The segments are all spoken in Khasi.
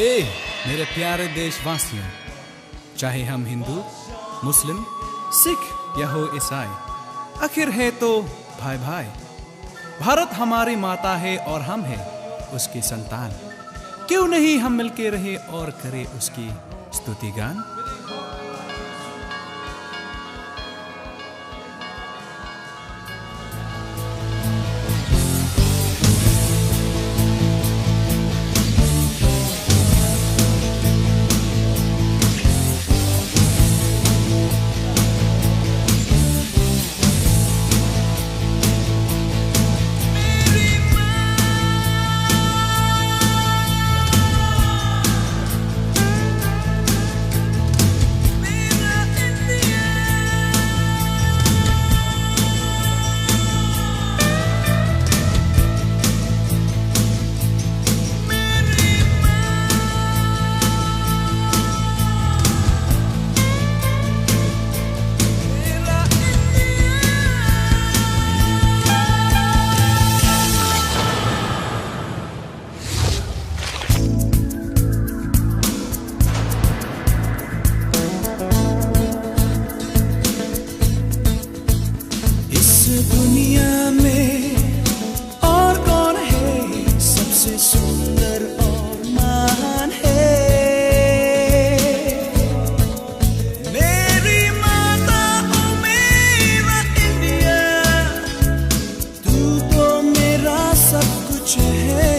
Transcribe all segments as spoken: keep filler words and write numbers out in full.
ए मेरे प्यारे देशवासियों, चाहे हम हिंदू, मुस्लिम, सिख या हो ईसाई, आखिर है तो भाई भाई। भारत हमारी माता है और हम हैं उसकी संतान। क्यों नहीं हम मिलके रहे और करें उसकी स्तुतिगान। इस दुनिया में और कौन है सबसे सुंदर और महान है? मेरी माता, ओ मेरा इंडिया, तू तो मेरा सब कुछ है।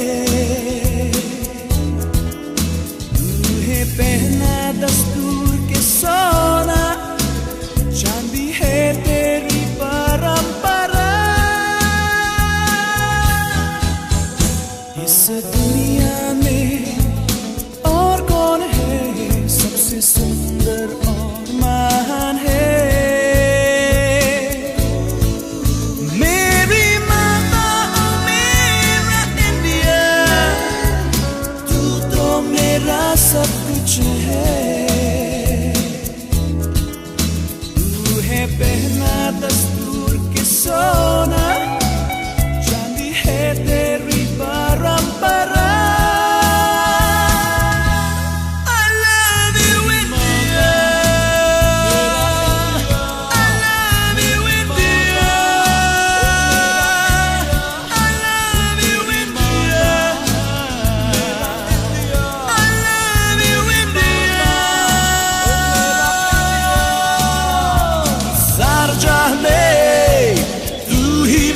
तू है पहना दस्तूर के सोना, चांदी है तेरी परंपरा। इस दुनिया में और कौन है सबसे सुंदर और महान है? मेरी माता, ओ मेरा इंडिया, तू तो मेरा सब कुछ है। तू है पहना दस्तूर के सोना, चांदी है तेरी परंपरा। I love you, India. I love you, India. I love you, India. I love you, India. सारे जहां में तू ही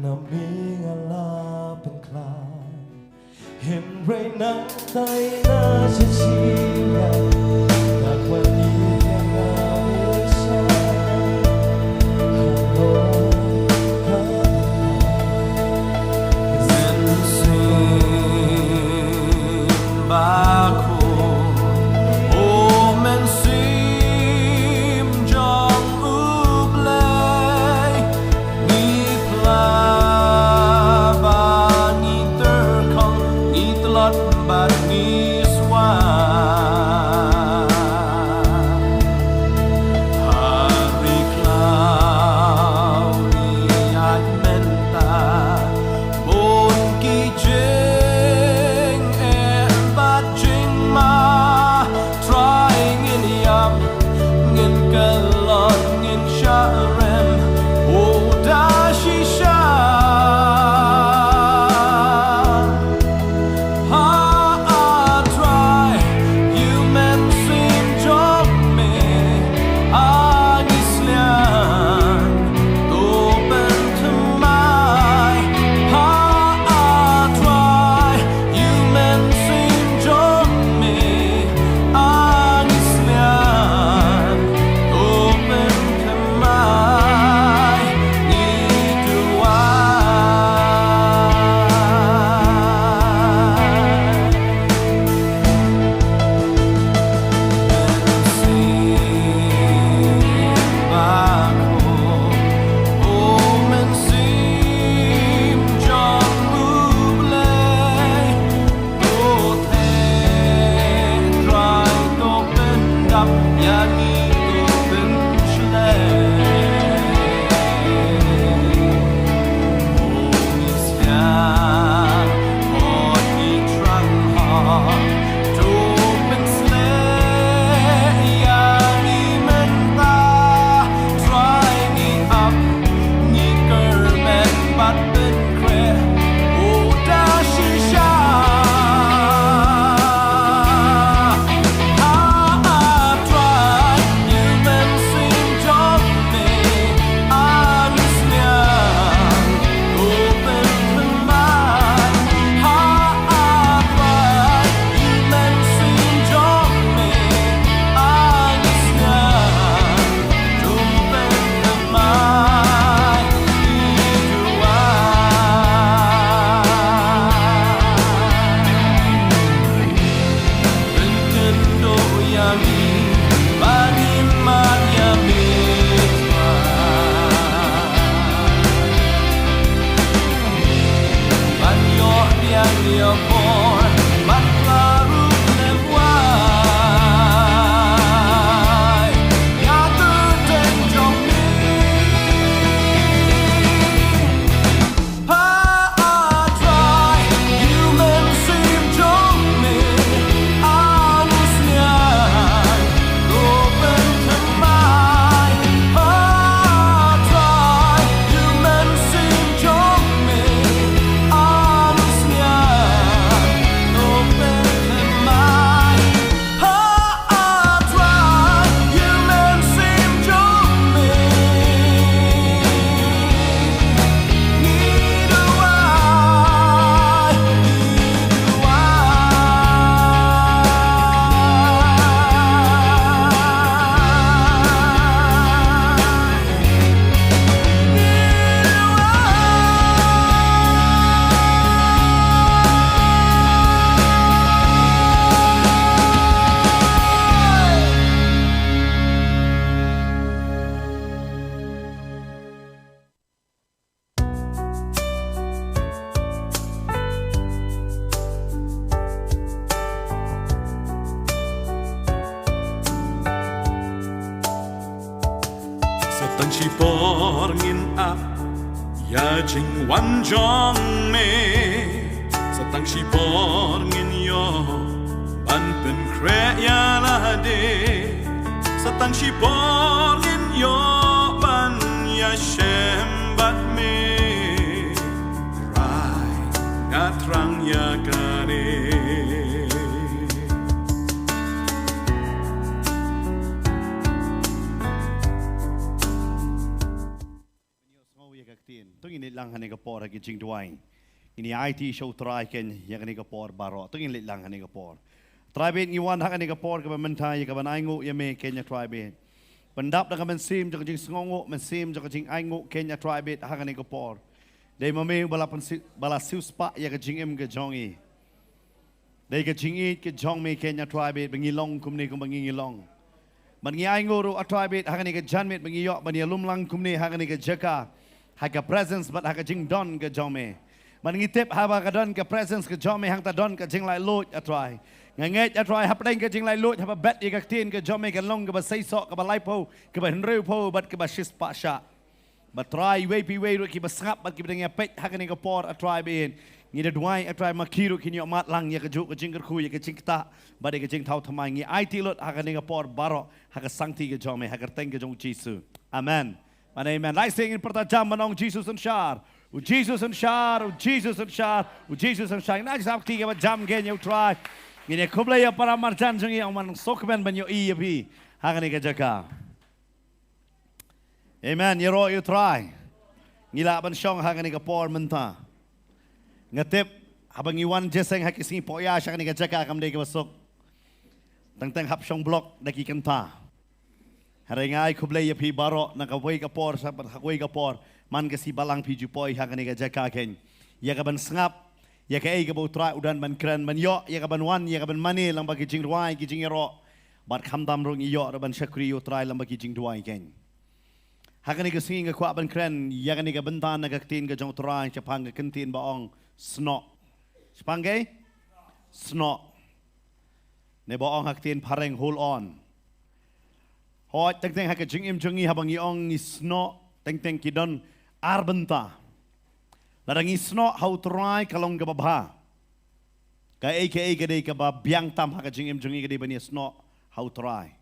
Na mi nga la pynkhlaiñ. Hynrei nangta na shisha ïa nga kwah ïa nga sha. Halo, halo. Mynsiem bakhuid, o mynsiem jong U Blei. Ngi phla bad ngi tyrkhong, ngi tlot bad ngi swa. Ha ri khlaw ngi ïaid mynta, bun ki jingeh bad jingma. Trai ngin ïap, ngin kyllon, ngin shah rem, u da shisha. Ha, ah, Trai, ïa u mynsiem jong me, ah, ngi sliang, to pynthymmai. Ha, ah, Trai, ïa u mynsiem jong me, ah, ngi sliang, to pynthymmai, ngi duwai. Mynsiem bakhuid, o mynsiem jong U Blei. Trai ngi ap, ngi kyrmen bad pynkhreh, u da shisha. Ha, ah, Trai, ïa u mynsiem jong me, ah, ngi sliang, to pynthymmai. Ha, ah, Trai, ïa u mynsiem jong me, ah, ngi sliang. Sa tang shipor ngin ap ïa jingwan jong me. Sa tang shipor ngin ïoh ban pynkhreh ïa lade. Sa tang shipor ngin ïoh ban ïashem bad me. Trai, nga thrang ïa kane. Sngew ïa ka kti To ngin leit lang ha kane ka por ha ki jingduwai. Ngin ïa aiti sha U Trai keiñ ïa kane ka por baroh. To ngin leit lang ha kane ka por. Trai bad ngi wan ha kane ka por kaba mynta ïa kaban ainguh ïa me keiñ A Trai bad. Pyndap da ka mynsiem jong ka jingsngewnguh, mynsiem jong ka jingainguh keiñ A Trai bad ha kane ka por. Dei ma me ba la pynsi-, ba la siewspah ïa ka jingim ka jong ngi. Dei ka jingïeit ka jong me keiñ A Trai bad ba ngi long kumne kumba ngi ngi long. Bad ngi ainguh ruh A Trai bad ha kane ka janmiet ba ngi ïoh ban ïalum lang kumne ha kane ka jaka. Ha ka presence bad ha ka jingdon ka jong me. Bad ngi tip haba ka don ka presence ka jong me hangta don ka jinglaitluid A Trai. Nga ngeit A Trai hapdeng ka jinglaitluid haba bet ïa ka ktien ka jong me kan long kaba seisoh, kaba laiphew, kaba hynriewphew bad kaba shispah shah. Bad Trai iwei pa iwei ruh kiba sngap bad kiba dang ïa peit ha kane ka por A Trai bad. Ngi da duwai A Trai ma ki ruh kin ïoh mad lang ïa kajuh ka jingkyrkhu, ïa ka jingktah bad ïa ka jingthaw thymmai. Ngi aiti lut ha kane ka por baroh ha ka sangti ka jong me, ha ka kyrteng ka jong U Jisu. Amen. Bad amen. Lai sing ngin pyrta jam ban ong: U Jisu synshar. U Jisu synshar, U Jisu synshar, U Jisu synshar. Ngin ai sa kti kaba jam keiñ ïa U Trai. Ngin ïa khublei ïa para marjan jong ngi, ong man suk kmen ban ïohi ïa phi ha kane ka jaka. Amen. Ïaroh ïa U Trai. Ngi lah ban shong ha kane ka por mynta. Nga tip haba ngi wan jingïaseng ha ki sngi pohïaid sha kane ka jaka kam dei kaba suk. Teng teng hap shong block da ki kynta. Hynrei nga ai khublei ïa phi baroh na kawei ka por sha kawei ka por. Man ka sngi balang phi ju poi ha kane ka jaka keiñ. Ïa kaban sngap ïa kaei kaba U Trai u don ban kren, ban ïoh ïa kaban wan, ïa kaban mane lang bad ki jingrwai, ki jingïaroh. Bad khamtam ruh ngi ïoh ruh ban shakri ïa U Trai lang bad ki jingduwai keiñ. Ha kane ka sngi nga kwah ban kren ïa kane ka bynta na ka ktien ka jong U Trai shaphang ka kyntien ba ong snoh. Shaphang kaei? Snoh. Ne ba ong ha ka ktien phareng, hold on. Hooid, teng teng ha ka jingim jong ngi haba ngi ong ngi snoh, teng teng ki don ar bynta. Lada ngi snoh ha U Trai ka long kaba bha. Kaei kaei ka dei kaba biang tam ha ka jingim jong ngi ka dei ban ïa snoh ha U Trai.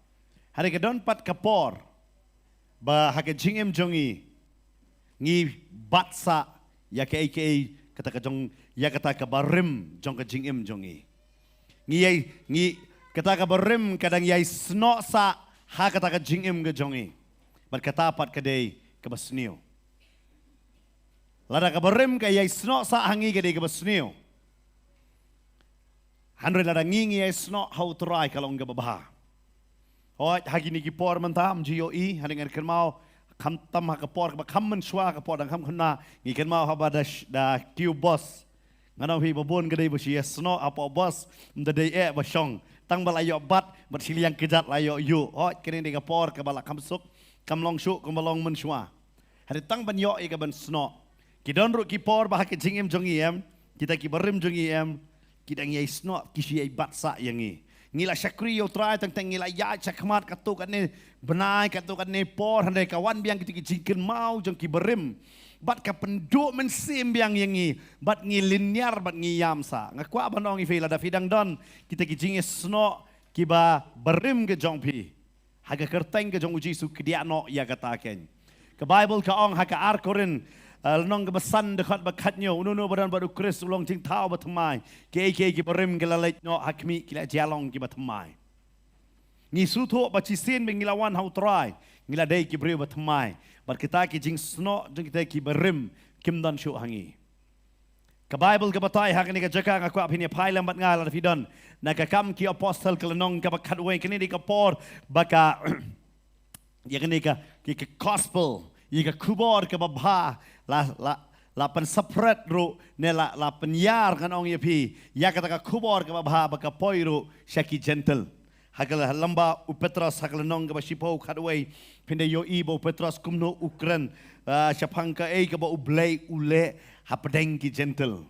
Hynrei ka don pat ka por ba ha ka jingim jong ngi ngi bat sah ïa kaei kaei kata ka jong, ïa kata kaba rim jong ka jingim jong ngi. Ngi ïai, ngi, kata kaba rim ka dang ïai snoh sah ha kata ka jingim ka jong ngi. Bad kata pat ka dei kaba sniew. Lada kaba rim ka ïai snoh sah ha ngi ka dei kaba sniew. Hynrei lada ngi ngi ïai snoh ha U Trai ka long kaba bha. Hooid, ha kine ki por mynta ym ju ïohi, hynrei ngan kynmaw khamtam ha ka por kaba kham mynshuwa, ka por dang kham khynnah, ngi kynmaw haba da sh-, da kiew bus. Ngan ong phi ba bun ka dei ba shu ïa snoh hapoh bus, ym da dei eh ba shong. Tang ba la ïoh bat, bad shiliang kjat la ïoh ïuh. Hooid, kane dei ka por kaba la kham suk, kam long shuh kumba long mynshuwa. Hynrei tang ban ïoh ïa kaban snoh. Ki don ruh ki por ba ha ka jingim jong ngi em, kita ki barim jong ngi em, ki dang ïai snoh, ki shu ïai bat sah ïa ngi. Ngi la shakri ïa U Trai teng teng, ngi la ïaid shakhmat katto katne bnai, katto katne por, hynrei ka wan biang kita ki jingkynmaw jong ki barim. Bad ka pynduh mynsiem biang ïa ngi, bad ngi lynñiar, bad ngi ïam sah. Nga kwah ban ong ïa phi, lada phi dang don kita ki jingïasnoh kiba barim ka jong phi, ha ka kyrteng ka jong U Jisu, kdiah noh ïa kata keiñ. Ka Baibl ka ong ha ka ar Korinth, eh, lynnong kaba san, dkhot ba khathynñiew: Uno uno ba don bad U Khrist u long jingthaw bathymmai. Kiei kiei kiba rim ki la leit noh, ha khmih ki la jia long kiba thymmai. Ngi sngewthuh ba shisien ba ngi la wan ha U Trai, ngi la dei ki briew bathymmai. Bad kita ki jingsnoh jong kita kiba rim kim don shuh ha ngi. Ka Baibl ka batai ha kane ka jaka, nga kwah phin ïa phai lem bad nga lada phi don na Ka Kam ki Apostol ka lynnong kaba khatwei. Kane dei ka por ba ka, ïa kane ka, ki, ka gospel, ïa ka khubor kaba bha la, la, la pynsaphriang ruh, ne la, la pynïar, ngan ong ïa phi, ïa kata ka khubor kaba bha ba ka poi ruh sha ki Jentil. Ha ka la-, lyngba u Petros, ha ka lynnong kaba shiphew, khatwei, phin da ïohi ba u Petros kumno u kren, ah, shaphang kaei kaba U Blei u leh hapdeng ki Jentil.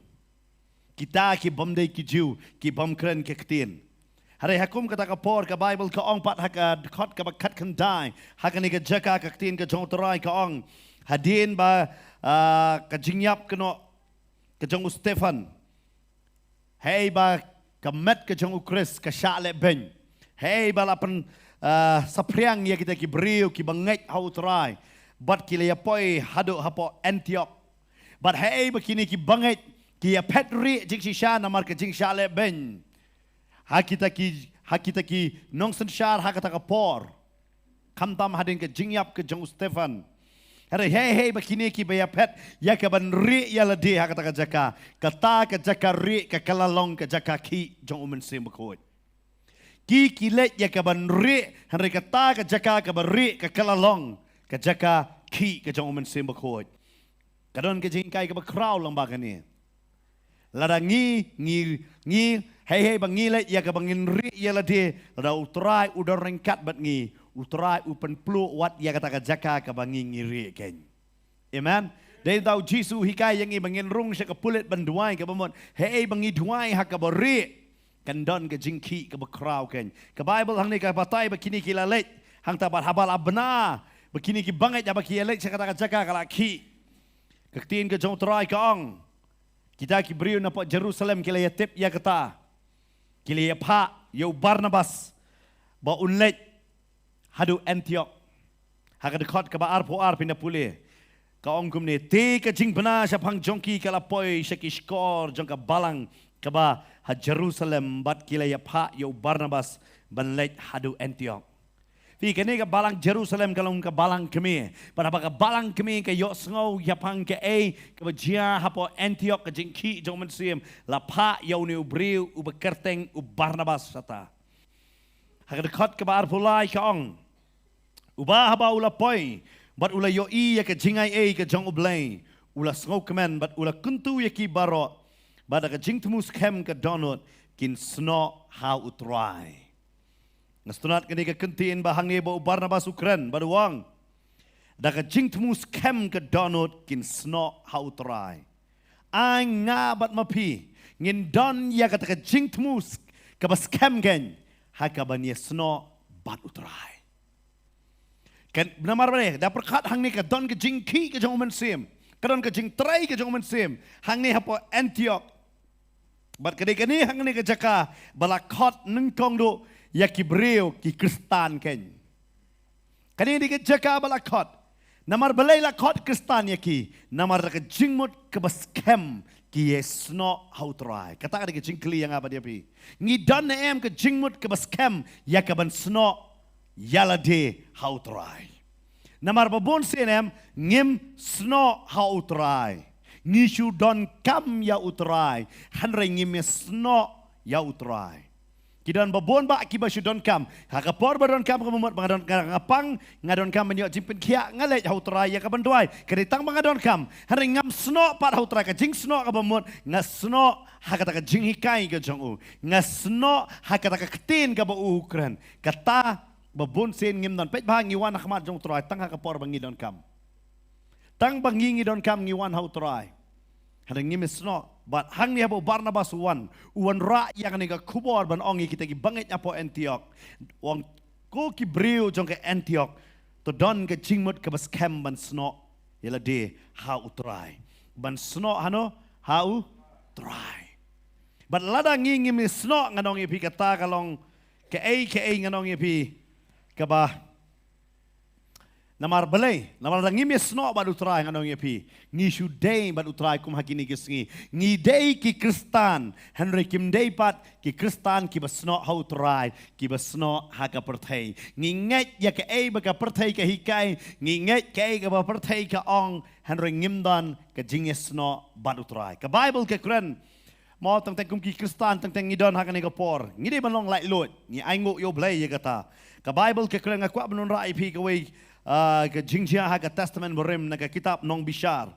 Kita ki bym dei ki Jiw, ki bym kren ka ktien. Hynrei ha kum kata ka por, ka Baibl ka ong pat ha ka dkhot kaba khatkhyndai, ha kane ka jaka, ka ktien ka jong U Trai ka ong, hadien ba, ah, ka jingïap kynnoh ka jong u Stephan, haei ba ka met ka jong U Khrist ka shah lehbeiñ. Haei ba la pyn, ah, saphriang ïa kita ki briew kiba ngeit ha U Trai, bad ki la ïa poi haduh hapoh Antiok. Bad haei ba kine kiba ngeit ki ïa phet rieh jingshisha namar ka jingshah lehbeiñ ha kita ki, ha kita ki nongsynshar ha kata ka por. Khamtam hadien ka jingïap ka jong u Stephan. Hynrei hei hei ba kine kiba ïaphet ïa kaban rieh ïalade ha kata ka jaka, kata ka jaka rieh ka kylla long ka jaka khih jong U Mynsiem Bakhuid. Ki ki leit ïa kaban rieh, hynrei kata ka jaka kaba rieh ka kylla long ka jaka khih ka jong U Mynsiem Bakhuid. Ka don ka jinghikai kaba khraw lang ba kane. Lada ngi, ngi, ngi, hei hei ba ngi leit ïa kaba ngin rieh ïalade, lada U Trai u don ryngkat bad ngi, U Trai u pynpluh wat ïa kata ka jaka kaba ngi ngi rieh kein. Amen. Dei tang U Jisu u hikai ïa ngi ba ngin rung sha ka pulit ban duwai kaba mut, hei hei ba ngi duwai ha kaba rieh, kan don ka jingkhih kaba khraw kein. Ka Baibl hangne ka batai ba kine ki la leit, hangta bad haba la bna ba kine ki bangeit haba ki ïaleit sha kata ka jaka ka la khih. Ka ktien ka jong U Trai ka ong, kita ki briew na pdeng Jerusalem ki la ïatip ïa kata. Ki la ïaphah ïa u Barnabas ba un leit haduh Antiok. Ha ka dkhot kaba arphew ar phin da pule, ka ong kumne: Te ka jingbna shaphang jong ki ka la poi sha ki shkor jong ka balang kaba ha Jerusalem, bad ki la ïaphah ïa u Barnabas ban leit haduh Antiok. Phi, kane ka balang Jerusalem ka long ka balang kmie. Bad haba ka balang kmie ka ïohsngew shaphang kaei kaba jia hapoh Antiok, ka jingkhih jong U Mynsiem, la phah ïa une u briew uba kyrteng u Barnabas shata. Ha ka dkhot kaba arphew lai ka ong: Uba haba u la poi bad u la ïohi ïa ka jingaiei ka jong U Blei, u la sngewkmen bad u la kyntu ïa ki baroh, bad da ka jingthmu skhem ka dohnud kin snoh ha U Trai. Nga sngewtynnat kane ka kyntien ba hangne ba u Barnabas u kren bad u ong, da ka jingthmu skhem ka dohnud kin snoh ha U Trai. Ai nga bad ma phi ngin don ïa kata ka jingthmu s-, kaba skhem kein ha kaban ïasnoh bad U Trai. Kan, namar balei? Da pyrkhat hangne ka don ka jingkhih ka jong U Mynsiem, ka don ka jingtrei ka jong U Mynsiem hangne hapoh Antiok. Bad ka dei kane hangne ka jaka ba la khot nyngkong duh ïa ki briew ki Khristan kein. Kane dei ka jaka ba la khot. Namar balei la khot Khristan ïa ki? Namar da ka jingmut kaba skhem ki ïasnoh ha U Trai. Kata ka dei ka jingkylli ïa nga bad ïa phi. Ngi don ne em ka jingmut kaba skhem ïa kaban snoh ïalade ha U Trai? Namar ba bun sien em ngim snoh ha U Trai. Ngi shu donkam ïa U Trai, hynrei ngim ïasnoh ïa U Trai. Ki don ba bun bah kiba shu donkam. Ha ka por ba donkam kaba mut ba nga don, nga, nga pang, nga donkam ban ïoh jingpynkhiah, nga leit ha U Trai ïa kaban duwai. Ka dei tang ba nga donkam, hynrei ngam snoh pat ha U Trai. Ka jingsnoh kaba mut, nga snoh ha kata ka jinghikai ka jong u. Nga snoh ha kata ka ktien kaba u kren. Kata ba bun sien ngim don. Peit ba ngi wan ha khmat jong U Trai tang ha ka por ba ngi donkam. Tang ba ngi ngi donkam ngi wan ha U Trai. Hynrei ngim ïasnoh. Bad hangne haba u Barnabas u wan, u wanrah ïa kane ka khubor ban ong ïa kita ki bangeit hapoh Antiok. U ong, ko ki briew jong ka Antiok, to don ka jingmut kaba skhem ban snoh ïalade ha U Trai. Ban snoh hano? Ha U Trai. Bad lada ngi ngim ïasnoh, ngan ong ïa phi, kata ka long kaei kaei, ngan ong ïa phi, kaba Namar balei? Namar lada ngim ïasnoh bad U Trai, ngan ong ïa phi, ngi shu dei bad U Trai kum ha kine ki sngi. Ngi dei ki Khristan, hynrei kim dei pat ki Khristan kiba snoh ha U Trai, kiba snoh ha ka pyrthei. Ngi ngeit ïa kaei ba ka pyrthei ka hikai, ngi ngeit kaei kaba pyrthei ka ong, hynrei ngim don ka jingïasnoh bad U Trai. Ka Baibl ka kren, mo, teng teng kum ki Khristan, teng teng ngi don ha kane ka por, ngi dei ban long laitluid, ngi ainguh ïa U Blei ïa kata. Ka Baibl ka kren, nga kwah ban wanrah ïa phi kawei, ah, ka jingjia ha ka Testament Barim, na ka kitab Nongbishar.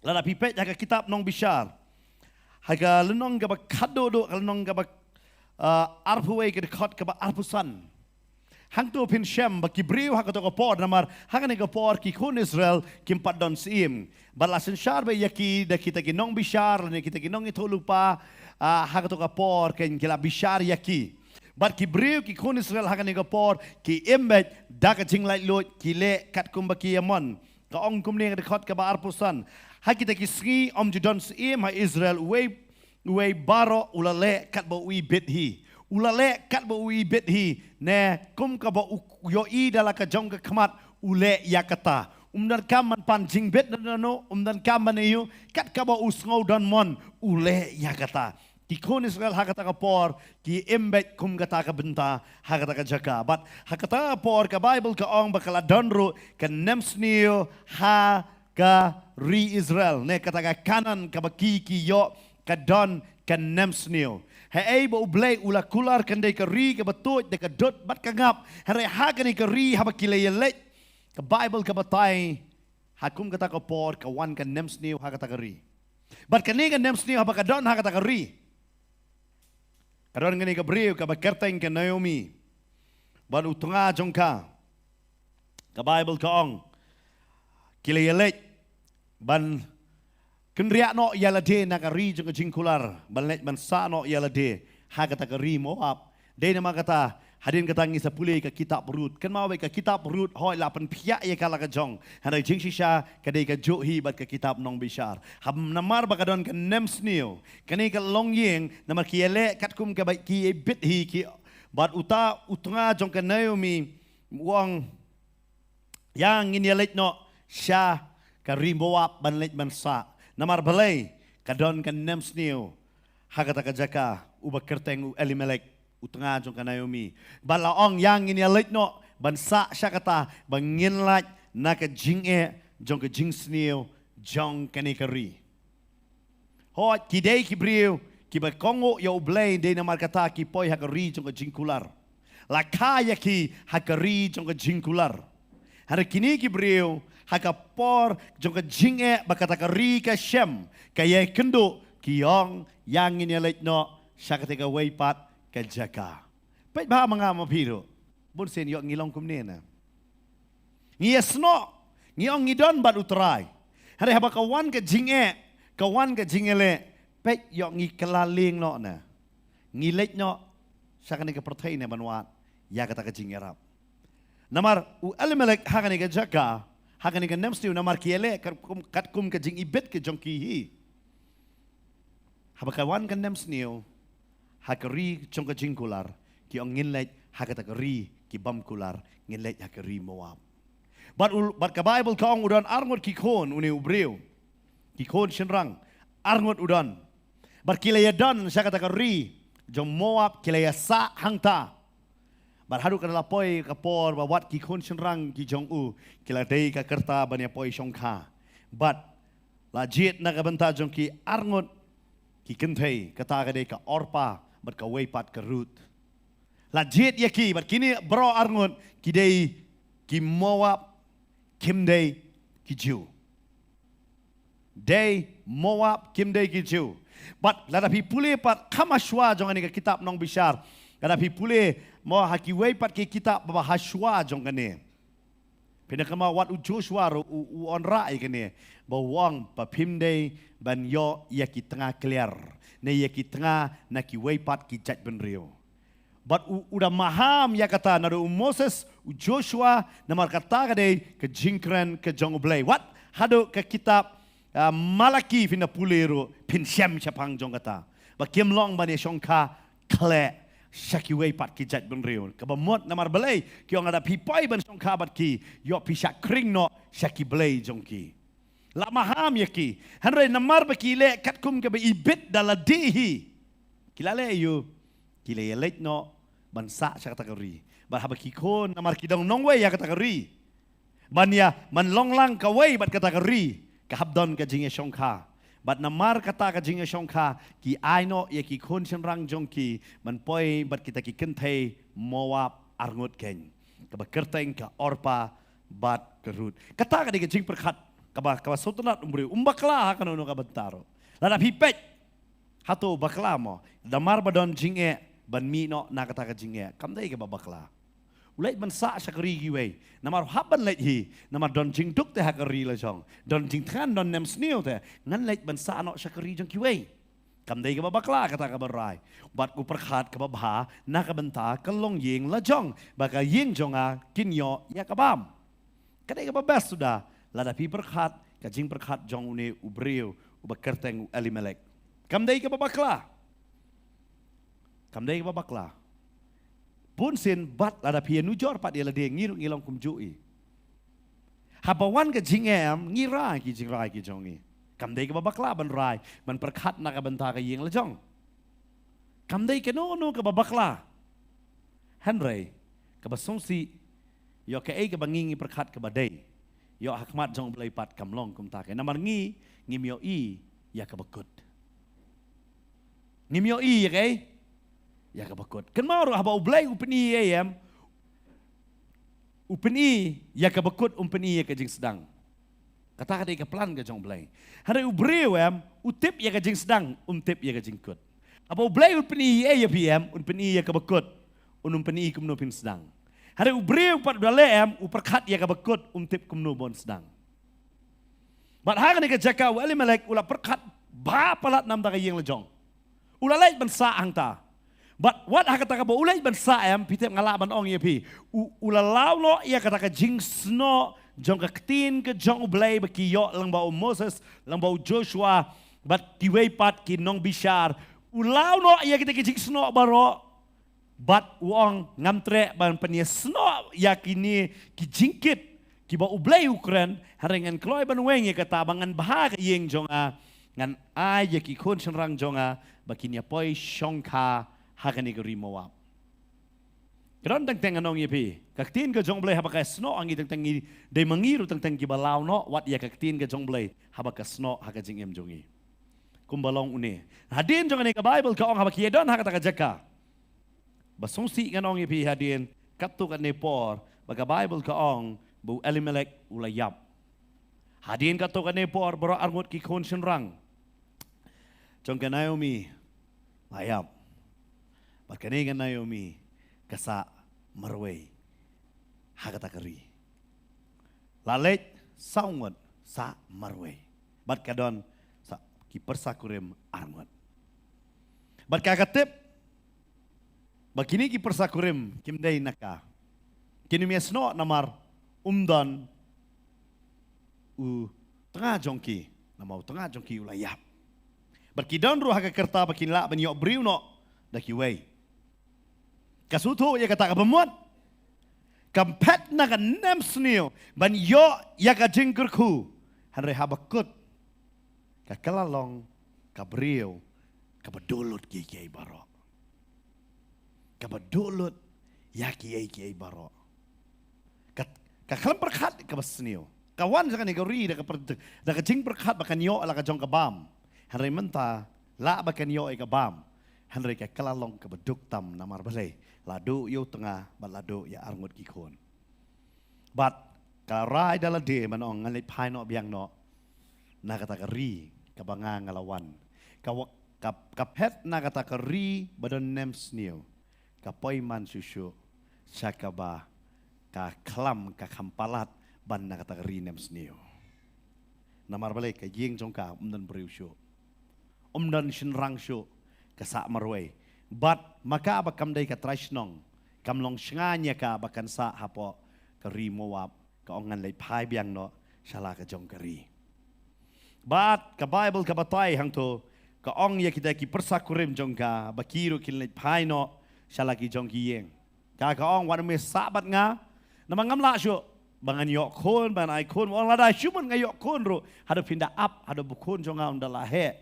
Lada phi peit ha ka kitab Nongbishar, ha ka lynnong kaba khatduh duh, ka lynnong kaba, ah, arphew wei, ka dkhot kaba arphew san. Hangto phin shem ba ki briew ha kato ka por, namar ha kane ka por ki khun Israel kim pat don syiem. Bad la synshar beit ïa ki da kita ki nongbishar lane kita ki nongïathuhlypa, ah, ha kato ka por, kein ki la bishar ïa ki. Bad ki briew ki khun Israel ha kane ka por ki im beit da ka jinglaitluid, ki leh katkum ba ki ïamon. Ka ong kumne, ka dkhot kaba arphew san: Ha kita ki sngi ym ju don syiem ha Israel, uwei uwei baroh u la leh katba u ibit hi. U la leh katba u ibit hi, ne kum kaba u ïohi da la ka jong ka khmat, u leh ïa kata. Um donkam ban pan jingbit na nano, um donkam ban ïoh, kat kaba u sngew don mon, u leh ïa kata. Ki khun Israel ha kata ka por ki im beit kum kata ka bynta ha kata ka jaka. Bad ha kata ka por ka Baibl ka ong ba ka la don ruh ka nemsniew ha ka ri Israel, ne kata ka Kanaan kaba ki ki ïoh ka don ka nemsniew. Haei ba U Blei u la kular kan dei ka ri kaba tuid da ka dud bad ka ngap. Hynrei ha kane ka ri haba ki la ïaleit, ka Baibl ka batai ha kum kata ka por ka wan ka nemsniew ha kata ka ri. Bad kane ka nemsniew haba ka don ha kata ka ri, ka don kane ka briew kaba kyrteng ka Naomi bad u tnga jong ka. Ka Baibl ka ong ki la ïaleit ban kynriah noh ïa lade na ka ri jong ka jingkular, ban leit ban sah noh ïa lade ha kata ka ri Moab. Dei namar kata, hadien kata ngi sa pule ka kitab Ruth. Kynmaw beit ka kitab Ruth, hooid la pynphiah ïa ka la ka jong, hynrei jingshisha ka dei kajuh hi bad ka kitab Nongbishar. Haba namar ba ka don ka nemsniew, kane ka longïing, namar ki ïaleh katkum kaba ki ibit hi ki. Bad uta u tnga jong ka Naomi u ong, ïa ngin ïaleit noh sha ka ri Moab ban leit ban sah. Namar balei? Ka don ka nemsniew ha kata ka jaka, uba kyrteng u Elimelek, u tnga jong ka Naomi. Bad la ong, ïa ngin ïaleit noh ban sah sha kata ba ngin lait na ka jingeh jong ka jingsniew jong kane ka ri. Hooid, ki dei ki briew kiba kohnguh ïa U Blei, dei namar kata ki poi ha ka ri jong ka jingkular. La kha ïa ki ha ka ri jong ka jingkular. Hynrei kine ki briew ha ka por jong ka jingeh ba kata ka ri ka shem, ka ïakynduh, ki ong, ïa ngin ïaleit noh sha kata kawei pat ka jaka. Peit bha ma nga ma phi ruh. Bun sien ïoh ngi long kumne na. Ngi ïasnoh, ngi ong ngi don bad U Trai. Hynrei haba ka wan ka jingeh, ka wan ka jingïaleh, peit ïoh ngi kylla lieng noh na. Ngi leit noh sha kane ka pyrthei ne ban wad ïa kata ka jingïarap. Namar u Elimelek ha kane ka jaka, ha kane ka nemsniew, namar ki ïaleh katkum, katkum ka jingibit ka jong ki hi. Haba ka wan ka nemsniew ha ka ri jong ka jingkular, ki ong ngin leit ha kata ka ri ki bym kular, ngin leit ha ka ri Moab. Bad u, bad ka Baibl ka ong u don arngut ki khun une u briew. Ki khun shynrang arngut u don. Bad ki la ïadon sha kata ka ri jong Moab, ki la ïasah hangta. Bad haduh ka la poi ka por ba wat ki khun shynrang ki jong u ki la dei ka kyrta ban ïa poi shongkha. Bad la jied na ka bynta jong ki arngut ki kynthei, kata ka dei ka Orpa bad kawei pat ka Ruth. La jied ïa ki, bad kine baroh arngut ki dei ki Moab, kim dei ki Jiw. Dei Moab, kim dei ki Jiw. Bad lada phi pule pat kham hashwa jong kane ka kitab Nongbishar, lada phi pule mo ha kiwei pat ki kitab ba hashwa jong kane, phin da kynmaw wat u Joshua ruh u, u wanrah ïa kane, ba u ong ba phim dei ban ïoh ïa ki tnga kliar ne ïa ki tnga na kiwei pat ki jaitbynriew. Bad u, u da maham ïa kata naduh u Moses, u Joshua, namar kata ka dei ka jingkren ka jong U Blei. Wat haduh ka kitab, ah, Malaki phin da pule ruh, phin shem shaphang jong kata ba kim long ban ïa shongkha khleh sha kiwei pat ki jaitbynriew. Kaba mut namar balei? Ki ong lada phi poi ban shongkha bad ki, ïoh phi shah khring noh sha ki blei jong ki. La maham ïa ki. Hynrei namar ba ki leh katkum kaba ibit da lade hi, ki la leh aïu? Ki la ïaleit noh ban sah sha kata ka ri. Bad haba ki khun, namar ki dang nongwei ïa kata ka ri, ban ïa, ban long lang kawei bad kata ka ri, ka hap don ka jingïashongkha. Bad namar kata ka jingïashongkha, ki ai noh ïa ki khun shynrang jong ki ban poi bad kita ki kynthei Moab arngut keiñ, kaba kyrteng ka Orpa bad ka Ruth. Kata ka dei ka jingpyrkhat kaba, kaba sngewtynnat. U briew um bakla ha kano kano ka bynta ruh. Lada phi peit, hato bakla mo? Namar ba don jingeh ban mih noh na kata ka jingeh? Kam dei kaba bakla. U leit ban sah sha ka ri kiwei. Namar hap ban leit hi, namar don jingduk te ha ka ri la jong, don jingthngan, don nemsniew te. Ngan leit ban sah noh sha ka ri jong kiwei. Kam dei kaba bakla kata kaba rai. Bad u pyrkhat kaba bha na ka bynta ka longïing la jong, ba ka ïing jong nga kin ïoh ïa ka bam. Ka dei kaba best suda lada phi pyrkhat ka jingpyrkhat jong une u briew uba kyrteng u Elimelek. Kam dei kaba bakla. Kam dei kaba bakla. Bun sien bad lada phi ïanujor pat ïa lade, ngi ruh ngi long kumjuh i. Haba wan ka jingeh, ngi rai ki jingrai ki jong ngi. Kam dei kaba bakla ban rai, ban pyrkhat na ka bynta ka ïing la jong. Kam dei kano kano kaba bakla. Hynrei kaba sngewsih, ïoh kaei kaba ngi ngi pyrkhat kaba dei, ïoh ha khmat jong U Blei pat kam long kumta. Kaei namar ngi ngim ïohi ïa kaba kut. Ngim ïohi ïa kaei? Ïa kaba kut. Kynmaw ruh haba U Blei u pyni ïa em, u pyni ïa kaba kut, um pyni ïa ka jingsdang. Kata ka dei ka plan ka jong U Blei. Hynrei u briew em, u tip ïa ka jingsdang, um tip ïa ka jingkut. Haba U Blei u pyni ïa em, un pyni ïa kaba kut, un um pyni kumno phin sdang. Hynrei u briew pat u da leh em, u pyrkhat ïa kaba kut, um tip kumno ban sdang. Bad ha kane ka jaka u Elimelek u la pyrkhat bha palat namar ka ïing la jong. U la leit ban sah hangta. Bad wat ha kata kaba u leit ban sah em, phi tip nga lah ban ong ïa phi, u, u la law noh ïa kata ka jingsnoh jong ka ktien ka jong U Blei ba ki ïoh lyngba u Moses, lyngba u Joshua, bad kiwei pat ki nongbishar. U law noh ïa kita ki jingsnoh baroh. Bad u ong, ngam treh ban pynïasnoh ïa kine ki jingkit kiba U Blei u kren, hynrei ngan kloi ban weng ïa kata ba ngan bha ka ïing jong nga, ngan ai ïa ki khun shynrang jong nga ba kin ïa poi shongkha ha kane ka ri Moab. Ka don teng teng ngan ong ïa phi, ka ktien ka jong U Blei haba ka snoh ha ngi teng teng ngi dei ma ngi ruh teng teng kiba law noh wat ïa ka ktien ka jong U Blei haba ka snoh ha ka jingim jong ngi. Kumba long une. Hadien jong kane ka Baibl ka ong haba ki ïa don ha kata ka jaka. Ba sngewsih ngan ong ïa phi hadien katto katne por, ba ka Baibl ka ong ba u Elimelek u la ïap. Hadien katto katne por baroh arngut ki khun shynrang jong ka Naomi la ïap. Bad kane ka Naomi ka sah marwei ha kata ka ri. La leit saw ngut, sah marwei. Bad ka don sa ki pyrsa kurim arngut. Bad ka ka tip ba kine ki pyrsa kurim kim dei na ka. Kin ym ïasnoh namar um don u tnga jong ki, namar u tnga jong ki u la ïap. Bad ki don ruh ha ka rta ba kin lah ban ïoh briew noh da kiwei. Ka sngewthuh ïa kata kaba mut. Kam phet na ka nemsniew ban ïoh ïa ka jingkyrkhu. Hynrei haba kut ka kylla long ka briew kaba duh lut kiei kiei baroh. Kaba duh lut ïa kiei kiei baroh. Ka, ka khlem pyrkhat kaba sniew. Ka wan sha kane ka ri da ka pyr-, da ka jingpyrkhat ba kan ïoh la ka jong ka bam. Hynrei mynta lah ba kan ïoh ïa ka bam. Hynrei ka kylla long kaba duk tam namar balei? La duh ïa u tnga bad la duh ïa arngut ki khun. Bad ka rai da lade ban ong ngan leit phai noh biang noh na kata ka ri kaba nga nga la wan. Ka wa-, ka, ka phet na kata ka ri ba don nemsniew. Ka poi man shuh shuh sha kaba ka khlam ka kham palat ban na kata ka ri nemsniew. Namar balei? Ka ïing jong ka um don briew shuh, um don shynrang shuh, ka sah marwei. Bad ma ka ba kam dei ka trai shnong, kam long shngaiñ ïa ka ba kan sah hapoh ka ri Moab. Ka ong ngan leit phai biang noh sha la ka jong ka ri. Bad ka Baibl ka batai hangto, ka ong ïa kita ki pyrsa kurim jong ka ba ki ruh kin leit phai noh sha la ki jong ki ïing. Ka, ka ong, wat ym sah bad nga. Namar ngam lah shuh ba ngan ïoh khun, ban ai khun. Ong, lada shu mut nga ïoh khun ruh, haduh phin da ap, haduh ba u khun jong nga un da la heh.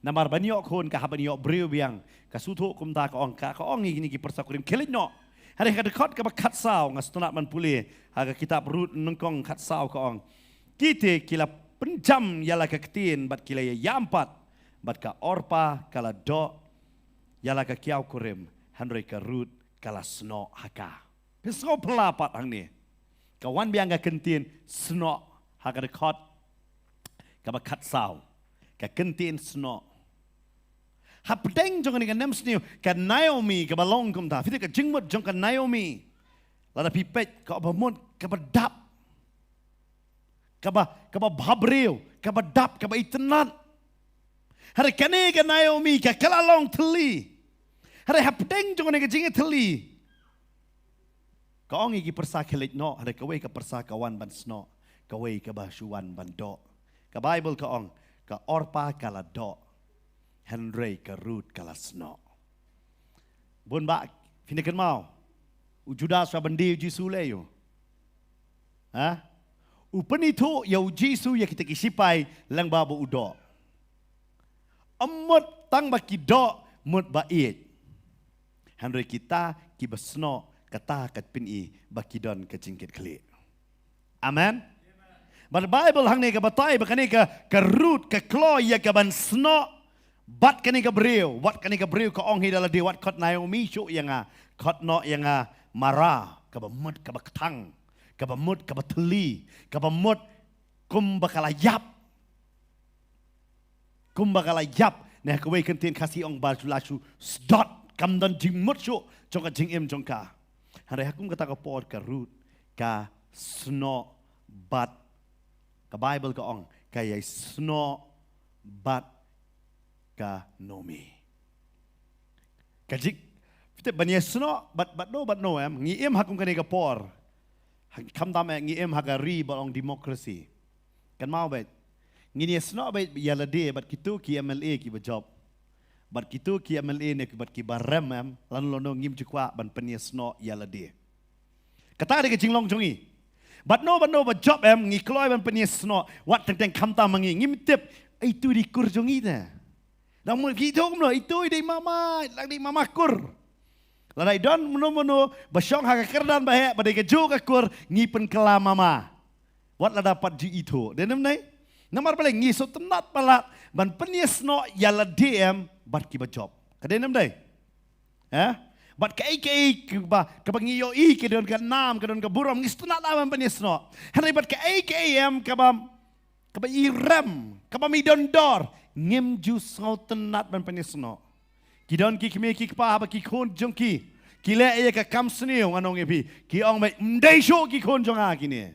Namar ban ïoh khun ka hap ban ïoh briew biang. Ka sngewthuh kumta, ka ong, ka, ka ong ïa kine ki pyrsa kurim, khie leit noh. Hynrei ha ka dkhot kaba khatsaw, nga sngewtynnat ban pule ha ka kitab Ruth nyngkong khatsaw, ka ong, kite ki la pynjam ïa la ka ktien bad ki la ïam pat. Bad ka Orpa ka la doh ïa la ka kiaw kurim, hynrei ka Ruth ka la snoh ha ka. Phi sngew phylla pat hangne. Ka wan biang ka kyntien snoh ha ka dkhot kaba khatsaw. Ka kyntien snoh. Hapdeng jong kane ka nemsniew, ka Naomi kaba long kumta. Phi tip ka jingmut jong ka Naomi, lada phi peit, kaba mut kaba dap. Kaba, kaba bhabriew, kaba dap, kaba itynnad. Hynrei kane ka Naomi ka kylla long thylli. Hynrei hapdeng jong kane ka jingïathylli, ka ong ïa ki pyrsa, khie leit noh. Hynrei kawei ka pyrsa ka wan ban snoh, kawei kaba shu wan ban doh. Ka Baibl ka ong, ka Orpa ka la doh, hynrei ka Ruth ka la snoh. Bun bah, phin ïa kynmaw, u Judas uba bynda ïa u Jisu lei u. Ha? U pynithuh ïa u Jisu ïa kita ki sipai lyngba ba u doh. Ym mut tang ba ki doh, mut ba ïeit. Hynrei kita kiba snoh, kata ka pyni ba ki don ka jingkitkhlieh. Amen. Bad Baibl hangne ka batai ba kane ka, ka Ruth ka kloi ïa ka ban snoh bad kane ka briew, wat kane ka briew ka ong hi da lade, wat khot Naomi shuh ïa nga, khot noh ïa nga Mara, kaba mut kaba kthang, kaba mut kaba thylli, kaba mut kumba ka la ïap. Kumba ka la ïap, ne ha kawei ka ktien Khasi ong ba la shu sdot, kam don jingmut shuh jong ka jingim jong ka. Hynrei ha kum kata ka por ka Ruth ka snoh bad, ka Baibl ka ong ka ïai snoh bad ka Naomi. Ka jik, phi tip, ban ïai snoh bad, bad no, bad no em, ngi im ha kum kane ka por. Ha, khamtam eh, ngi im ha ka ri ba ong democracy. Kynmaw beit, ngin ïai snoh beit ïa lade bad kito ki M L A kiba jop, bad kito ki M L A ne bad kiba rem em, lano lano ngim ju kwah ban pynïasnoh ïa lade. Kata dei ka jinglong jong ngi. Bad no, bad no ba jop em, ngi kloi ban pynïasnoh, wat teng teng khamtam ma ngi, ngim tip ito dei kur jong ngi te. Dang mut ki ito kumno, ito dei mama, lang dei mama kur. Lada i don mano mano ba shong ha ka kyrdan ba heh, ba dei kajuh ka kur, ngi pynkylla mama. Wat lada pat ju ithuh. Dei ne ym dei? Namar balei? Ngi sngewtynnat palat ban pynïasnoh ïa lade em bad kiba jop. Ka dei ne ym dei? Eh? Bad kaei kaei kaba, kaba ngi ïohi ka don ka nam, ka don ka burom, ngi sngewtynnat ban pynïasnoh. Hynrei bad kaei kaei em kaba, kaba i rem, kaba i don dor, ngim ju sngewtynnat ban pynïasnoh. Ki don ki kmie ki kpa, haba ki khun jong ki ki leh ïa ka kam sniew, ngan ong ïa phi, ki ong beit, ym dei shuh ki khun jong nga kine.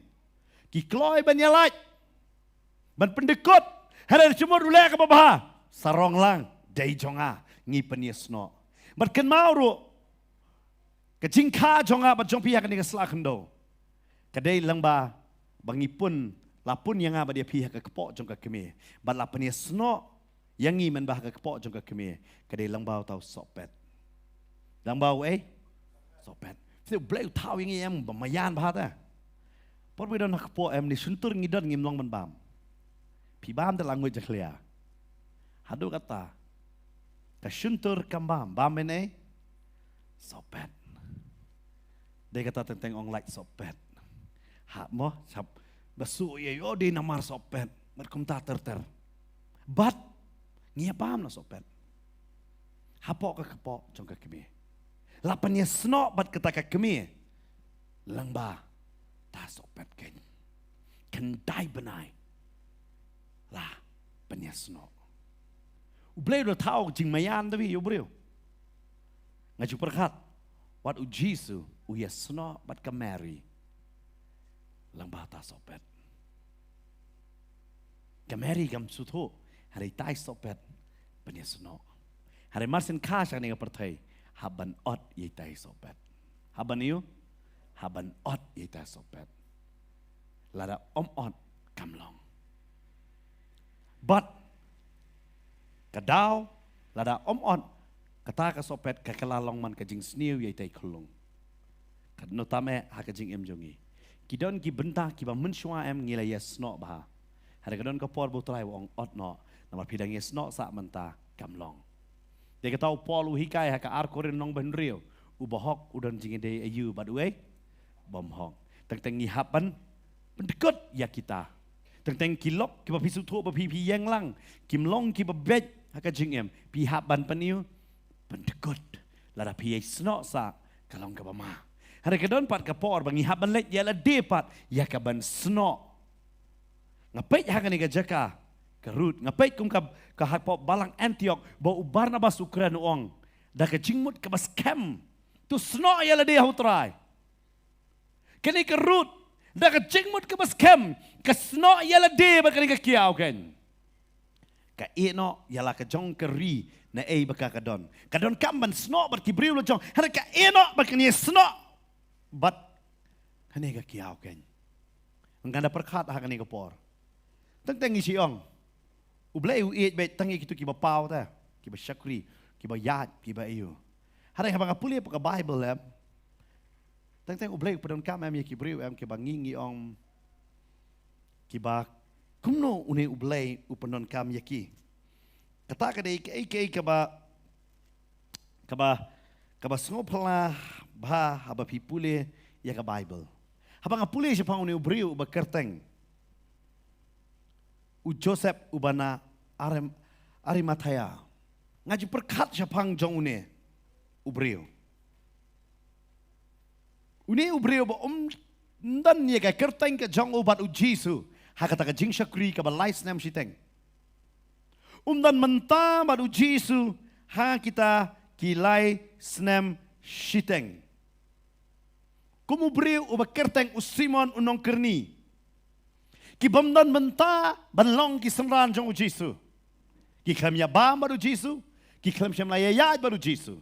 Ki kloi ban ïalait, ban pyndykut. Hynrei da jingmut u leh kaba bha, sarong lang, dei jong nga, ngi pynïasnoh. Bad kynmaw ruh, ka jingkha jong nga bad jong phi ha kane ka sla khyndew ka dei lyngba ba ngi pun, la pun ïa nga bad ïa phi ha ka kpoh jong ka kmie, bad la pynïasnoh ïa ngi mynba ha ka kpoh jong ka kmie, ka dei lyngba uta u sohpet. Lyngba u ei? Sohpet. Phi, U Blei u thaw ïa ngi em ba maïan bha te. Por ba ngi don ha ka kpoh em, ne shyntur ngi don, ngim long ban bam. Phi bam te la nguid jakhlia. Haduh katta, ka shyntur kam bam, bam mynne? Sohpet. Dei kata teng teng ong lait sohpet. Ha mo, sap ba su ïa ïoh dei namar sohpet. Bad kumta ter ter. Bad ngi ïa bam na sohpet. Hapoh ka kpoh jong ka kmie, la pynïasnoh bad kata ka kmie lyngba ta sohpet kein. Khyndai bnai la pynïasnoh. U Blei u da thaw jingmaïan da phi ïa u briew. Nga ju pyrkhat, wat u Jisu u ïasnoh bad ka Mary lyngba ta sohpet. Ka Mary kam sngewthuh, hynrei tai sohpet pynïasnoh. Hynrei mar shen kha sha kane ka pyrthei, hap ban ot ïa tai sohpet. Hap ban ïoh, hap ban ot ïa tai sohpet. Lada ym ot, kam long. Bad ka daw, lada ym ot, kata ka sohpet ka kylla long man ka jingsniew ïa tai khyllung. Katno tam eh ha ka jingim jong ngi, ki don ki bynta kiba mynshuwa em ngi la ïasnoh bha. Hynrei ka don ka por ba u Trai u ong ot noh, namar phi dang ïasnoh sah mynta, kam long. Dei kata u Paul u hikai ha ka ar Korinth lynnong ba hynriew, u bahok u don jingïadei aïu bad u ei? Bymhok. Teng teng ngi hap ban pyndykut ïa kita. Teng teng ki lok kiba phi sngewthuh ba phi, phi ïeng lang, kim long kiba beit ha ka jingim, phi hap ban pyn-, pyndykut. Lada phi ïasnoh sah, ka long kaba ma. Hynrei ka don pat ka por ba ngi hap ban leit ïa lade pat ïa ka ban snoh. Nga peit ha kane ka jaka ka Ruth, nga peit kum ka, ka hapoh balang Antiok, ba u Barnabas u kren u ong, da ka jingmut kaba skhem, to snoh ïa lade ha u Trai. Kane ka Ruth, da ka jingmut kaba skhem, ka snoh ïa lade bad kane ka kiaw kein. Ka ïehnoh ïa la ka jong ka ri, naei ba ka ka don. Ka donkam ban snoh bad ki briew la jong, hynrei ka ïehnoh bad kane snoh bad kane ka kiaw kein. Ngan da pyrkhat ha kane ka por. Teng teng ngi shu ong, U Blei u ïeit beit tang ïa kito kiba paw te, kiba shakri, kiba ïaid, kiba aïu. Hynrei haba nga pule hapoh ka Baibl em, teng teng U Blei u pyndonkam em ïa ki briew em kiba ngi, ngi ong, kiba kumno une U Blei u pyndonkam ïa ki. Kata ka dei kaei kaei kaba, kaba, kaba sngewphylla bha haba phi pule ïa ka Baibl. Haba nga pule shaphang une u briew uba kyrteng u Joseph uba na Arim-, Arimathea, nga ju pyrkhat shaphang jong une u briew. Une u briew ba um don ïa ka kyrteng ka jong u bad u Jisu ha kata ka jingshakri kaba lai snem shiteng. Um don bynta bad u Jisu ha kita ki lai snem shiteng. Kum u briew uba kyrteng u Simon u nongkyrni. Ki bym don bynta ban long ki synran jong u Jisu. Ki khlem ïa bam bad u Jisu, ki khlem shym la ïa ïaid bad u Jisu.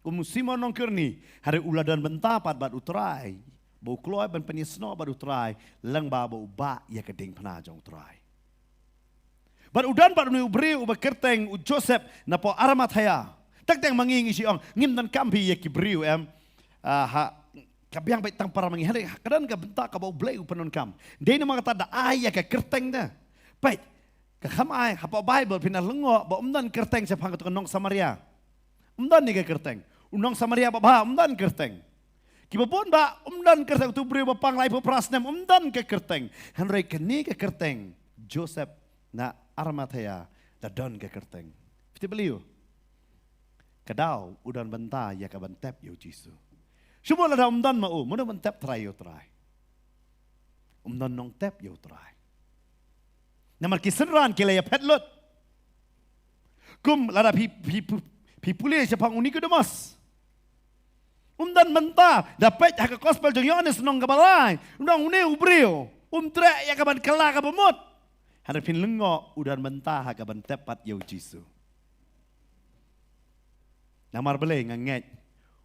Kum u Simon nongkyrni, hynrei u la don bynta pat bad u Trai. Ba u kloi ban pynïasnoh bad u Trai, lyngba ba u bah ïa ka diengphna jong u Trai. Bad u don bad une u briew uba kyrteng u Joseph na pdeng Arimathea. Teng teng ma ngi ngi shu ong, ngim donkam phi ïa ki briew em. Ah, ha, ka biang beit tang para ma ngi, hynrei ka don ka bynta kaba U Blei u pyndonkam. Dei namar kata da ai ïa ka kyrteng da. Peit, ka kham ai, ha pdeng Baibl phin da lyngngoh ba um don kyrteng shaphang kato ka nong Samaria. Um don ïa ka kyrteng. U nong Samaria ba bha, um don kyrteng. Kiba bun ba um don kyrteng, uto u briew ba pang laiphew phra snem, um don ka kyrteng. Hynrei kane ka kyrteng Joseph na Arimathea la don ka kyrteng. Phi tip balei? Ka daw u don bynta ïa ka ban tep ïa u Jisu. Shu mut lada um don ma u, mano ban tep trai ïa u Trai? Um don nongtep ïa u Trai. Namar ki synran ki la ïa phet lut. Kum lada phi, phi, phi, phi pule shaphang u Nikodemus. Um don bynta, da peit ha ka gospel jong Ïoannis lynnong kaba lai. Um don une u briew. Um treh ïa ka ban kylla kaba mut. Hynrei phin lyngngoh u don bynta ha ka ban tep pat ïa u Jisu. Namar balei nga ngeit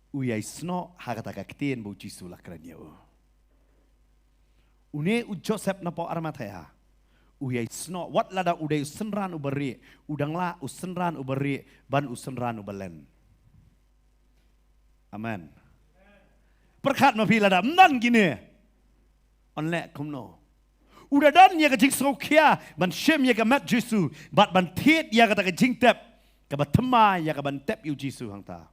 u ïaisnoh ha kata ka ktien ba u Jisu la kren ïa u. Une u Joseph na pdeng Arimathea. U ïaisnoh wat lada u dei u synran uba rieh, u dang lah u synran uba rieh, ban u synran uba len. Amen. Pyrkhat ma phi lada ym don kine. Un leh kumno? U da don ïa ka jingsngewkhia ban shim ïa ka met Jisu, bad ban thied ïa kata ka jingtep kaba thymmai ïa ka ban tep ïa u Jisu hangta.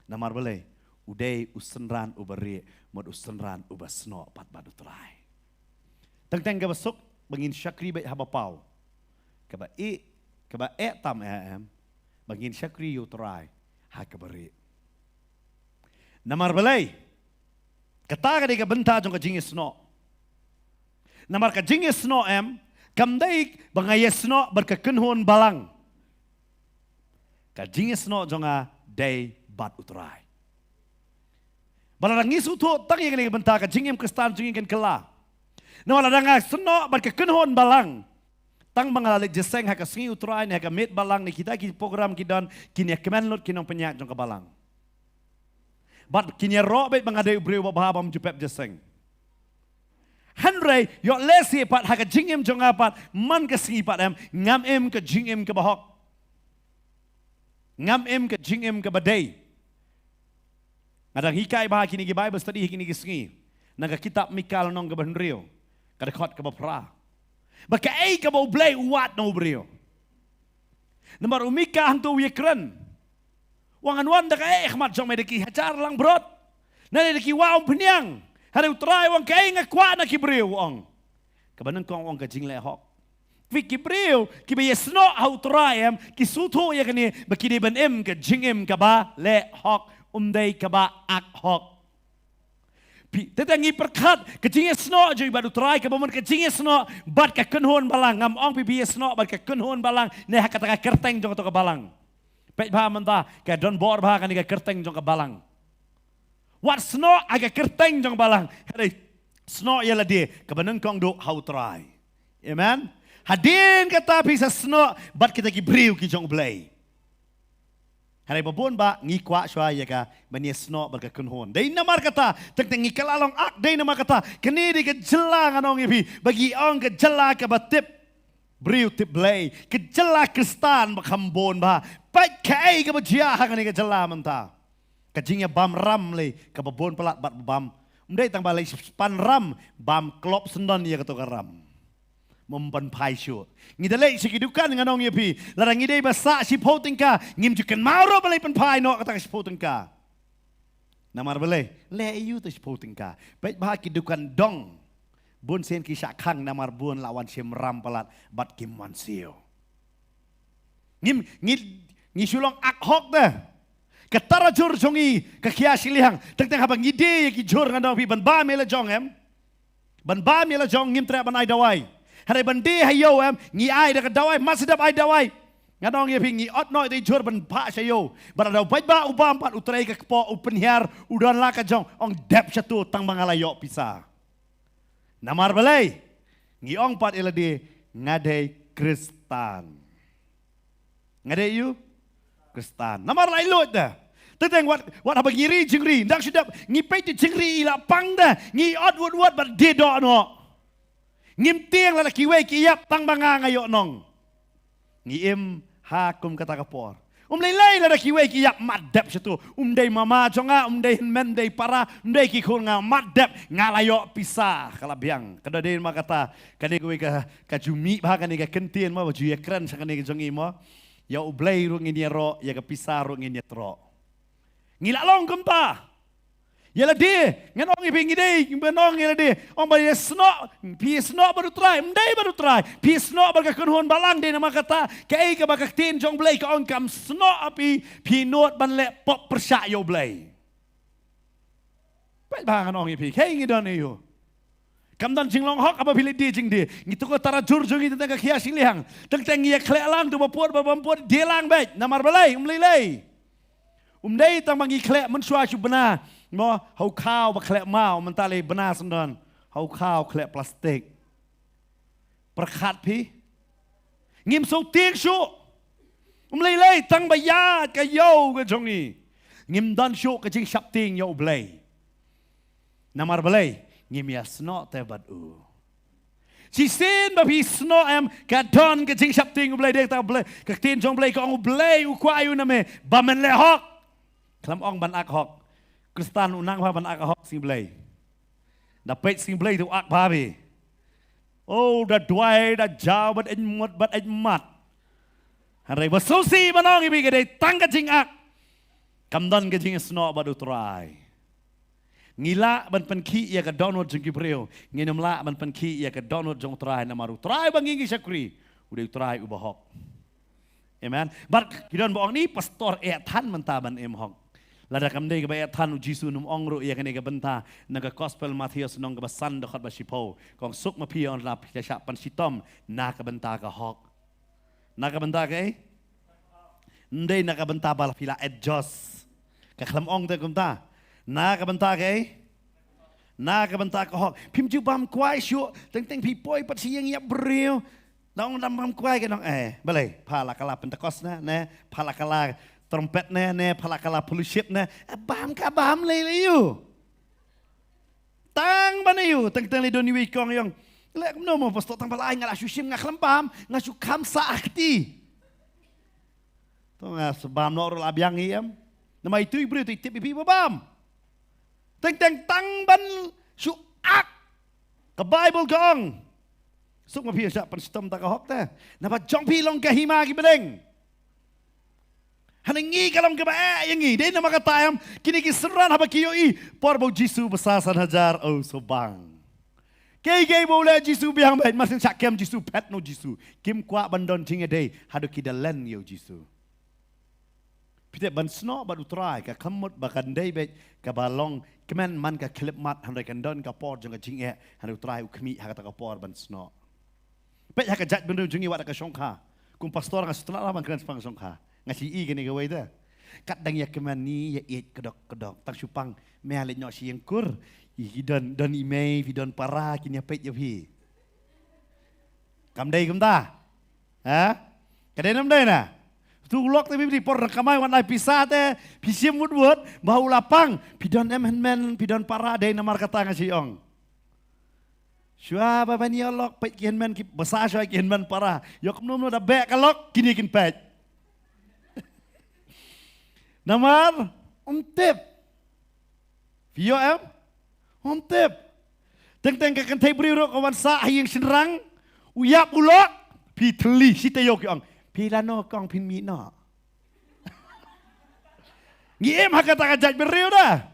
Namar balei? U dei u synran uba rieh, mut u synran uba snoh pat bad u Trai. Teng teng kaba suk ba ngin shakri beit haba paw. Kaba eh, kaba eh tam eh em, ba ngin shakri ïa u Trai ha kaba rieh. Namar balei? Kata ka dei ka bynta jong ka jingïasnoh. Namar ka jingïasnoh em, kam dei ba nga ïasnoh bad ka kynhun balang. Ka jingïasnoh jong nga dei bad u Trai. Ba lada ngi sngewthuh tang ïa kane ka bynta, ka jingim Khristan jong ngi kan kylla. Namar lada nga snoh bad ka kynhun balang, tang ba nga la leit jingïaseng ha ka sngi u Trai ne ha ka miet balang ne kita ki program ki don, kin ïa kmen lut ki nongpynïaid jong ka balang. Bad kin ïaroh beit ba nga dei u briew ba bha bym ju pep jingïaseng. Hynrei ïoh lehse pat ha ka jingim jong nga pat man ka sngi pat em, ngam im ka jingim kaba hok. Ngam im ka jingim kaba dei. Nga dang hikai bha ha kine ki Bible study ha kine ki sngi na ka kitab Mika lynnong kaba hynriew, ka dkhot kaba phra. Ba kaei kaba U Blei u wad na u briew. Namar u Mika hangto u ïakren. U ong, ngan wan da kaei ha khmat jong me? Da ki hajar langbrot? Lane da ki wah umphniang? Hynrei u Trai u ong, kaei nga kwah na ki briew, u ong. Kaba nyngkong u ong ka jingleh hok. Phi, ki briew kiba ïasnoh ha u Trai em, ki sngewthuh ïa kane ba ki dei ban im ka jingim kaba leh hok, ym dei kaba ak hok. Phi, te te ngi pyrkhat ka jingïasnoh jong i bad u Trai kaba mut ka jingïasnoh bad ka kynhun balang. Ngam ong phi, phi ïasnoh bad ka kynhun balang ne ha kata ka kyrteng jong kato ka balang. Peit bha mynta, ka don bor bha kane ka kyrteng jong ka balang. Wat snoh ha ka kyrteng jong balang, hynrei snoh ïa lade, kaba nyngkong duh ha u Trai. Amen. Hadien kata phi sa snoh bad kita ki briew ki jong U Blei. Hynrei ba bun ba ngi kwah shuwa ïa ka ban ïasnoh bad ka kynhun. Dei namar kata, teng teng ngi kylla long ak, dei namar kata, kane dei ka jylla, ngan ong ïa phi, ba ki ong ka jylla kaba tip briew tip Blei, ka jylla Khristan ba kham bun bha. Peit kaei kaba jia ha kane ka jylla mynta. Ka jingïabam ram lei kaba bun palat bad ba bam. Ym dei tang ba lei span ram, bam klop syndon ïa kato ka ram. Mem pynphai shuh. Ngi da leit sha ki dukan, ngan ong ïa phi, lada ngi dei ba sah shiphew tyngka, ngim ju kynmaw ruh ba leit pynphai noh kata ka shiphew tyngka. Namar balei? Leh aïu te shiphew tyngka? Peit bha ki dukan dong. Bun sien ki shah khang namar bun la wan shim ram palat bad kim wan siew. Ngim, ngi, ngi shu long ak hok te. Ka tarajur jong ngi ka khia shiliang. Teng teng haba ngi die ïa ki jur, ngan ong ïa phi, ban bam ïa la jong em. Ban bam ïa la jong, ngim treh ban ai dawai. Hynrei ban die ha ïew em, ngi ai da ka dawai, mat sdang ai dawai. Ngan ong ïa phi, ngi ot noh ïa i jur ban phah sha ïew. Bad lada u paidbah u bam pat, u trei ka kpoh, u pynhiar, u don la ka jong, ong dep shatu tang ba nga la ïoh pisa. Namar balei? Ngi ong pat ïa lade, nga dei Khristan. Nga dei ïa u Khristan. Namar la ïa lut da. Teng teng wat, wat haba ngi ri jingri, nang shu dep ngi peit ïa jingri i la pang da. Ngi ot wut wut bad die doh noh. Ngim tieng lada kiwei ki ïap tang ba nga nga ïoh nong. Ngi im ha kum kata ka por. Um lei lei lada kiwei ki ïap, mat dep shatu. Um dei mama jong nga, um dei hynmen, um dei para, um dei ki khun nga, mat dep, nga la ïoh pisa, ka la biang. Ka da dei ma kata, kane kawei ka, ka ju mih bha kane ka kyntien mo, ba ju ïakren sha kane ka jong i mo. Ïa U Blei ruh ngin ïaroh, ïa ka pisa ruh ngin ïatroh. Ngi la long kumta. Ïa lade, ngan ong ïa phi, ngi dei, ngi ban ong ïa lade. Ong ba ïa snoh, phi snoh bad U Trai, ym dei bad U Trai. Phi snoh bad ka kynhun balang, dei namar kata, kaei kaba ka ktien jong U Blei ka ong, kam snoh ha phi, phi nud ban leh pop pyrshah ïa U Blei. Peit bha ngan ong ïa phi, kaei ngi don ïa u. Kam don jinglong hok haba phi leit die jingdie. Ngi tu ka tarajur jong ngi teng teng ka khia shiliang. Teng teng ngi ïa khleh lang, tu ba pud ba bym pud, die lang beit. Namar balei? Um lei lei. Um dei tang ba ngi khleh mynshuwa shu bna. Mo, ha u khaw ba khleh maw, mynta lei bna syndon. Ha u khaw khleh plastik. Pyrkhat phi. Ngim sngewtieng shuh. Um lei lei tang ba ïa ka ïew ka jong ngi. Ngim don shuh ka jingsheptieng ïa U Blei. Namar balei? Ngim ïa snoh te bad u. Shisien ba phi snoh em, ka don ka jingsheptieng U Blei, dei ta U Blei. Ka ktien jong U Blei ka ong U Blei u kwah ïa u na me ba men leh hok. Khlem ong ban ak hok. Khristan u nang bha ban ak hok sngi Blei. Da peit sngi Blei te u ak bha bha. Oh, da duwai, da jaw bad ïeit mut bad ïeit mat. Hynrei ba sngewsih ban ong ïa phi, ka dei tang ka jingak. Kam don ka jingsnoh bad U Trai. Ngi lah ban pynkhih ïa ka dohnud jong ki briew, ngin ym lah ban pynkhih ïa ka dohnud jong U Trai, namar U Trai ba ngi ngi shakri u dei U Trai uba hok. Amen. Bad ki don ba ong, ni pastor eh than mynta ban im hok. Lada kam dei kaba eh than, U Jisu um ong ruh ïa kane ka bynta. Na ka Gospel Mathaios lynnong kaba san, dkhot ba shiphew, ka ong, suk ma phi ynda phi la shah pynshitom na ka bynta ka hok. Na ka bynta kaei? Ym dei na ka bynta ba la phi la adjust. Ka khlem ong te kumta. Na ka bynta kaei? Na ka bynta ka hok. Phim ju bam kwai shuh, teng teng phi poi pat sha ïing ïap briew. Nong dang bam kwai ka nong, eh, balei? Pha la ka la Pentecost ne, ne, pha la ka la trumpet ne, ne, pha la ka la fellowship ne. Eh, bam ka bam lei lei ïa u. Tang ban ïa u, teng teng lei don iwei i kong i ong, leh kumno mo pastor, tang ba la ai nga la shu shim, nga khlem bam, nga shu kham sah ha kti. To nga shu bam noh ruh la biang hi em. Namar itu i briew te i tip ïa phi ba bam. Teng teng tang ban shu ak. Ka Baibl ka ong, suk ma phi shah pynshitom ta ka hok te, naba jong phi long ka hima ki bneng. Hangne ka long kaba eh ïa ngi. Dei namar kata em, kine ki synran haba ki ïohi por ba U Jisu ba sa san hajar, oh, sngewbang. Kaei kaei ba u leh Jisu biang beit, mar shen shah kem Jisu, phet noh Jisu. Kim kwah ban don jingïadei haduh ki da len ïa U Jisu. Phi tip, ban snoh bad U Trai ka khlem mut ba kan dei beit kaba long kmen man ka khyllipmat, hynrei kan don ka por jong ka jingeh, hynrei U Trai u khmih ha kata ka por ban snoh. Peit ha ka jaitbynriew jong ngi, wat ha ka shongkha. Kum pastor nga shu tnat lah ban kren shaphang shongkha. Nga shu ïohi kane kawei te. Kat dang ïa kmen ni ïa ïeit kdok kdok. Tang shu pang, me leit noh sha ïing kur. Ïa ki don, don i mei, phi don para, kin ïa peit ïa phi. Kam dei kumta? Ha? Ka dei ne ym dei na? Tu u lok te phi, phi por kamai wan ai pisa te, phi shim wut wut, ba u la pang, phi don em hynmen, phi don para, dei namar kata nga shu ong. Shuwa ba ban ïa lok, peit ki hynmen ki basa, shuwa ki hynmen para. Ïoh kumno kumno da beh ka lok, kine kin peit. Namar ym tip. Phi ïoh em? Ym tip. Teng teng ka kynthei briew ruh ka wan sah ha ïing shynrang. U ïap u lok, phi thylli shi taïew ki ong. Phi lano kong phin mih noh. Ngi im ha kata ka jait briew da.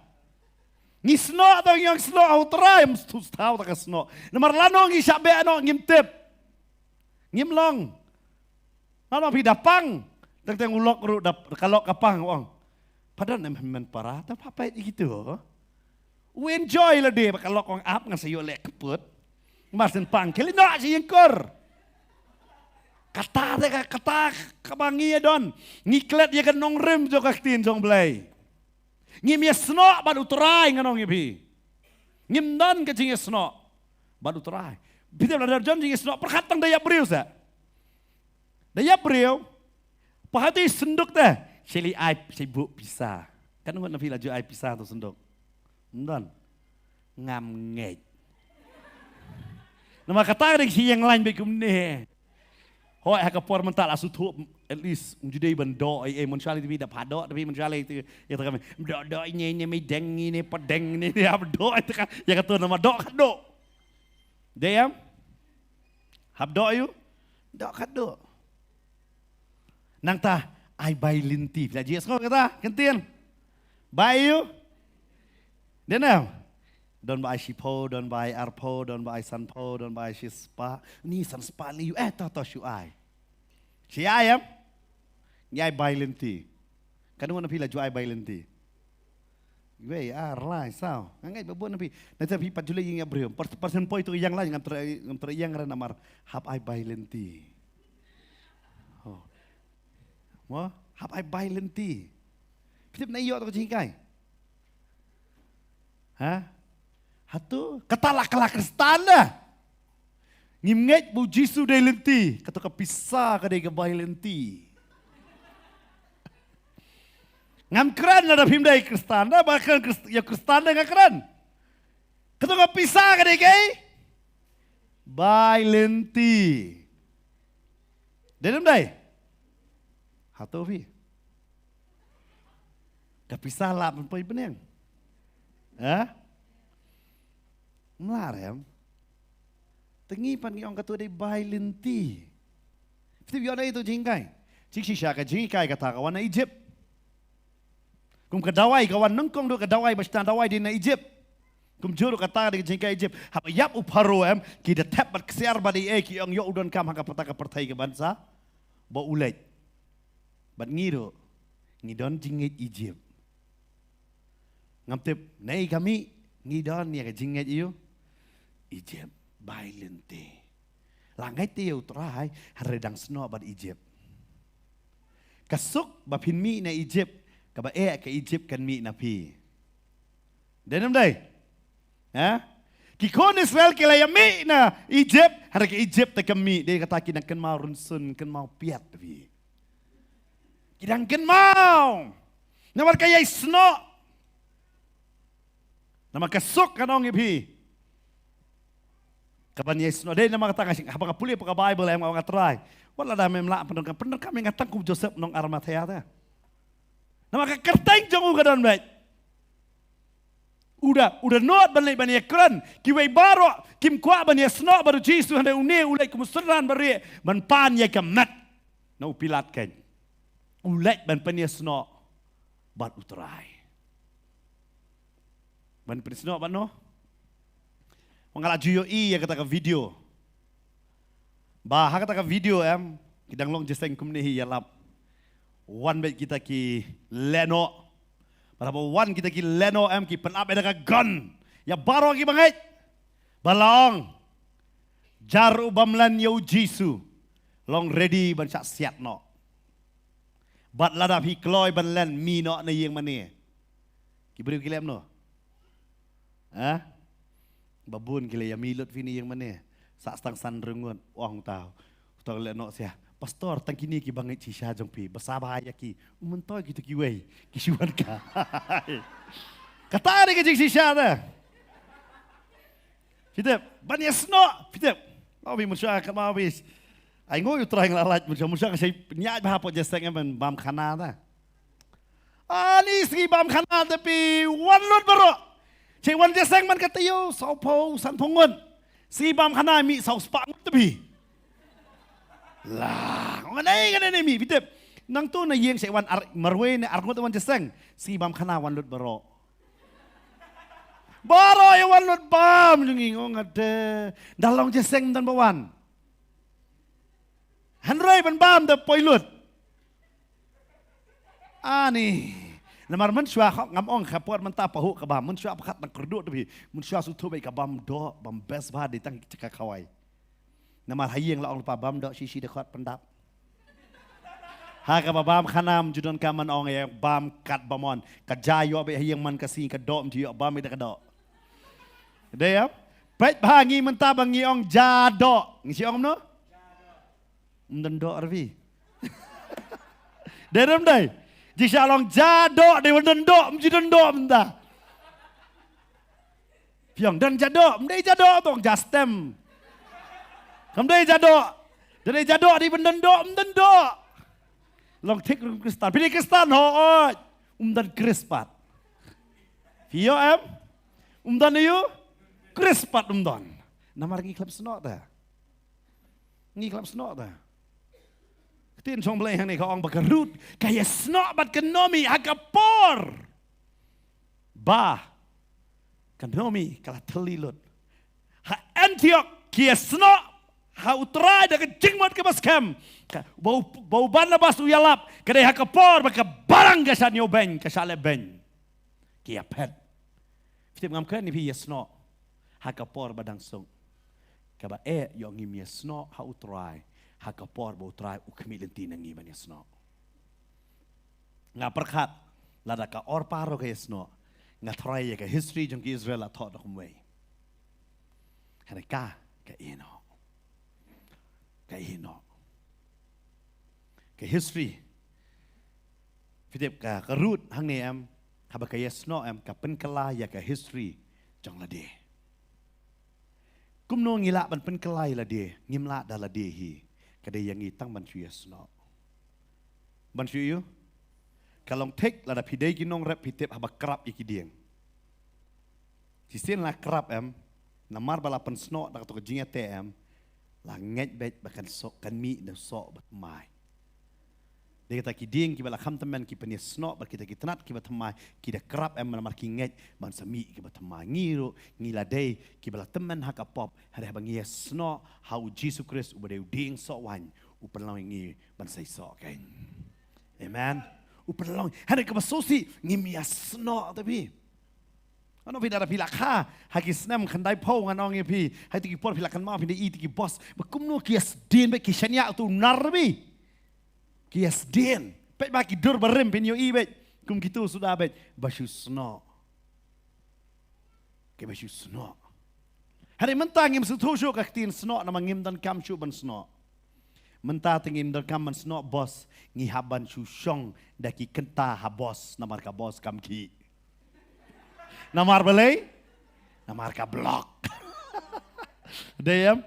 Ngi snoh ta ngi ong snoh ha u Trai, ym sngewthuh ta ka snoh. Namar lano ngi shah beh noh ngim tip. Ngim long. Lano phi da pang. Teng teng u lok ruh da ka lok ka pang u ong. Pardon em hynmen para ta pha pait ïa kitu. U enjoy lade ba ka lok u ong ap ngan sa ïoh leh kput. Mar shen pang khie leit noh sha ïing kur. Kata te ka kata kaba ngi ïa don. Ngi klet ïa ka nongrim jong ka ktien jong Blei. Ngim ïa snoh bad u Trai ngan ong ïa phi. Ngim don ka jingïasnoh bad u Trai. Phi tip lada don jingïasnoh pyrkhat tang da ïap briew sa. Da ïap briew. Pha hati senduk te. Sheli ai shei buh pisa. Kan ngut na phi la ju ai pisa tu senduk. Ym don. Ngam ngeit. Namar kata ka dei shi ïeng lain bad kumne. Hoi ha ka por mynta la shu thuh at least um ju dei ban doh ei ei, mynshuwa lei te phi da pha doh te phi, mynshuwa lei te ïa ta ka me doh doh ine ine me deng ine pa deng ine ine hap doh ïa ta ka ïa ka tu namar doh ka doh. Dei em? Hap doh ïa u? Doh ka doh. Nangta ai bai lynti. Phi la jied sngew kata ka ktien? Bai ïa u? Dei ne em? Don ba ai shiphew, don ba ai arphew, don ba ai sanphew, don ba ai shispah. Ni sanspah lei ïa u, eh to to shu ai. Shi ai em? Ngi ai bai lynti. Katno na phi la ju ai bai lynti? Wei ar lai saw. Nga ngeit ba bun na phi. Na ta phi pat ju leh ïing ïa briew. Par par shen poi tu ïeng lai ngam trei ngam trei ïeng ran namar hap ai bai lynti. Oh. Mo hap ai bai lynti. Phi tip na ïoh tu ka jingkai. Ha? Hatu kata la ka la Khristan da. Ngim ngeit ba u Jisu dei lynti, katu ka pisa ka dei ka bai lynti. Ngam kren lada phim dei Khristan da, ba kren Khrist-, ïa Khristan da nga kren. Katu ka pisa ka dei ka bai lynti. Dei ne ym dei? Hato phi? Ka pisa lap ban poi bneng. Ha? Mlar em. Te ngi pat ngi ong katu dei bai lynti. Phi tip ïoh na itu jingkai. Jingshisha ka jingkai kata ka wan na Egypt. Kum ka dawai ka wan nyngkong duh ka dawai ba sdang dawai dei na Egypt. Kumjuh ruh kata dei ka jingkai Egypt. Haba ïap u Pharaoh em ki da thep bad ksiar bad ei ei ki ong ïoh u donkam ha kata ka pyrthei ka ban sa ba u leit. Bad ngi ruh ngi don jingngeit Egypt. Ngam tip na ei ka mih ngi don ïa ka jingngeit ïa u Egypt bai lynti. La ngeit te ïa u Trai hynrei dang snoh bad Egypt. Ka suk ba phin mih na Egypt kaba eh ka Egypt kan mih na phi. Dei ne ym dei? Ha? Ki khun Israel ki la ïa mih na Egypt hynrei ka Egypt te ka mih dei kata ki dang kynmaw rynsun kynmaw piat phi. Ki dang kynmaw. Namar ka ïai snoh. Namar ka suk ka nong ïa phi. Ka ban ïai snoh dei namar kata nga shim haba nga pule pa ka Bible em nga trai. Wat lada mem lah pyndonkam pyndonkam ïa nga tang kum Joseph nong Arimathea ta. Namar ka kyrteng jong u ka don beit. U da u da nud ban leit ban ïakren kiwei baroh kim kwah ban ïasnoh bad u Jisu hynrei une u leit kum u synran barieh ban pan ïa ka met. Na u Pilat keiñ u leit ban pynïasnoh bad u Trai. Ban pynïasnoh bad no? Nga la ju ïohi ïa kata ka video. Ba ha kata ka video em ki dang long jingïaseng kumne hi ïalap. Wan beit kita ki lehnoh. Bad haba wan kita ki lehnoh em ki pynap ïa ka gun ïa baroh ki bangeit. Ba long jar u bym len ïa u Jisu long ready ban shah siat noh. Bad lada phi kloi ban len mih noh na ïing mane. Ki briew ki lem noh. Ha? Ba bun ki la ïa mih lut phi na ïing mane. Sa stang san ryngut ong tau. Tau leh noh sia. Pastor tang kine ki bangeit shisha jong phi ba sa bha ïa ki. Myntoi kitu kiwei ki shu wan ka. Kata dei ka jingshisha te. Phi tip ban ïasnoh phi tip. Mau bi mynshuwa ka mau bi. Ai ngoi u Trai nga la lait mynshuwa mynshuwa ka shei pynïaid bha hapoh jingïaseng em ban bam khana ta. Ani sngi bam khana te phi wan lut baroh. Che wan jingïaseng man ka taïew sawphew sanphew ngut. Sngi bam khana mih saw spah ngut te phi. La, ngan ai ngan ai mih, phi tip. Nangtu na ïing sa wan ar marwei ne arngut wan jaseng. Sngi bam khana wan lut baroh. Baroh ïa wan lut bam jong ngi, nga de. Da long jaseng ym don ba wan. Hynrei ban bam da poi lut. Ani. Namar mynshuwa, ngam ong ka por mynta pahuh ka bam. Mynshuwa pakat nang kyrduh te phi. Mynshuwa shu thuh beit ka bam doh, bam best bha dei tang ka khawai. Namar ha ïing la ong lypa bam doh shi shi dkhot pyndap. Ha kaba bam khana ym ju donkam ban ong ïa bam kat bam on. Ka ja ïoh beit ha ïing man ka sngi, ka doh ym ju ïoh bam beit da ka doh. Dei em? Peit bha ngi mynta ba ngi ong ja doh. Ngi shu ong kumno? Ym don doh re phi. Dei re ym dei? Jingshisha long ja doh, dei ym don doh, ym ju don doh mynta. Phi ong don ja doh, ym dei ja doh tong ja stem. Kam dei ja doh. Dei ja doh, dei ym don doh, ym don doh. Long thik ruh Khristan. Phi dei Khristan hooid. Ym don Khrist pat. Phi ïoh em? Ym don aïu? Khrist pat ym don. Namar ngi khlem snoh te. Ngi khlem snoh te. Ktien jong U Blei hangne ka ong ba ka Ruth ka ïasnoh bad ka Naomi ha ka por ba ka Naomi ka la thylli lut. Ha Antiok ki ïasnoh ha U Trai da ka jingmut kaba skhem. Ka, ba u, ba u Barnabas u ïalap, ka dei ha ka por ba ka balang ka shah ñiewbeiñ, ka shah lehbeiñ. Ki ïaphet. Phi tip, ngam kren ïa phi ïasnoh ha ka por ba dang suk. Kaba eh ïoh ngim ïasnoh ha U Trai ha ka por ba U Trai u khmih lynti na ngi ban ïasnoh. Nga pyrkhat lada ka Orpah ruh ka ïasnoh, nga tharai ïa ka history jong ki Israel la thoh da kumwei. Hynrei ka, ka ïehnoh. Ka ïehnoh. Ka history. Phi tip ka, ka Ruth hangne em, haba ka ïasnoh em, ka pynkylla ïa ka history jong lade. Kumno ngi lah ban pynkylla ïa lade, ngim lah da lade hi. Ka dei ïa ngi tang ban shu ïasnoh. Ban shu ïoh. Ka long thik lada phi dei ki nongrep phi tip haba krap ïa ki dieng. Shisien la krap em, namar ba la pynsnoh da kato ka jingïateh em, la ngeit beit ba kan soh, kan mih da soh ba thymmai. Dei kata ki dieng kiba la kham tymmen ki pynïasnoh bad kita ki tnat kiba thymmai, ki da krap em namar ki ngeit ban sa mih kiba thymmai. Ngi ruh ngi la dei kiba la tymmen ha ka pop, hynrei haba ngi ïasnoh ha U Jisu Khrist uba dei u dieng soh waiñ, u pynlong ïa ngi ban sa ïasoh kein. Amen. U pynlong. Hynrei kaba sngewsih ngim ïasnoh te phi. Ano phi, lada phi la kha ha ki snem khyndaiphew, ngan ong ïa phi, ha kito ki por phi la kynmaw phi da i kito ki boss ba kumno ki ïasdien bad ki shaniah, uto u nar bad ki ïasdien. Peit ba ki dur barim phin ïohi bad kum kito suda bad ba shu snoh. Kiba shu snoh. Hynrei mynta ngim sngewthuh shuh ka ktien snoh namar ngim donkam shuh ban snoh. Mynta te ngim donkam ban snoh boss, ngi hap ban shu shong da ki kynta ha boss namar ka boss kam khih. Namar balei? Namar ka block. Dei em?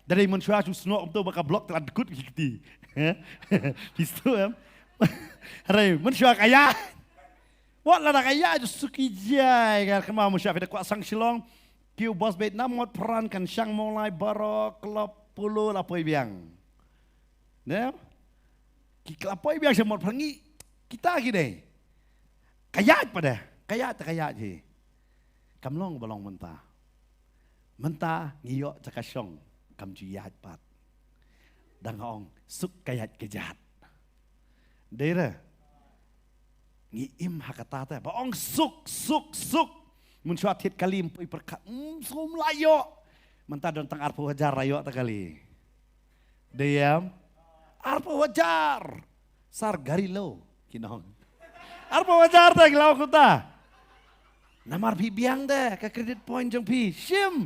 Da dei mynshuwa shu snoh kumto ba ka block te la dkut ki kti. Phi sngewthuh em? Hynrei mynshuwa ka ïaid. Wat lada ka ïaid ju suki jai ka kynmaw mynshuwa phi da kwah sang Shillong. Ki u boss beit na Motphran kan shang Mawlai baroh klop polo la poi biang. Ne? Ki la poi biang sha Motphran ngi. Kita ki dei. Ka ïaid pat de. Ka ïaid te ka ïaid hi. Kam long ba long mynta. Mynta ngi ïoh jaka shong kam ju ïaid pat. Dang ong suk ka ïaid ka jat. Dei re. Ngi im ha kata te ba ong suk, suk, suk. Mynshuwa thied kali ym poi pyrkhat, mm, sum la ïoh. Mynta don tang arphew hajar la ïoh ta kali. Dei em? Arphew hajar. Sar gari lo ki nong. Arphew hajar te ki la ong kumta. Namar phi biang te ka credit point jong phi. Shim.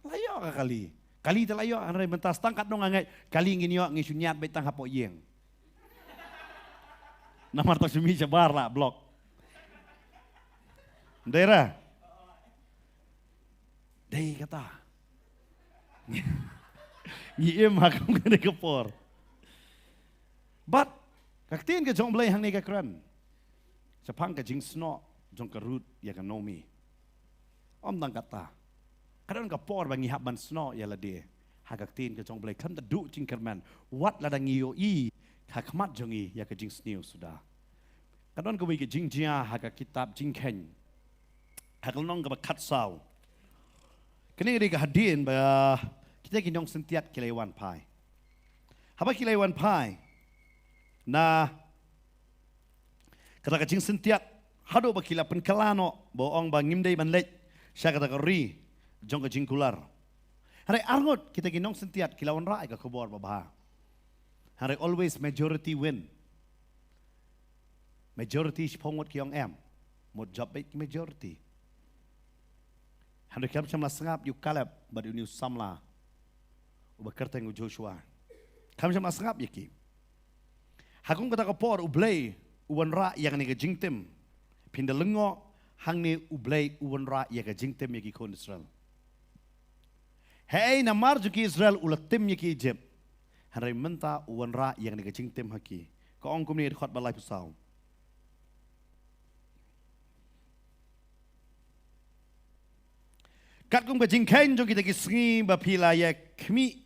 La ïoh ka kali. Kali te la ïoh, hynrei mynta stang katno nga ngeit kali ngin ïoh, ngi shu ñiad beit tang hapoh ïing. Namar tang shu mih shabar la block. Dei re. Dei kata. Ngi im ha kum kane ka por. Bad ka ktien ka jong U Blei hangne ka kren shaphang ka jingsnoh jong ka Ruth ïa ka Naomi. Ym tang kata. Ka don ka por ba ngi hap ban snoh ïa lade. ha ka ktien ka jong U Blei, khlem da duh jingkyrmen, wat lada ngi ïohi ha khmat jong ngi ïa ka jingsniew suda. Ka don kawei ka jingjia ha ka kitab Jingkheiñ, ha ka lynnong kaba khatsaw. Kane ka dei ka hadien ba kita ki nongsyntiat ki la wan phai. Haba ki la wan phai na kata ka jingsyntiat, haduh ba ki la pynkylla noh, ba ong ba ngim dei ban leit sha kata ka ri jong ka jingkular. Hynrei arngut kita ki nongsyntiat ki la wanrah ïa ka khubor babha. Hynrei always majority win. Majority shiphew ngut ki ong em. Mut jop beit ki majority. Hynrei kam shym la sngap ïa u Kaleb bad une u samla uba kyrteng u Joshua. Kam shym la sngap ïa ki. Ha kum kata ka por U Blei u wanrah ïa kane ka jingtim. Phin da lyngngoh, hangne U Blei u wanrah ïa ka jingtim ïa ki khun Israel. Hei, namar jong ki Israel u la tim ïa ki Egypt. Hynrei mynta u wanrah ïa kane ka jingtim ha ki. Ka ong kumne, dkhot ba laiphew saw. Katkum ka jingkheiñ jong kita ki sngi ba phi la ïa khmih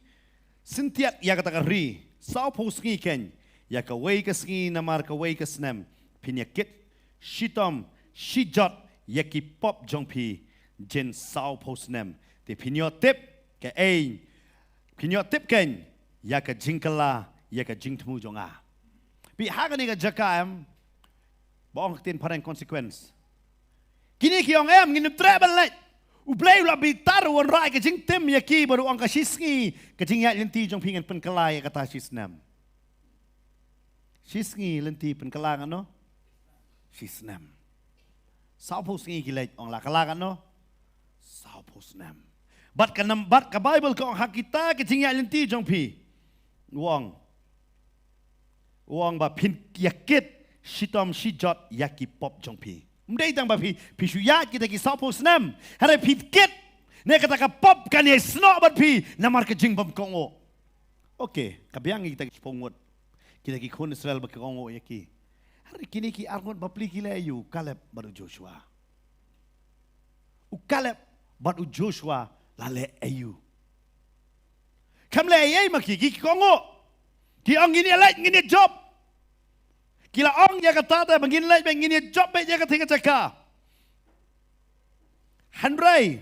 syntiat ïa kata ka ri, sawphew sngi kheiñ, ïa kawei ka sngi namar kawei ka snem, phin ïa kit shitom shijot ïa ki pop jong phi, jin sawphew snem. Te phin ïoh tip kaei, phin ïoh tip kheiñ ïa ka jingkylla ïa ka jingthmu jong nga. Phi, ha kane ka jaka em, ba ong ka ktien phareng consequence. Kine ki ong em, ngin ym treh ban leit. U Blei u la bitar, u wanrah ka jingtim ïa ki bad u ong ka shisngi ka jingïaid lynti jong phi ngan pynkylla ïa kata shisnem. Shisngi lynti pynkylla katno? Shisnem. Sawphew sngi ki leit, ong la kylla katno? Sawphew snem. Bad ka nam, bad ka Baibl ka ong ha kita ka jingïaid lynti jong phi, u ong, u ong ba phin ïa kit shitom shijot ïa ki pop jong phi. Ym dei tang ba phi, phi shu ïaid kita ki sawphew snem, hynrei phi kit ne kata ka pop kan ïai snoh bad phi namar ka jingbym kohnguh. Okay, ka biang kita ki shiphew ngut, kita ki khun Israel ba ki kohnguh ïa ki. Hynrei kine ki arngut bapli ki leh aïu, u Kaleb bad u Joshua? U Kaleb bad u Joshua la leh aïu? Kam leh ei ei ma ki, ki kohnguh. Ki ong ngin ïa leit, ngin ïa jop. Ki la ong ïa kata te ba ngin leit beit, ngin ïa jop beit ïa kata ka jaka. Hynrei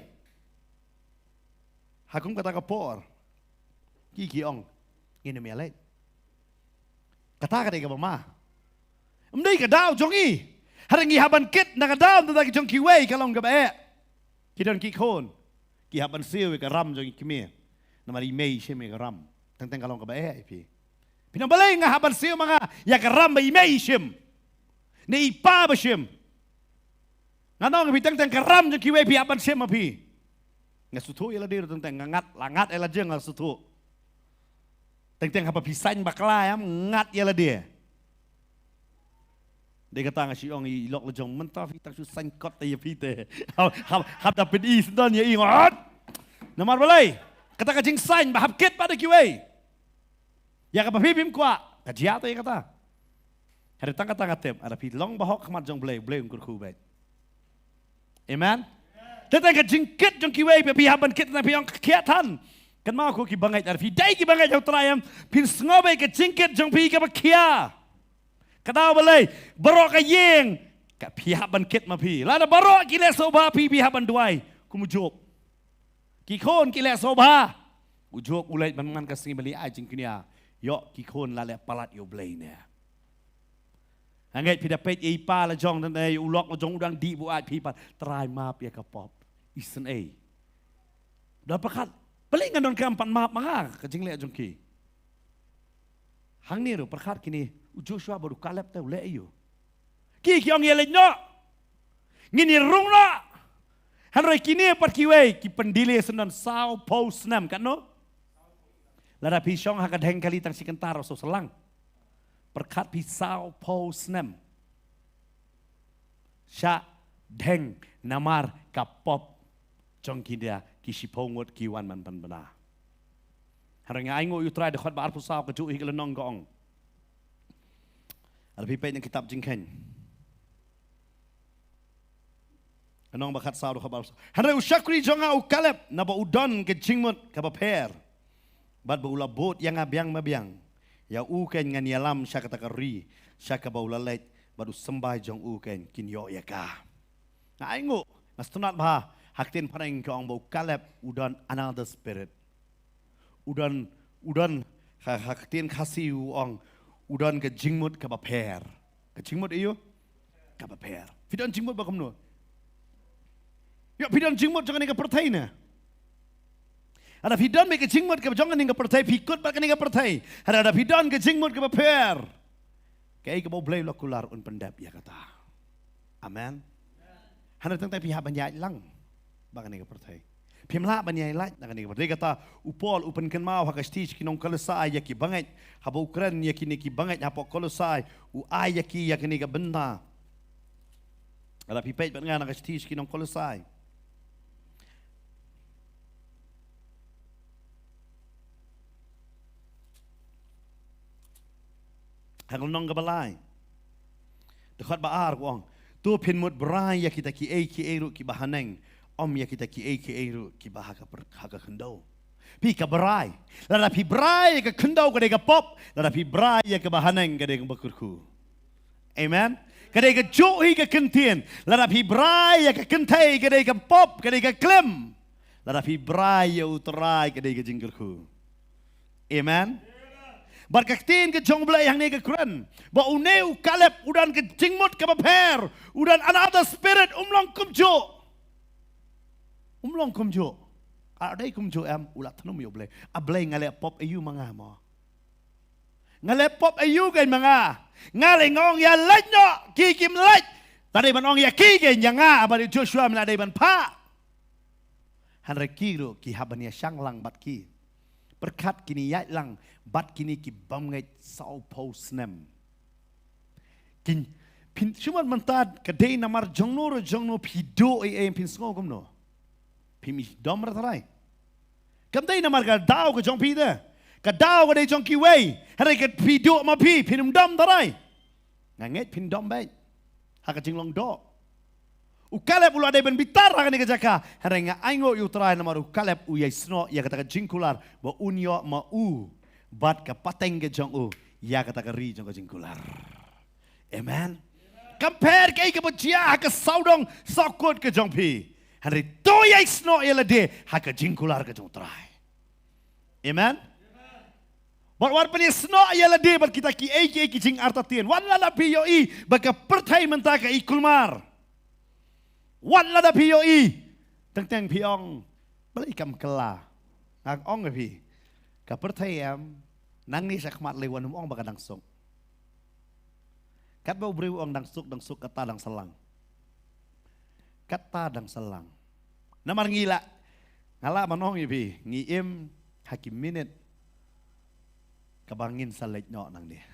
ha kum kata ka por, ki, ki ong ngin ym ïa leit. Kata ka dei kaba ma. Ym dei ka daw jong ngi. Hynrei ngi hap ban kit na ka daw, na ka daw jong kiwei ka long kaba eh. Ki don ki khun, ki hap ban siew ïa ka ram jong i kmie. Namar i mei i shim ïa ka ram. Teng teng ka long kaba eh ïa phi. Phi nang balei nga hap ban siew ma nga ïa ka ram ba i mei i shim ne i pa ba shim? Nga ong ïa phi, teng teng ka ram jong kiwei phi hap ban shim ma phi. Nga sngewthuh ïa lade ruh, teng teng nga ngat, la ngat ïa lade, nga sngewthuh. Teng teng haba phi saiñ bakla, ïa ngat ïa lade. Dei kata nga shu ong, i lok la jong mynta phi tang shu saiñ kot ïa phi te. Hap, hap, hap da pyn-i sngewdon ïa i ngat. Namar balei? Kata ka jingsaiñ ba hap kit pat da kiwei. Ïa kaba phi phim kwah, ka jia te ïa kata. Hynrei tang kata nga tip, lada phi long bahok khmat jong Blei, Blei un kyrkhu beit. Amen. Te tang ka jingkit jong kiwei, phi hap ban kit, tang phi ong ka khia than. Kynmaw ko ki bangeit, lada phi dei ki bangeit ha U Trai em, phin sngew beit ka jingkit jong phi kaba khia. Ka daw balei? Baroh ka ïing, ka phi hap ban kit ma phi. Lada baroh ki leh sngewbha, phi, phi hap ban duwai kum u Job. Ki khun ki leh sngewbha. U Job u leit ban man ka sngi ba li ai jingkñia. Ïoh ki khun la leh palat ïa U Blei ne. Hangne phi da peit ïa i pa la jong, tang ïa u lok la jong u dang dih, u ong ïa phi pat, Trai map ïa ka pop. Isynei. Da pyrkhat, balei ngan donkam pat map ma nga ka jingleh jong ki? Hangne ruh pyrkhat kine, u Joshua bad u Kaleb te u leh aïu? Ki, ki ong ïa leit noh. Ngin ïa rung noh. Hynrei kine pat kiwei ki pyndelay sngewdon sawphew snem, katno? Lada phi shong ha ka dheng kali tang shi kynta ruh sngewsih lang. Pyrkhat phi, sawphew snem. Shah dheng namar ka pop jong ki da ki shiphew ngut ki wan ban pynbna. Hynrei nga ainguh ïa U Trai, dkhot ba arphew saw, kajuh hi ka lynnong ka ong. Lada phi peit na kitab Jingkheiñ. Lynnong ba khatsaw, dkhot ba arphew saw. Hynrei u shakri jong nga u Kaleb, naba u don ka jingmut kaba pher. Bad ba u la bud ïa nga biang ma biang. Ïa u kein ngan ïalam sha kata ka ri, sha kaba u la leit, bad u symbai jong u kein kin ïoh ïa ka. Nga ainguh, nga sngewtynnat bha, ha ka ktien phareng ka ong ba u Kaleb u don another spirit. U don, u don, ha, ha ka ktien Khasi u ong, u don ka jingmut kaba pher. Ka jingmut aïu? Kaba pher. Phi don jingmut ba kumno? Ïoh, phi don jingmut jong kane ka pyrthei ne? Lada phi don beit ka jingmut kaba jong kane ka pyrthei, phi kut bad kane ka pyrthei. Hynrei lada phi don ka jingmut kaba pher, kaei kaba U Blei u la kular un pyndep ïa kata. Amen. Hynrei tang tang phi hap ban ïaid lang bad kane ka pyrthei. Phim lah ban ïaid lang bad kane ka pyrthei. Kata u Paul u pynkynmaw ha ka shithi sha ki nong Kolosai ïa ki bangeit, haba u kren ïa kine ki bangeit hapoh Kolosai, u ai ïa ki ïa kane ka bynta. Lada phi peit bad nga na ka shithi sha ki nong Kolosai, ha ka lynnong kaba lai, dkhot ba ar, u ong: To phin mut brai ïa kita kiei kiei ruh kiba haneng, ym ïa kita kiei kiei ruh kiba ha ka pyrkhat, ha ka khyndew. Phi ka brai. Lada phi brai ïa ka khyndew ka dei ka pop, lada phi brai ïa kaba haneng ka dei kaba kyrkhu. Amen. Ka dei kajuh hi ka kyntien. Lada phi brai ïa ka kynthei ka dei ka pop, ka dei ka klim. Lada phi brai ïa U Trai ka dei ka jingkyrkhu. Amen. Bad ka ktien ka jong U Blei hangne ka kren ba une u Kaleb u don ka jingmut kaba pher, u don another spirit, um long kumjuh. Um long kumjuh. A dei kumjuh em, u la thnum ïa U Blei. A Blei, nga leh pop aïu ma nga mo? Nga leh pop aïu kein ma nga? Nga leh nga ong ïa leit noh, ki kim leit. Te dei ban ong ïa ki kein, ïa nga bad ïa Joshua me la dei ban phah. Hynrei ki ruh ki hap ban ïashang lang bad ki. Pyrkhat kine ïaid lang bad kine ki bym ngeit sawphew snem. Kin, phin shu mut mynta ka dei namar jongno re jongno phi duh ei ei phin sngew kumno? Phim dom re tharai. Kam dei namar ka daw ka jong phi te. Ka daw ka dei jong kiwei. Hynrei ka phi duh ma phi, phin ym dom tharai. Nga ngeit phin dom beit ha ka jinglong doh. U Kaleb u la dei ban bitar ha kane ka jaka. Hynrei nga ainguh ïa U Trai namar u Kaleb u ïai snoh ïa kata ka jingkular ba un ïoh ma u bad ka pateng ka jong u ïa kata ka ri jong ka jingkular. Amen. Kam pher kaei kaba jia ha ka sawdong sawkut ka jong phi. Hynrei to ïai snoh ïa lade ha ka jingkular ka jong U Trai. Amen. Bad wat pynïasnoh ïa lade bad kita kiei kiei ki jingartatien. Wat lada phi ïohi ba ka pyrthei mynta ka i kulmar. Wat lada phi ïohi. Teng teng phi ong, balei kam kylla? Nga ong ïa phi, ka pyrthei em, nangne shakhmat lei wan ym ong ba ka dang suk. Katba u briew u ong dang suk, dang suk, kata dang shallang. Kata dang shallang. Namar ngi lah, nga lah ban ong ïa phi, ngi im ha ki minit kaba ngin sa leit noh nangne.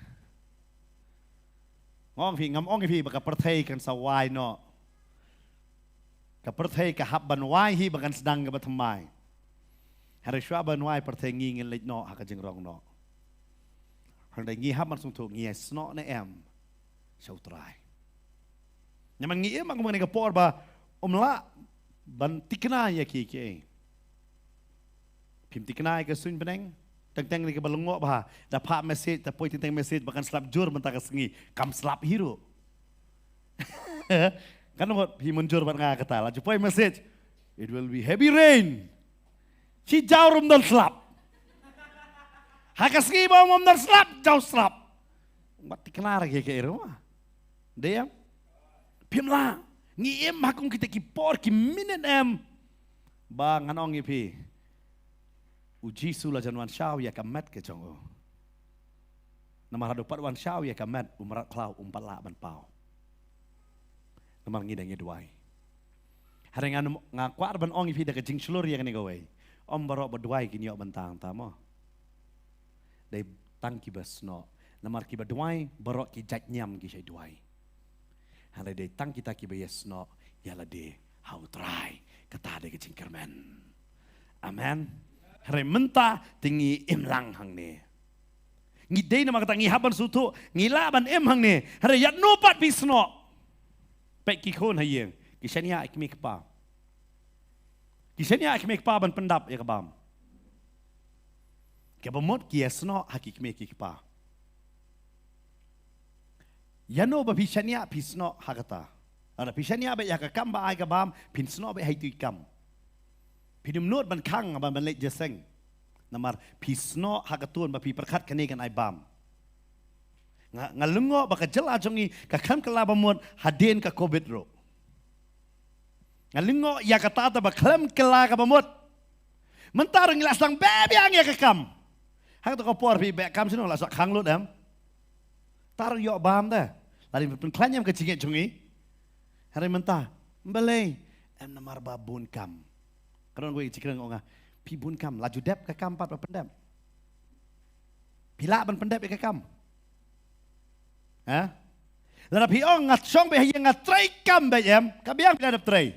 Nga ong phi, ngam ong ïa phi ba ka pyrthei kan sa wai noh. Ka pyrthei ka hap ban wai hi ba kan sdang kaba thymmai. Hynrei shuwa ban wai pyrthei ngi ngin leit noh ha ka jingrong noh. Hynrei ngi hap ban sngewthuh ngi ïai snoh ne em sha U Trai. Namar ngi im ha kane ka por ba ym lah ban tikna ïa kiei kiei. Phim tikna ïa ka suiñ bneng. Teng teng ne kaba lyngngoh bha, da phah message, da poi teng teng message ba kan slap jur mynta ka sngi. Kam slap hi ruh. Kan ngut phi mynjur bad nga kata, la ju poi message, it will be heavy rain. Shi jaw ruh ym don slap. Ha ka sngi ba ym don slap, jaw slap. Wat tikna re kiei kiei ruh ma. Dei em? Phim lah. Ngi im ha kum kita ki por ki minit em ba ngan ong ïa phi, U Jisu la jan wan shaw ïa ka met ka jong u. Namar haduh pat wan shaw ïa ka met, u mrad khlaw um pat lah ban paw. Namar ngi dang ïa duwai. Hynrei nga, nga kwah ban ong ïa phi da ka jingshlur ïa kane kawei. Ym baroh ba duwai kin ïoh bynta hangta mo. Dei tang kiba snoh. Namar kiba duwai baroh ki jait niam ki shait duwai. Hynrei dei tang kita kiba ïa snoh ïa lade ha U Trai. Kata dei ka jingkyrmen. Amen. Hynrei mynta te ngi im lang hangne. Ngi dei namar kata ngi hap ban sngewthuh, ngi lah ban im hangne. Hynrei ïa no pat phi snoh. Peit ki khun ha ïing, ki shaniah ïa ki kmie kpa. Ki shaniah ïa ki kmie kpa ban pyndap ïa ka bam. Kaba mut ki ïa snoh ha ki kmie ki kpa. Ïa no ba phi shaniah phi snoh ha kata. Lada phi shaniah beit ïa ka kam ba ai ka bam, phin snoh beit ha itu i kam. Phin ym nud ban khang ban, ban leit jingïaseng. Namar phi snoh ha ka tun ba phi pyrkhat kane kan ai bam. Nga, nga lyngngoh ba ka jylla jong ngi ka khlem kylla ba mut hadien ka covid ruh. Nga lyngngoh ïa kata te ba khlem kylla kaba mut. Mynta ruh ngi la sdang beh biang ïa ka kam. Ha kato ka por phi beh kam shano la sdang khang lut em. Te ruh ïoh bam te. La dei pynkhlaiñ em ka jingngeit jong ngi. Hynrei mynta, balei? Em namar ba bun kam. Ka don kawei ka jingkren ong nga, phi bun kam, la ju dep ka kam pat ba pyndep. Phi lah ban pyndep ïa ka kam. Ha? Lada phi ong nga shong beit ha ïing nga trei kam beit em, ka biang phi la dep trei.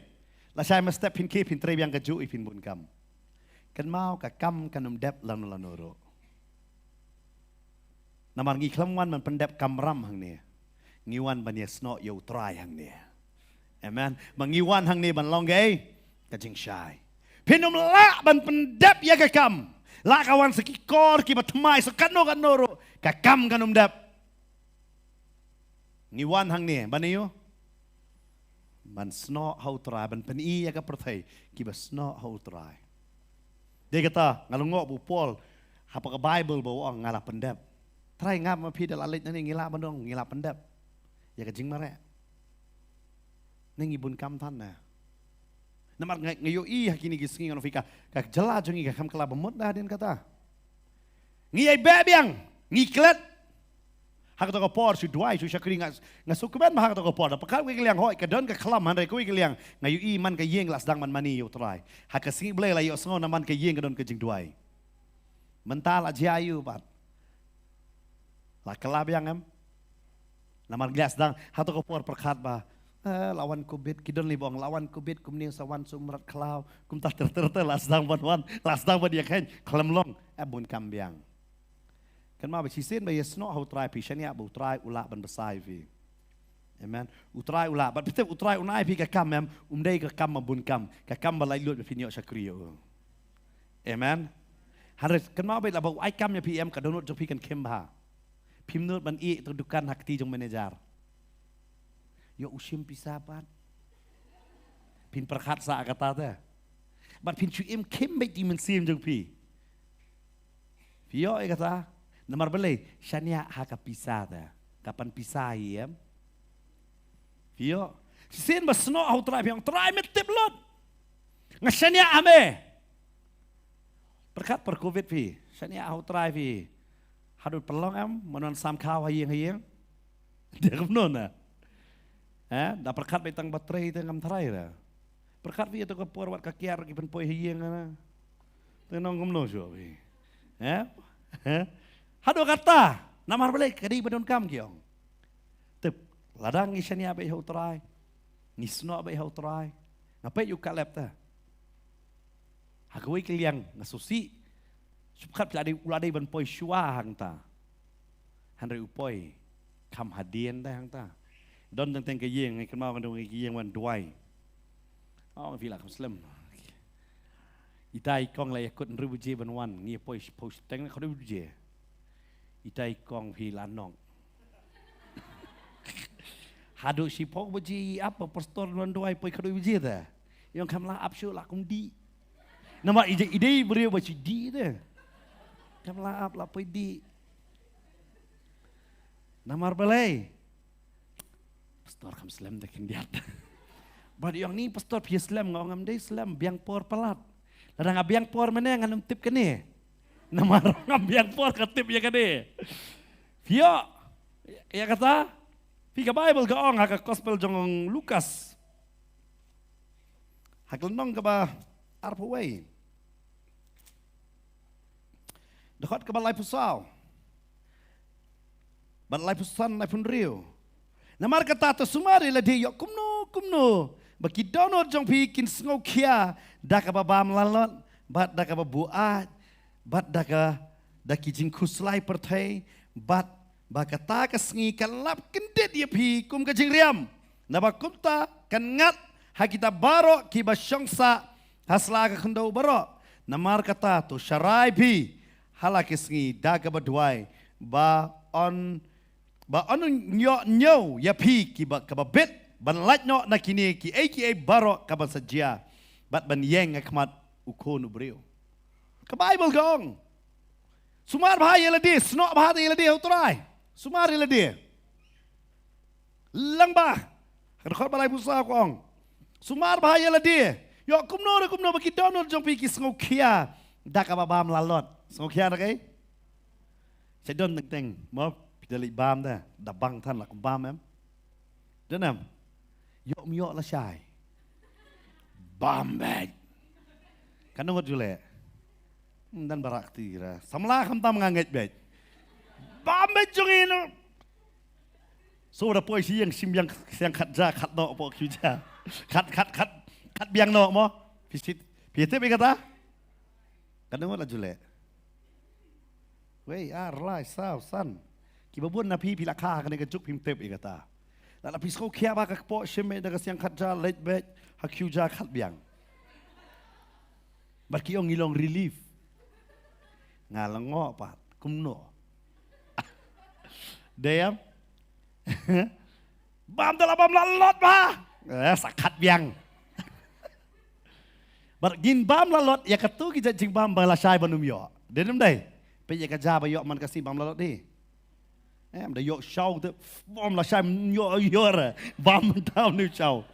Lashai mynstep phin khie phin trei biang kajuh ïa phin bun kam. Kynmaw ka kam kan ym dep lano lano ruh. Namar ngi khlem wan ban pyndep kamram hangne. Ngi wan ban ïa snoh ïa U Trai hangne. Amen. Ba ngi wan hangne ban long kaei? Ka jingshai. Phin ym lah ban pyndep ïa ka kam. La ka wan sa ki kor kiba thymmai sa katno katno ruh. Ka kam kan ym dep. Ngi wan hangne ban ïa u. Ban snoh ha U Trai, ban pyni ïa ka pyrthei kiba snoh ha U Trai. Dei kata, nga lyngngoh ba u Paul, hapoh ka Baibl ba u ong nga la pyndep. Trai nga ma phi da la leit nangne ngi lah ban ong, ngi la pyndep. Ïa ka jingmareh. Ne ngi bun kam than ne. Namar nga, nga ïohi ha kine ki sngi ngan ong phi ka, ka jylla jong ngi ka kham kylla ba mut da hadien kata. Ngi ïai beh biang, ngi klet. Ha kato ka por shu duwai, shu shakri nga, nga shu kmen ba ha kato ka por. Da pyrkhat kawei ka liang hooid, ka don ka khlam hynrei kawei ka liang. Nga ïohi man ka ïing la sdang ban mane ïa U Trai. Ha ka sngi Blei la ïohsngew na man ka ïing ka don ka jingduwai. Mynta la jia ïa u pat. La kylla biang em. Namar ngi la sdang, ha kato ka por pyrkhat ba. Eh, la wan covid, ki don li ba ong, la wan covid, kumne sa wan sumrat khlaw, kumta ter ter ter, la sdang ban wan, la sdang ban ïa kheiñ, khlem long, eh, bun kam biang. Kynmaw ba shisien ba ïa snoh ha U Trai phi shaniah ba U Trai u lah ban bsa ïa phi. Amen. U Trai u lah, bad phi tip U Trai un ai phi ka kam em, um dei ka kam ba bun kam, ka kam ba laitluid ba phin ïoh shakri ïa u. Amen. Hynrei kynmaw beit lada u ai kam ïa phi em ka dohnud jong phi kan khim bha. Phim nud ban ïeh tang dukan ha kti jong manager. Ïoh u shim pisa pat. Phin pyrkhat sa kata te. Bad phin shu im khim beit ïa ki mynsiem jong phi. Phi ïoh ïa kata. Namar balei shaniah ha ka pisa te. Ka pan pisa hi em. Phi ïoh. Shisien ba snoh ha U Trai phi ong Trai me tip lut. Nga shaniah ha me. Pyrkhat por covid phi. Shaniah ha U Trai phi. Haduh pynlong em, mano sam khaw ha ïing ha ïing. Dei kumno na. Eh, da pyrkhat beit tang ba trei te ngam tharai da. Pyrkhat phi ïa to ka por wat ka kiar ki pynpoi ha ïing na. Te nong kumno shuh phi. Eh? Eh? Haduh kata, namar balei ka dei ba donkam ki ong. Tip, lada ngi shaniah beit ha U Trai. Ngi snoh beit ha U Trai. Nga peit ïa u Kaleb te. Ha kawei ka liang nga sngewsih. Shu pyrkhat phi la dei, u la dei ban poi shuwa hangta. Hynrei u poi kham hadien te hangta. Don teng teng ka ïing, nga kynmaw nga don ka ïing wan duwai. Oh, phi la kham slem. Ita i kong la ïakut hynriew baje ban wan, ngi poi poi teng na khatduh baje. Ita i kong phi la nong. Haduh shiphew baje i ap ba pastor wan duwai poi khatduh baje te. Ïong kham lah ap shuh lah kum dih. Namar i dei, i dei briew ba shi dih te. Kham lah ap lah poi dih. Namar balei. Pastor kham slem te khyndiat. Bad ïong ni pastor phi slem nga ong ngam dei slem biang por palat. Lada nga biang por mynne ngan ym tip kane. Namar nga biang por ka tip ïa kane. Phi ïoh ïa kata. Phi ka Baibl ka ong ha ka gospel jong Lukas. Ha ka lynnong kaba arphew wei. Dkhot kaba laiphew saw. Bad laiphew san laiphew hynriew. Namar kata to sumar ïa lade ïoh kumno kumno. Ba ki dohnud jong phi kin sngew khia. Da kaba bam lalot. Bad da kaba buaid. Bad da ka da ki jingkhuslai pyrthei. Bad ba kata ka sngi kan lap kyndit ïa phi kum ka jingriam. Naba kumta kan ngat ha kita baroh kiba shong sah ha sla ka khyndew baroh. Namar kata to sharai phi ha la ki sngi da kaba duwai, ba yn, ba yn ïoh ñiew ïa phi kiba, kaba bit, ban lait noh na kine kiei kiei baroh kaban sa jia, bad ban ïeng ha khmat u Khun u briew. Ka Baibl ka ong. Sumar bha ïa lade, snoh bha ïa lade ha U Trai. Sumar ïa lade. Lang bha. Ka dkhot ba laiphew saw ka ong. Sumar bha ïa lade. Ïoh kumno re kumno ba ki dohnud jong phi ki sngewkhia da kaba bam lalot. Sngewkhia da kaei? Sa don teng teng mo, phi da leit bam da, da bang than la kum bam em. Don em? Ïoh ym ïoh lashai. Bam beit. Katno ngut ju leh? Hmm, don baroh kti ra. Samla khamtam nga ngeit beit. Bam beit jong i no. So da poi shi ïeng shim ïeng siang khat ja khat noh poi kyu ja. Khat, khat, khat, khat biang noh mo. Phi sit, phi tip ïa kata? Katno ngut la ju leh? Wei, ar, lai, saw, san. Kiba bun na phi, phi la kha ha kane ka juk phim tip ïa kata. La, la phi sngewkhia ba ka kpoh shim beit da ka siang khat ja leit beit ha kyu ja khat biang. Bad ki ong ngi long relief. Nga la ngoh pat, kumno? Dei em? Bam da la bam lalot bha. Eh, sa khat biang. Bad ngin bam lalot ïa katu ki jait jingbam ba lashai ban ym ïoh. Dei ne ym dei? Peit ïa ka ja ba ïoh man ka sngi bam lalot hi. Em, da ïoh shaw te bam lashai ym ïoh ïoh re. Bam tau ne shaw.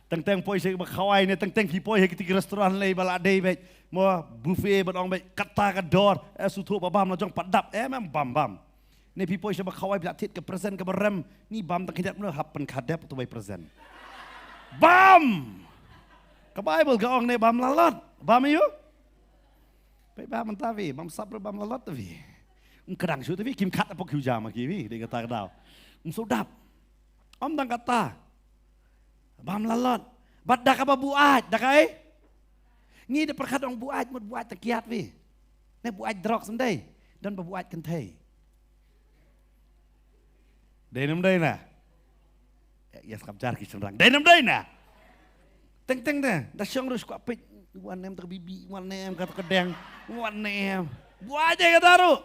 Teng teng poi sha ba khawai ne, teng teng phi poi ha kiti ki restaurant lei ba la dei beit. Mo buffet ban ong beit kata ka dor. Eh, shu thuh ba bam la jong pat dap. Em, em, bam bam. Ne phi poi sha ba khawai phi la thied ka present kaba rem, ngi bam tang khyndiat mano hap pynkhadep tu bai present. Bam! Ka Baibl ka ong ne bam lalot. Bam aïu? Peit bam mynta phi, bam sap ruh bam lalot phi. Ym kdang shuh phi, kim khat pok kyu ja ma ki phi, dei kata ka daw. Ym shu dap. Ym tang kata. Bam lalot. Bad da kaba buaid, da kaei? Ngi da pyrkhat ong buaid, mut buaid tang kiad phi. Ne buaid drugs ym dei. Don ba buaid kynthei. Dei ne ym dei na? Ïa skap jar ki shynrang. Dei ne ym dei na? Teng teng de, da shong ruh shu kwah peit. Wan ne em ta ka bibi, wan ne em kata ka deng. Wan ne em. Buaid de kata ruh.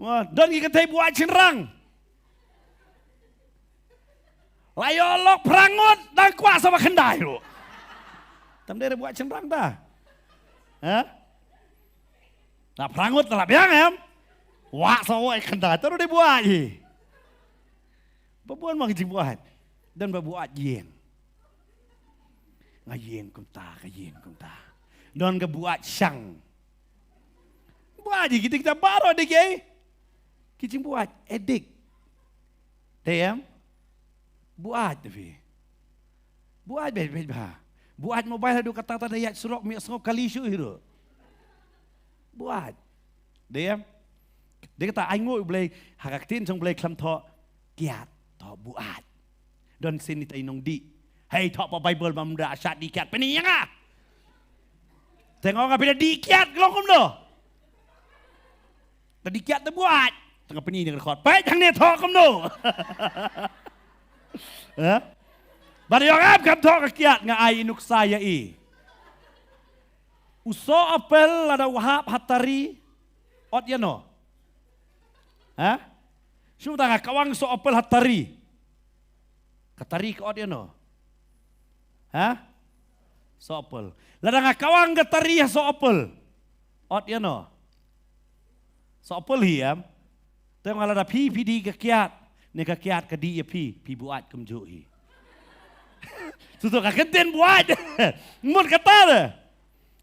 Wah, don ki kynthei buaid shynrang. La ïoh lok phra ngut dang kwah sa ba khyndai ruh. Tam dei re buaid shynrang ta. Ha? La phra ngut la biang em. Wah sa wah khyndai ta ruh dei buaid hi. Ba bun ma ki jingbuaid. Don ba buaid ïeng. Nga ïeng kumta, ka ïeng kumta. Don ka buaid shang. Buaid hi kita kita baroh dei ki. Ki jingbuaid addict. Dei em? Buaid da phi. Buaid beit beit bha. Buaid mobile haduh katta katta da ïaid surok, ym ïohsngew kali shuh hi ruh. Buaid. Dei em? Dei kata ainguh U Blei ha ka ktien jong U Blei khlem thoh kiad, thoh buaid. Don sien ita i nongdih. Hei, thoh pa Baibl ba ym da shah dih kiad, pynïeng ah. Te nga ong nga phi da dih kiad, long kumno? Da dih kiad te buaid. Te nga pyni ne ka record. Peit hangne thoh kumno. Eh? Bad ïoh em kam thoh ka kiad nga ai i nuksa ïa i. U soh apel lada u hap ha tari ot ïano. Ha? Shu ta nga kawang soh apel ha tari. Ka tari ka ot ïano. Ha? Soh apel. Lada nga kawang ka tari ha soh apel. Ot ïano. Soh apel hi em. Te nga lada phi phi dih ka kiad. Ne ka kiad ka dih ïa phi, phi buaid kumjuh hi. Sutu ka kyntien buaid. Mut kata de.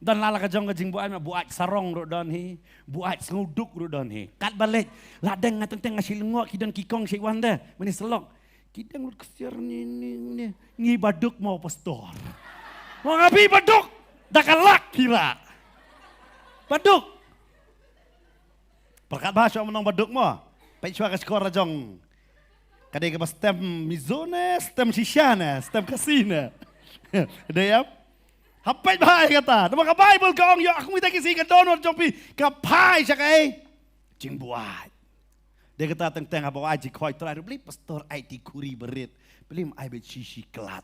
Don la la ka jong ka jingbuaid ma buaid sarong ruh don hi. Buaid sngewduk ruh don hi. Katba leit la deng nga teng teng nga shi lyngngoh ki don ki kong shi wan de. Mane syllok. Ki deng lut ksiar ni ni ni. Ngi baduk mo pastor. Mo nga phi baduk. Da ka lak phi ra. Baduk. Pyrkhat bha shuwa mynno baduk mo. Peit shuwa ka shkor la jong. Ka dei kaba stem mizo ne, stem shisha ne, stem khasi ne. Dei em? Hap peit bha ïa kata. Namar ka Baibl ka ong ïoh ha kmita ki sngi ka dohnud jong phi ka phai sha kaei? Jingbuaid. Dei kata teng teng haba ai jingkhoi Trai ruh, balei pastor ai ti khuri barit. Balei ym ai beit shi shi klat.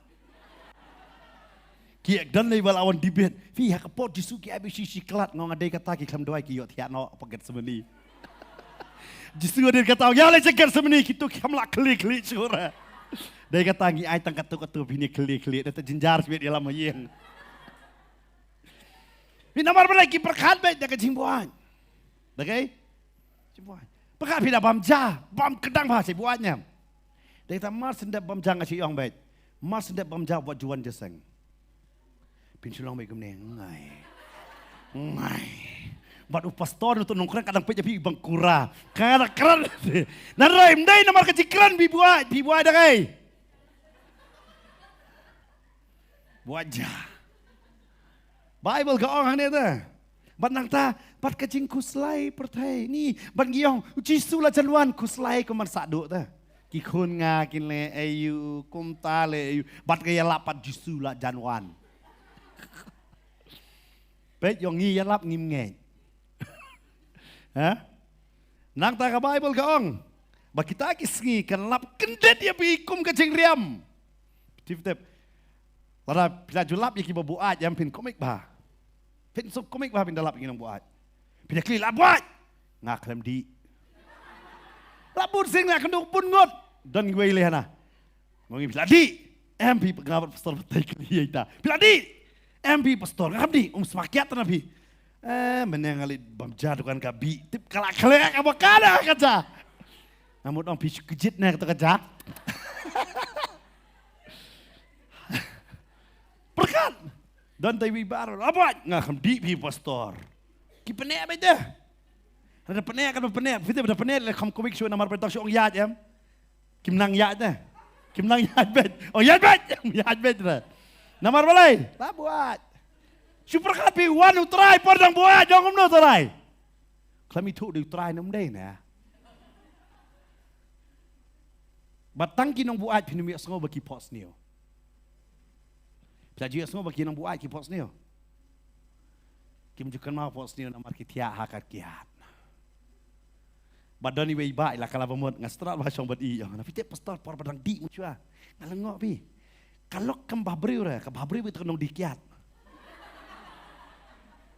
Ki ek don lei ba la wan debate. Phi ha ka por Jisu ki ai ba shi shi klat, nga ong nga dei kata ki khlem duwai ki ïoh thiah noh pat Gethsemane. Jisu hadien kata ïa leit sha Gethsemane, kito ki kham lah khlieh khlieh shuh. Dei kata ngi ai tang katto katto phin ïa khlieh khlieh, da ta jynjar shibit ïalam ha ïing. Phi namar balei? Ki pyrkhat beit da ka jingbuaid. Da kaei? Jingbuaid. Pyrkhat phi da bam ja, bam kdang bha, sa buaid ne em? Dei kata mar shen dep bam ja nga shu ong beit. Mar shen dep bam ja wat ju wan jingïaseng. Phin shu long beit kumne, ngai. Ngai. Bad u pastor na u nongkren ka dang peit ïa phi bang kura. Ka dang kren. Nalor ym dei namar ka jingkren phi buaid, phi buaid da kaei? Buaid ja. Bible ka ong hangne te. Bad nangta, bad ka jingkhuslai pyrthei. Ni, bad ngi ong, u Jisu la jan wan khuslai kumban sah duh te. Ki khun nga kin leh aïu, kumta leh aïu. Bad ka ïalap pat Jisu la jan wan. Peit ïong ngi ïalap ngim ngeit. Ha? Nangta ka Bible ka ong ba kita ki sngi kan lap kyndit ïa phi kum ka jingriam. Tip tip. Lada phi la ju lap ïa kiba buaid ïa phin komik bha. Phin suk komik bha phin da lap ïa ki nongbuaid. Phin da kylli la buaid. Nga khlem dih. La bun sing na kynduh bun ngut. Don kiwei leh hana. Nga ong phi la dih. Em phi, nga bad pastor batai kylli ïa ita. Phi la dih. Em phi pastor, nga khlem dih. Um sma kiat na phi. Eh, mynne nga leit bam ja dukan ka bih. Tip ka la khleh kaba ka da ka ja. Nga mut ong phi shu kjit ne kato ka ja. Pyrkhat. Don tai wi bar. La buaid. Nga khlem dih phi pastor. Ki pyneh beit te. Lada pyneh ka da pyneh. Phi te da pyneh leh kham komik shuh namar pyntok shu ong ïaid em. Kim nang ïaid te. Kim nang ïaid beit. Oh, ïaid beit. Ïaid beit te. Namar balei? La buaid. Shu pyrkhat phi wan u Trai por dang buaid, dang kumno u Trai. Khlem ithuh dei u Trai ne ym dei ne. Bad tang ki nongbuaid phin ym ïohsngew ba ki phohsniew. Phi la ju ïohsngew ba ki nongbuaid ki phohsniew? Kim ju kynmaw phohsniew namar ki thiah ha ka kiad. Bad don iwei i bah i la kylla ba mut, nga stad ba shong bad i, ong, na phi tip pastor por ba dang dih mynshuwa. Nga lyngngoh phi. Ka lok kam bhabriew re, ka bhabriew ïa ka nongdih kiad.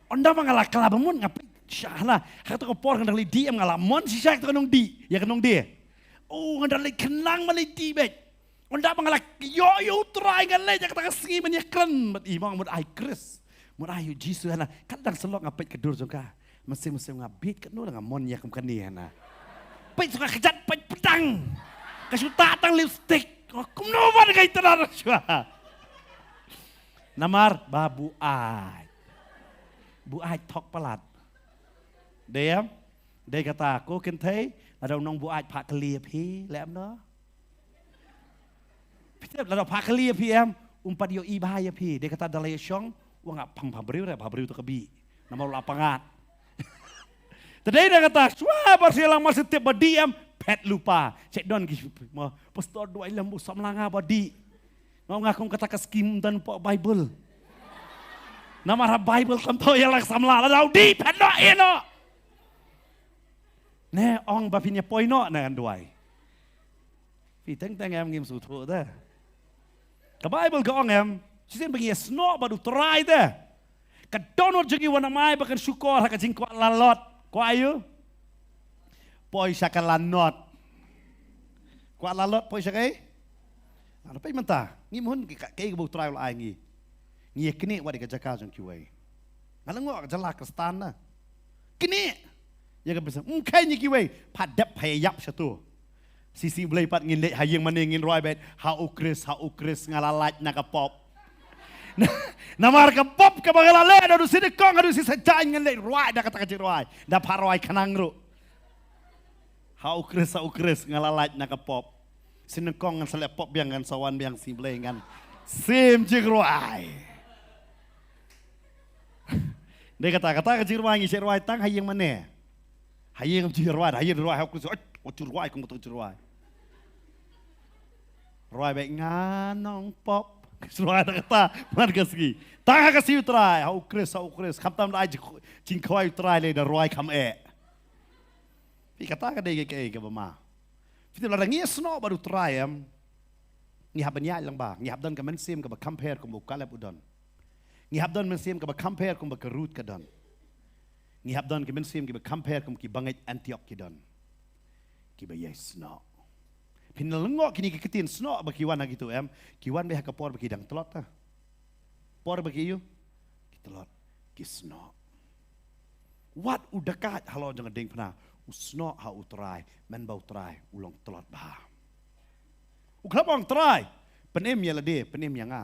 Ynda ma nga la kylla ba mut nga peit sha hana, ha kato ka por nga dang leit dih em, nga la mon shisha ïa kato ka nongdih, ïa ka nongdih. Oh, nga dang leit khynnah ma leit dih beit. Ynda ma nga la ïoh ïa u Trai nga leit ïa kata ka sngi ban ïakren bad i, ma nga mut ai Khrist, mut ai u Jisu hana. Kat dang sylok nga peit ka dur jong ka. Mynsiem mynsiem nga bit katno la nga mon ïa kum kane hana. Peit shuwa ka kjat peit pdang. Ka shu tah tang lipstick. Oh, kumno ban ka ithuh shuwa. Namar ba buaid. Buaid thok palat. Dei em? Dei kata ko kynthei, lada u nongbuaid phah kylli ïa phi, leh em noh? Phi tip lada phah kylli ïa phi em, um pat ïohi bha ïa phi, dei kata da la ïa shong, u ong nga pang bhabriew re, bhabriew to ka bih. Namar u la pyngngad. Te dei na kata, shuwa ba shu ïalang mar shu tip ba dih em, phet lypa. Shet don ki, ma, pastor duwai lem u samla nga ba dih. Nga ong nga kum kata ka skim don hapoh Bible. Namar ha Bible kam thoh ïa la ka samla, lada u dih phet noh ïa noh. Ne ong ba phin ïa poi noh ne ngan duwai. Phi teng teng em ngim sngewthuh te. Ka Bible ka ong em, shisien ba ngi ïasnoh bad u Trai te. Ka dohnud jong ngi wat namar ba kan shukor ha ka jingkwah lalot. Kwah aïu? Poi sha ka lanot. Kwah lalot poi sha kaei? Nga peit mynta, ngim hun kaei kaba u Trai u la ai ngi. Ngi ïa knieh wat ïa ka jaka jong kiwei. Nga la ngoh ka jylla Khristan na. Knieh ïa ka business. Ym kheiñ ïa kiwei. Pha dep pha ïa ïap shato. Shisien Blei pat ngin leit ha ïing mane ngin rwai beit, ha u Khrist, ha u Khrist nga la lait na ka pop. Namar ka pop kaba nga la leh, haduh shi nyngkong haduh shi saitjaiñ ngan leit rwai da kata ka jingrwai. Da pha rwai khnang ruh. Ha u Khrist, ha u Khrist nga la lait na ka pop. Shi nyngkong ngan sa leh pop biang, ngan sa wan biang sha Blei, ngan shim jingrwai. Dei kata, kata ka jingrwai ngi shu rwai tang ha ïing mane. Ha ïing ngi shu rwai, ha ïing rwai ha u Khrist. Oi, u shu rwai kum u shu rwai. Rwai beit nga nongpop. Rwai da kata man ka sngi. Tang ha ka sngi u Trai, ha u Khrist, ha u Khrist. Khamtam da ai jing, jingkhawai u Trai lei da rwai kham eh. Phi kata ka dei ka, ka, kaba ma. Phi tip lada ngi ïasnoh bad u Trai em, ngi hap ban ïaid lang bha, ngi hap don ka mynsiem kaba compare kumba u Kaleb u don. Ngi hap don mynsiem kaba compare kumba ka Ruth ka don. Ngi hap don ki mynsiem kiba compare kum ki bangeit Antioch ki don. Kiba ïai snoh. Phin lyngngoh kine ki ktien snoh ba ki wan ha kito em. Ki wan beit ha ka por ba ki dang tlot ta. Por ba ki ïoh. Ki tlot. Ki snoh. Wat u dakaid halor jong ka diengphna. U snoh ha u Trai. Mynba u Trai. U long tlot bha. U khlem ong Trai. Pynim ïa lade, pynim ïa nga.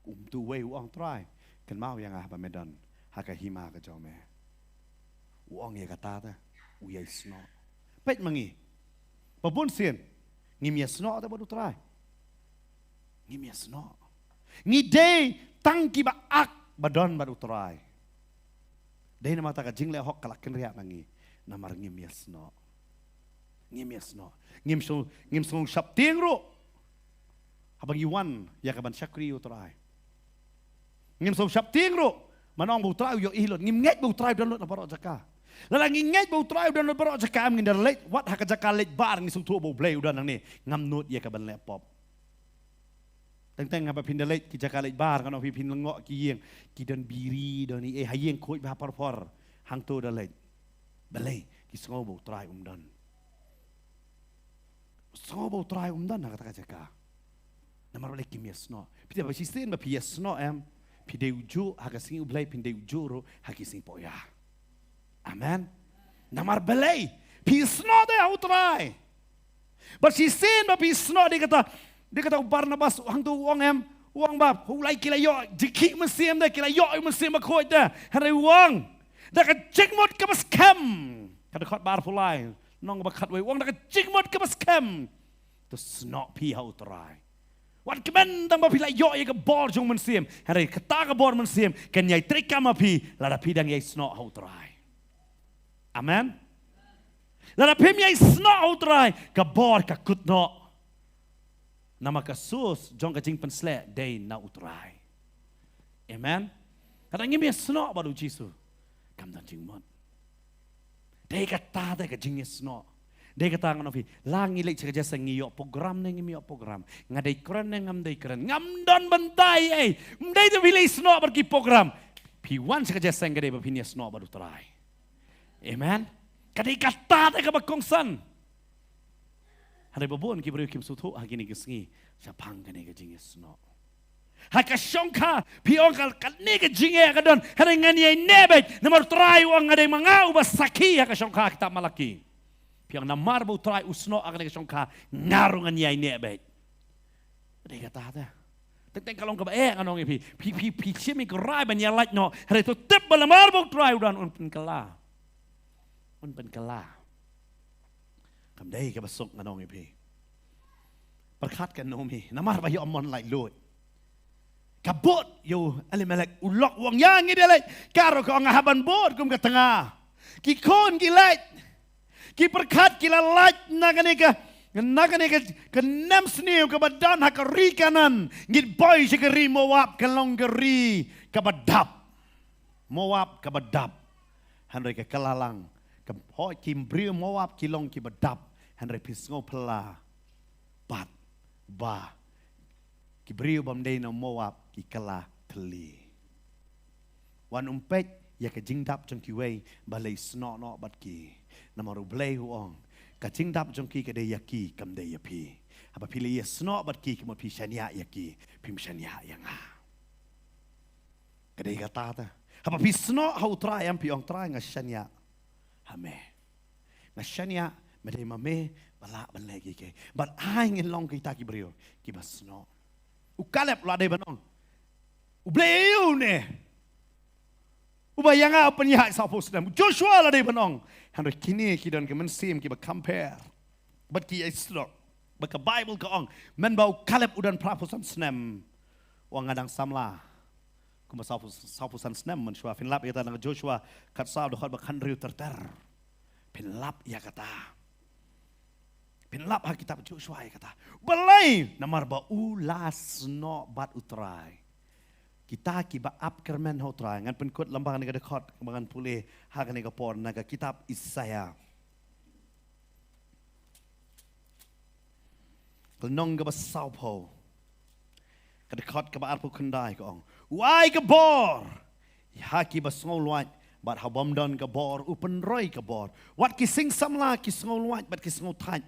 Kumto uwei u ong Trai. Kynmaw ïa nga haba me don. Ha ka hima ka jong me. U ong ïa kata te. U ïai snoh. Peit ma ngi. Ba bun sien. Ngim ïa snoh te bad u Trai. Ngim ïa snoh. Ngi dei tang kiba ak ba don bad u Trai. Dei namar kata ka jingleh hok ka la kynriah na ngi. Namar ngim ïa snoh. Ngim ïa snoh. Ngim shu, ngim shu shaptieng ruh. Haba ngi wan ïa ka ban shakri u Trai. Ngim shu shaptieng ruh. Man ong ba u Trai u ïohi lut. Ngim ngeit ba u Trai u don lut na baroh jaka. Lada ngi ngeit ba u Trai u don lut baroh jaka, ngin da leit wat ha ka jaka leit bar, ngi sngewthuh ba u Blei u don hangne. Ngam nud ïa ka ban leh pop. Teng teng haba phin da leit ki jaka leit bar, kan ong phi phin lyngngoh ki ïing, ki don biri, don ei ei, ha ïing khuid bha por por. Hangto da leit. Balei? Ki sngew ba u Trai um don. Sngew ba u Trai um don ha kata ka jaka. Namar balei? Kim ïa snoh. Phi te ba shisien ba phi ïa snoh em, phi dei u juh ha ka sngi U Blei, phin dei u juh ruh ha ki sngi poh ïa. Amen. Namar balei? Phi snoh te ha u Trai. Ba shisien ba phi snoh, dei kata, dei kata u Barnabas, u hangto u ong em, u ong ba u lai ki la ïoh jingkhih mynsiem de, ki la ïoh mynsiem bakhuid de. Hynrei u ong, da ka jingmut kaba skhem. Ka dkhot ba arphew lai, nong ba khatwei, u ong da ka jingmut kaba skhem. To snoh phi ha u Trai. Wat kmen tang ba phi la ïoh ïa ka bor jong mynsiem. Hynrei kata ka bor mynsiem kan ïai treikam ha phi lada phi dang ïai snoh ha u Trai. Amen. Lada phim ïai snoh ha u Trai, ka bor ka kut noh. Namar ka source jong ka jingpynsleh dei na u Trai. Amen. Lada ngim ïa snoh bad u Jisu, kam don jingmut. Dei kata te ka jingïasnoh. Dei kata ngan ong phi, la ngi leit sha ka jingïaseng, ngi ïoh program ne ngim ïoh program, nga dei kren ne ngam dei kren, ngam don bynta ei ei. Ym dei te phi leit snoh bad ki program. Phi wan sha ka jingïaseng ka dei ba phin ïasnoh bad u Trai. Amen. Ka dei kata te kaba kongsan. Hynrei ba bun ki briew kim sngewthuh ha kine ki sngi shaphang kane ka jingïasnoh. Ha ka shongkha, phi ong ka, kane ka jingeh ka don, hynrei ngan ïai neh beit, namar u Trai u ong nga dei ma nga uba sakhi ha ka shongkha, kitab Malaki. Phi ong namar ba u Trai u snoh ha kane ka shongkha, nga ruh ngan ïai neh beit. Dei kata te. Teng teng ka long kaba eh ngan ong ïa phi. Phi, phi, phi shim ïa ka rai ban ïalait noh, hynrei to tip ba namar ba u Trai u don, un pynkylla. Un pynkylla. Kam dei kaba suk ngan ong ïa phi. Pyrkhat ka Naomi, namar ba ïoh mon laitluid. Ka bud ïa u Elimelek, u lok u ong ïa ngi dei leit. Ka ruh ka ong nga hap ban bud kum ka tnga. Ki khun ki leit. Ki pyrkhat ki la leit na kane ka, na kane ka, ka nemsniew kaba don ha ka ri Kanaan. Ngin poi sha ka ri Moab, ka long ka ri kaba dap. Moab kaba dap. Hynrei ka kylla lang. Ka poi ki briew Moab ki long kiba dap. Hynrei phi sngew phylla. Bad ba ki briew bym dei na Moab ki kylla thylli. Wat ym peit ïa ka jingdap jong kiwei balei snoh noh bad ki. Namar u Blei u ong, ka jingdap jong ki ka dei ïa ki, kam dei ïa phi. Haba phi la ïasnoh bad ki, ka mut phi shaniah ïa ki, phim shaniah ïa nga. Ka dei kata te. Haba phi snoh ha u Trai, em, phi ong Trai nga shaniah ha me. Nga shaniah, me dei ma me ba lah ban leh kiei kiei. Bad ai ngin long kita ki briew kiba snoh. U Kaleb la dei ban ong, U Blei aïu ne uba ïa nga u pynïaid sawphew snem? U Joshua la dei ban ong. Hynrei kine ki don ki mynsiem kiba compare bad ki ïasnoh. Bad ka Baibl ka ong, mynba u Kaleb u don phraphew san snem, u ong nga dang samla kumba sawphew, sawphew san snem mynshuwa. Phin lap ïa kata na ka Joshua khatsaw, dkhot ba khathynriew ter ter. Phin lap ïa kata. Phin lap ha kitab Joshua ïa kata. Balei? Namar ba u la snoh bad u Trai. Kita kiba ap kyrmen ha u Trai. Ngan pynkut lyngba kane ka dkhot ba ngan pule ha kane ka por na ka kitab Isaiah. Ka lynnong kaba sawphew. Ka dkhot kaba arphew khyndai ka ong, U ai ka bor ha kiba sngewlwait, bad ha bym don ka bor u pynroi ka bor. Wat ki sing samla ki sngewlwait bad ki sngewthait,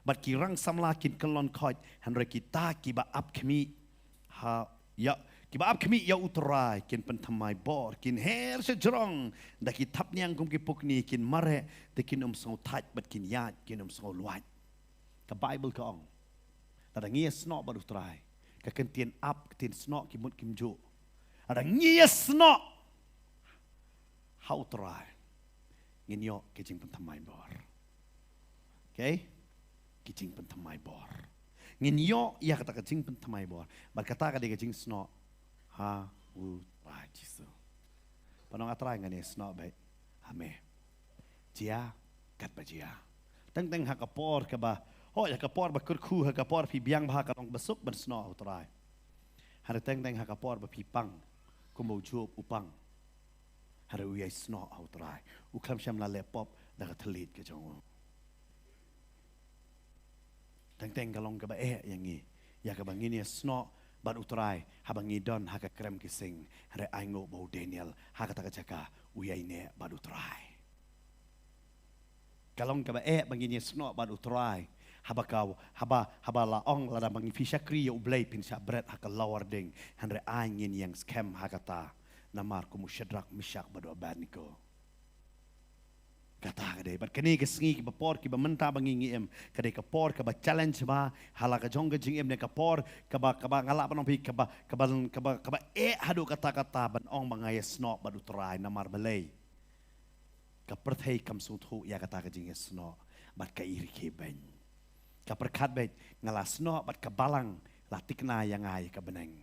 bad ki rang samla kin kyllon khoit. Hynrei kita kiba ap khmih ha ïa kiba ap khmih ïa U Trai kin pynthymmai bor, kin her sha jrong da ki thapniang kum ki pukni, kin mareh te kin ym sngewthait, bad kin ïaid kin ym sngewlwait. Ka Baibl ka ong, lada ngi ïa snoh bad U Trai, ka ktien ap, ktien snoh ki mut kim juh. Lada ngi ïa snoh ha U Trai, ngin ïoh ki jingpynthymmai bor. Okay? Ki jingpynthymmai bor. Ngin ïoh ïa kata ka jingpynthymmai bor. Bad kata ka dei ka jingsnoh ha U Trai Jisu. Pynban, A Trai, ngan ïa snoh beit ha me. Jia katba jia. Teng teng ha ka por kaba, hooid, ha ka por ba kyrkhu, ha ka por phi biang bha, ka long ba suk ban snoh ha U Trai. Hynrei teng teng ha ka por ba phi pang, kumba u Job u pang, hynrei u ïai snoh ha U Trai. U khlem shym la leh pop da ka thylliej ka jong u. Teng teng ka long kaba eh ïa ngi, ïa kaba ngin ïa snoh bad U Trai haba ngi don ha ka krem ki sing. Hynrei ai nguh ba u Daniel ha kata ka jaka u ïai neh bad U Trai. Ka long kaba eh ba ngin ïa snoh bad U Trai haba ka, haba, haba la ong, lada ma ngi, phi shakri ïa U Blei, phin shah bret ha ka lawar ding. Hynrei ai ngin ïeng skhem ha kata, namar kum u Shadrak, Meshak bad u Abednego. Kata ka dei, bad kane ka sngi, kiba por kiba mynta ba ngi ngi im, ka dei ka por kaba challenge bha ha la ka jong ka jingim, ne ka por kaba, kaba nga lah ban ong phi, kaba, kaba, kaba, kaba eh haduh katta katta ban ong ba nga ïa snoh bad U Trai. Namar balei? Ka pyrthei kam sngewthuh ïa kata ka jingïasnoh, bad ka i rkhie beiñ. Ka pyrkhat beit, nga la snoh bad ka balang la tikna ïa nga ïa ka bneng.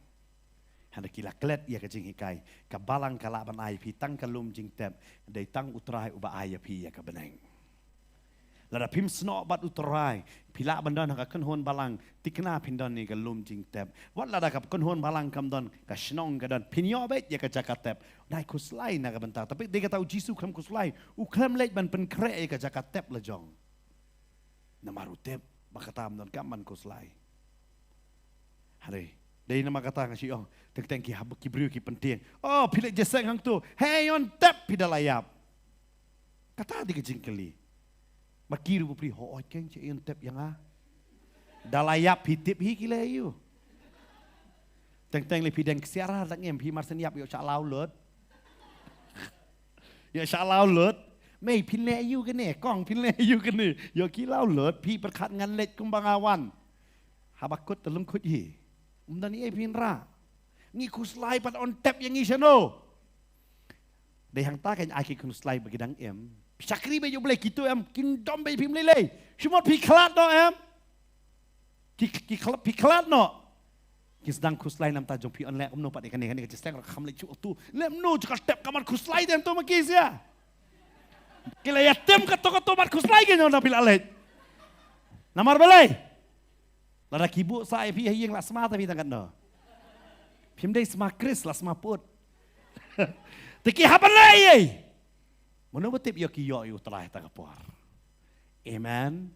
Hynrei ki la klet ïa ka jinghikai, ka balang ka lah ban ai ïa phi tang ka lum jingtep, dei tang U Trai uba ai ïa phi ïa ka bneng. Lada phim snoh bad U Trai, phi lah ban don ha ka kynhun balang, tikna phin don ïa ka lum jingtep. Wat lada ka kynhun balang kam don, ka shnong ka don, phin ïoh beit ïa ka jaka tep. Dei khuslai na ka bynta. Tapi dei kata u Jisu khlem khuslai, u khlem leit ban pynkhreh ïa ka jaka tep la jong. Namar u tip ba kata ym donkam ban khuslai. Hynrei dei namar kata nga shu ong, teng teng ki hap, ki briew ki pyntieng. Oh, phi leit jingïaseng hangto. Hei, ïoh tep phi da la ïap. Kata dei ka jingkylli. Ma ki ruh ba phi, hooid keiñ, shu ïoh tep ïa nga. Da la ïap phi tip hi ki leh ïa u. Teng teng lei phi dang ksiar da ngim, phi mar shen ïap ïoh shah law lut. Ïoh shah law lut. Mei phin leh ïa u kane, kong phin leh ïa u kane. Ïoh ki law lut, phi pyrkhat ngan leit kumba nga wan. Haba kut te lyngkhuid hi. Ym don ei phin rah. Ngi khuslai pat un tep ïa ngi shano. Dei hangta keiñ ai ki khuslai ba ki dang im. Shakri beit ïa U Blei, kito em, kin dom beit phim lei lei. Shu mut phi khlad noh em. Ki, ki khlad, phi khlad noh. Ki sdang khuslai namar ta jong phi, yn leh kumno pat ïa kane, kane ka jingïaseng ruh kham leit shuh tu. Leh kumno jaka tep ka mat khuslai te hangto ma ki sia. Ki la ïatem kato kato mat khuslai ki, ïoh na phi la leit. Namar balei? Lada ki buh sah ïa phi ha ïing, la sma ta phi tang katno? Phim dei sma Khrist, la sma put. Te ki hap ban leh ei ei. Mano ba tip ïoh ki ïoh ïa U Trai ha kata ka por. Amen.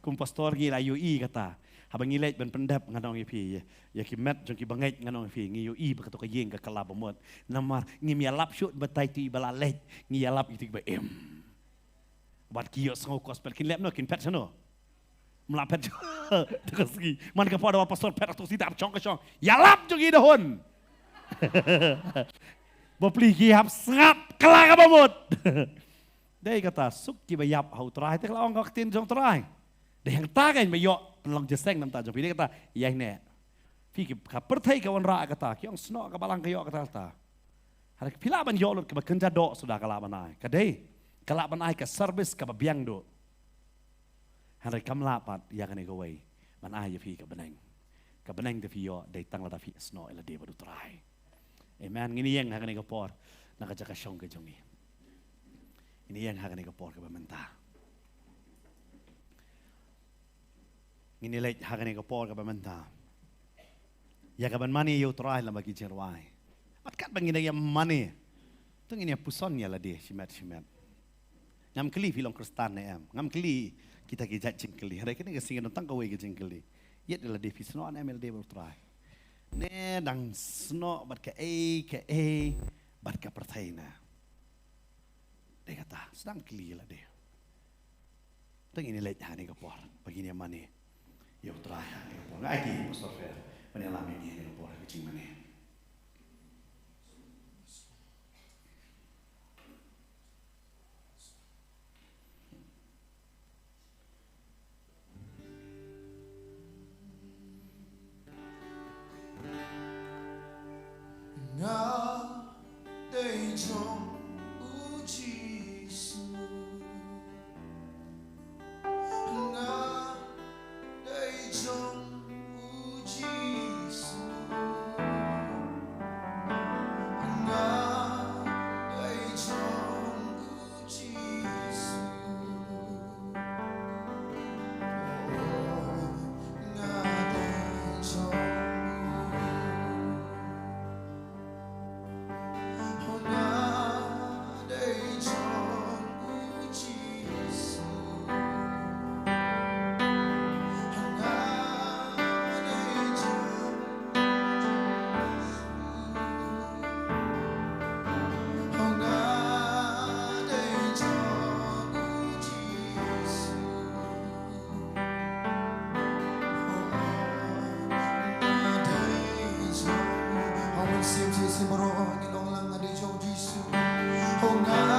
Kum pastor ngi la ïohi kata. Haba ngi leit ban pyndep, ngan ong ïa phi, ïa, ïa ki met jong ki bangeit, ngan ong ïa phi, ngi ïohi ba kato ka ïing ka kylla ba mut. Namar ngim ïalap shuh batai tu ba la leit, ngi ïalap ïa tu ba im. Bad ki ïohsngew gospel, kin leh kumno, kin phet shano? Ym lah phet. Te ka sngi man ka por da wan pastor phet, to sita shong ka shong. Ïalap jong i da hun. Bapli ki hap sngap, kylla ka ba mut. Dei kata, suk kiba ïap ha U Trai, te ka la ong ka ktien jong U Trai. Dei hangta keiñ ba ïoh pynlong jingïaseng namar ta jong phi, dei kata, ïa ne. Phi ki, ka pyrthei ka wanrah kata, ki ong snoh ka balang ka ïoh kata kata. Hynrei phi lah ban ïoh lut kaba kynja doh suda ka lah ban ai. Ka dei, ka lah ban ai ka service kaba biang duh. Hynrei kam lah pat ïa kane kawei ban ai ïa phi ka bneng. Ka bneng te phi ïoh dei tang lada phi snoh ïa lade bad U Trai. Amen. Ngin ïeng ha kane ka por na ka jaka shong ka jong ngi. Ngin ïeng ha kane ka por kaba mynta. Ngin ïaleit ha kane ka por kaba mynta ïa kaban mane ïa U Trai lem bad ki jingrwai. Bad katba ngin ïa mane, to ngin ïa puson ïa lade shimet shimet. Ngam kylli phi long Khristan ne em. Ngam kylli kita ki jait jingkylli. Hynrei kane ka sngi don tang kawei ka jingkylli. Ïeit ïa lade, phi snoh ne em ïa lade bad U Trai? Ne dang snoh bad kaei kaei bad ka pyrthei ne? Dei kata, sdang kylli ïa lade. Te ngin ïaleit ha kane ka por ba ngin ïamane ïa U Trai ha kane ka por. Nga aiti Pastor Fer ban ïalam ïa ngi ha kane ka por ha ka jingmane. Nga dei jong U Jisu. Nga dei jong U Jisu. Nga dei jong U Jisu. Nga dei jong U. Nga dei jong U Jisu. Nga dei jong U Jisu. Nga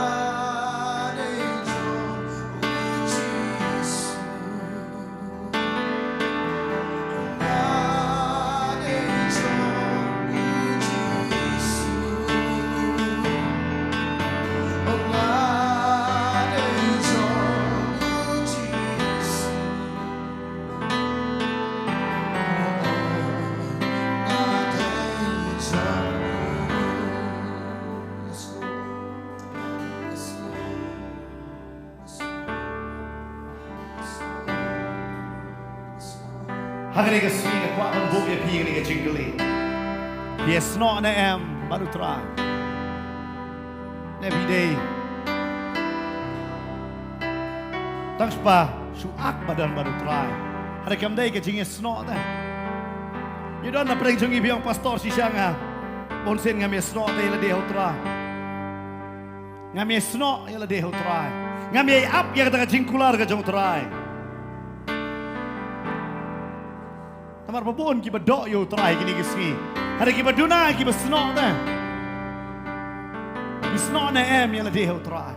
dei jong U Jisu. Ha kane ka sngi nga kwah ban buh ïa phi kane ka jingkylli. Phi ïasnoh ne em bad U Trai? Ne phi dei tang shwa shu ak ba don bad U Trai? Hynrei kam dei ka jingïasnoh te. Ïa don na pdeng jong ngi phi ong, Pastor, shisha nga, bunsien ngam ïasnoh te ïa lade ha U Trai. Ngam ïasnoh ïa lade ha U Trai. Ngam ïai ap ïa kata ka jingkular ka jong U Trai. Namar ba bun kiba doh ïa U Trai kine ki sngi. Hynrei kiba duna kiba snoh te. Ki snoh ne em ïa lade ha U Trai?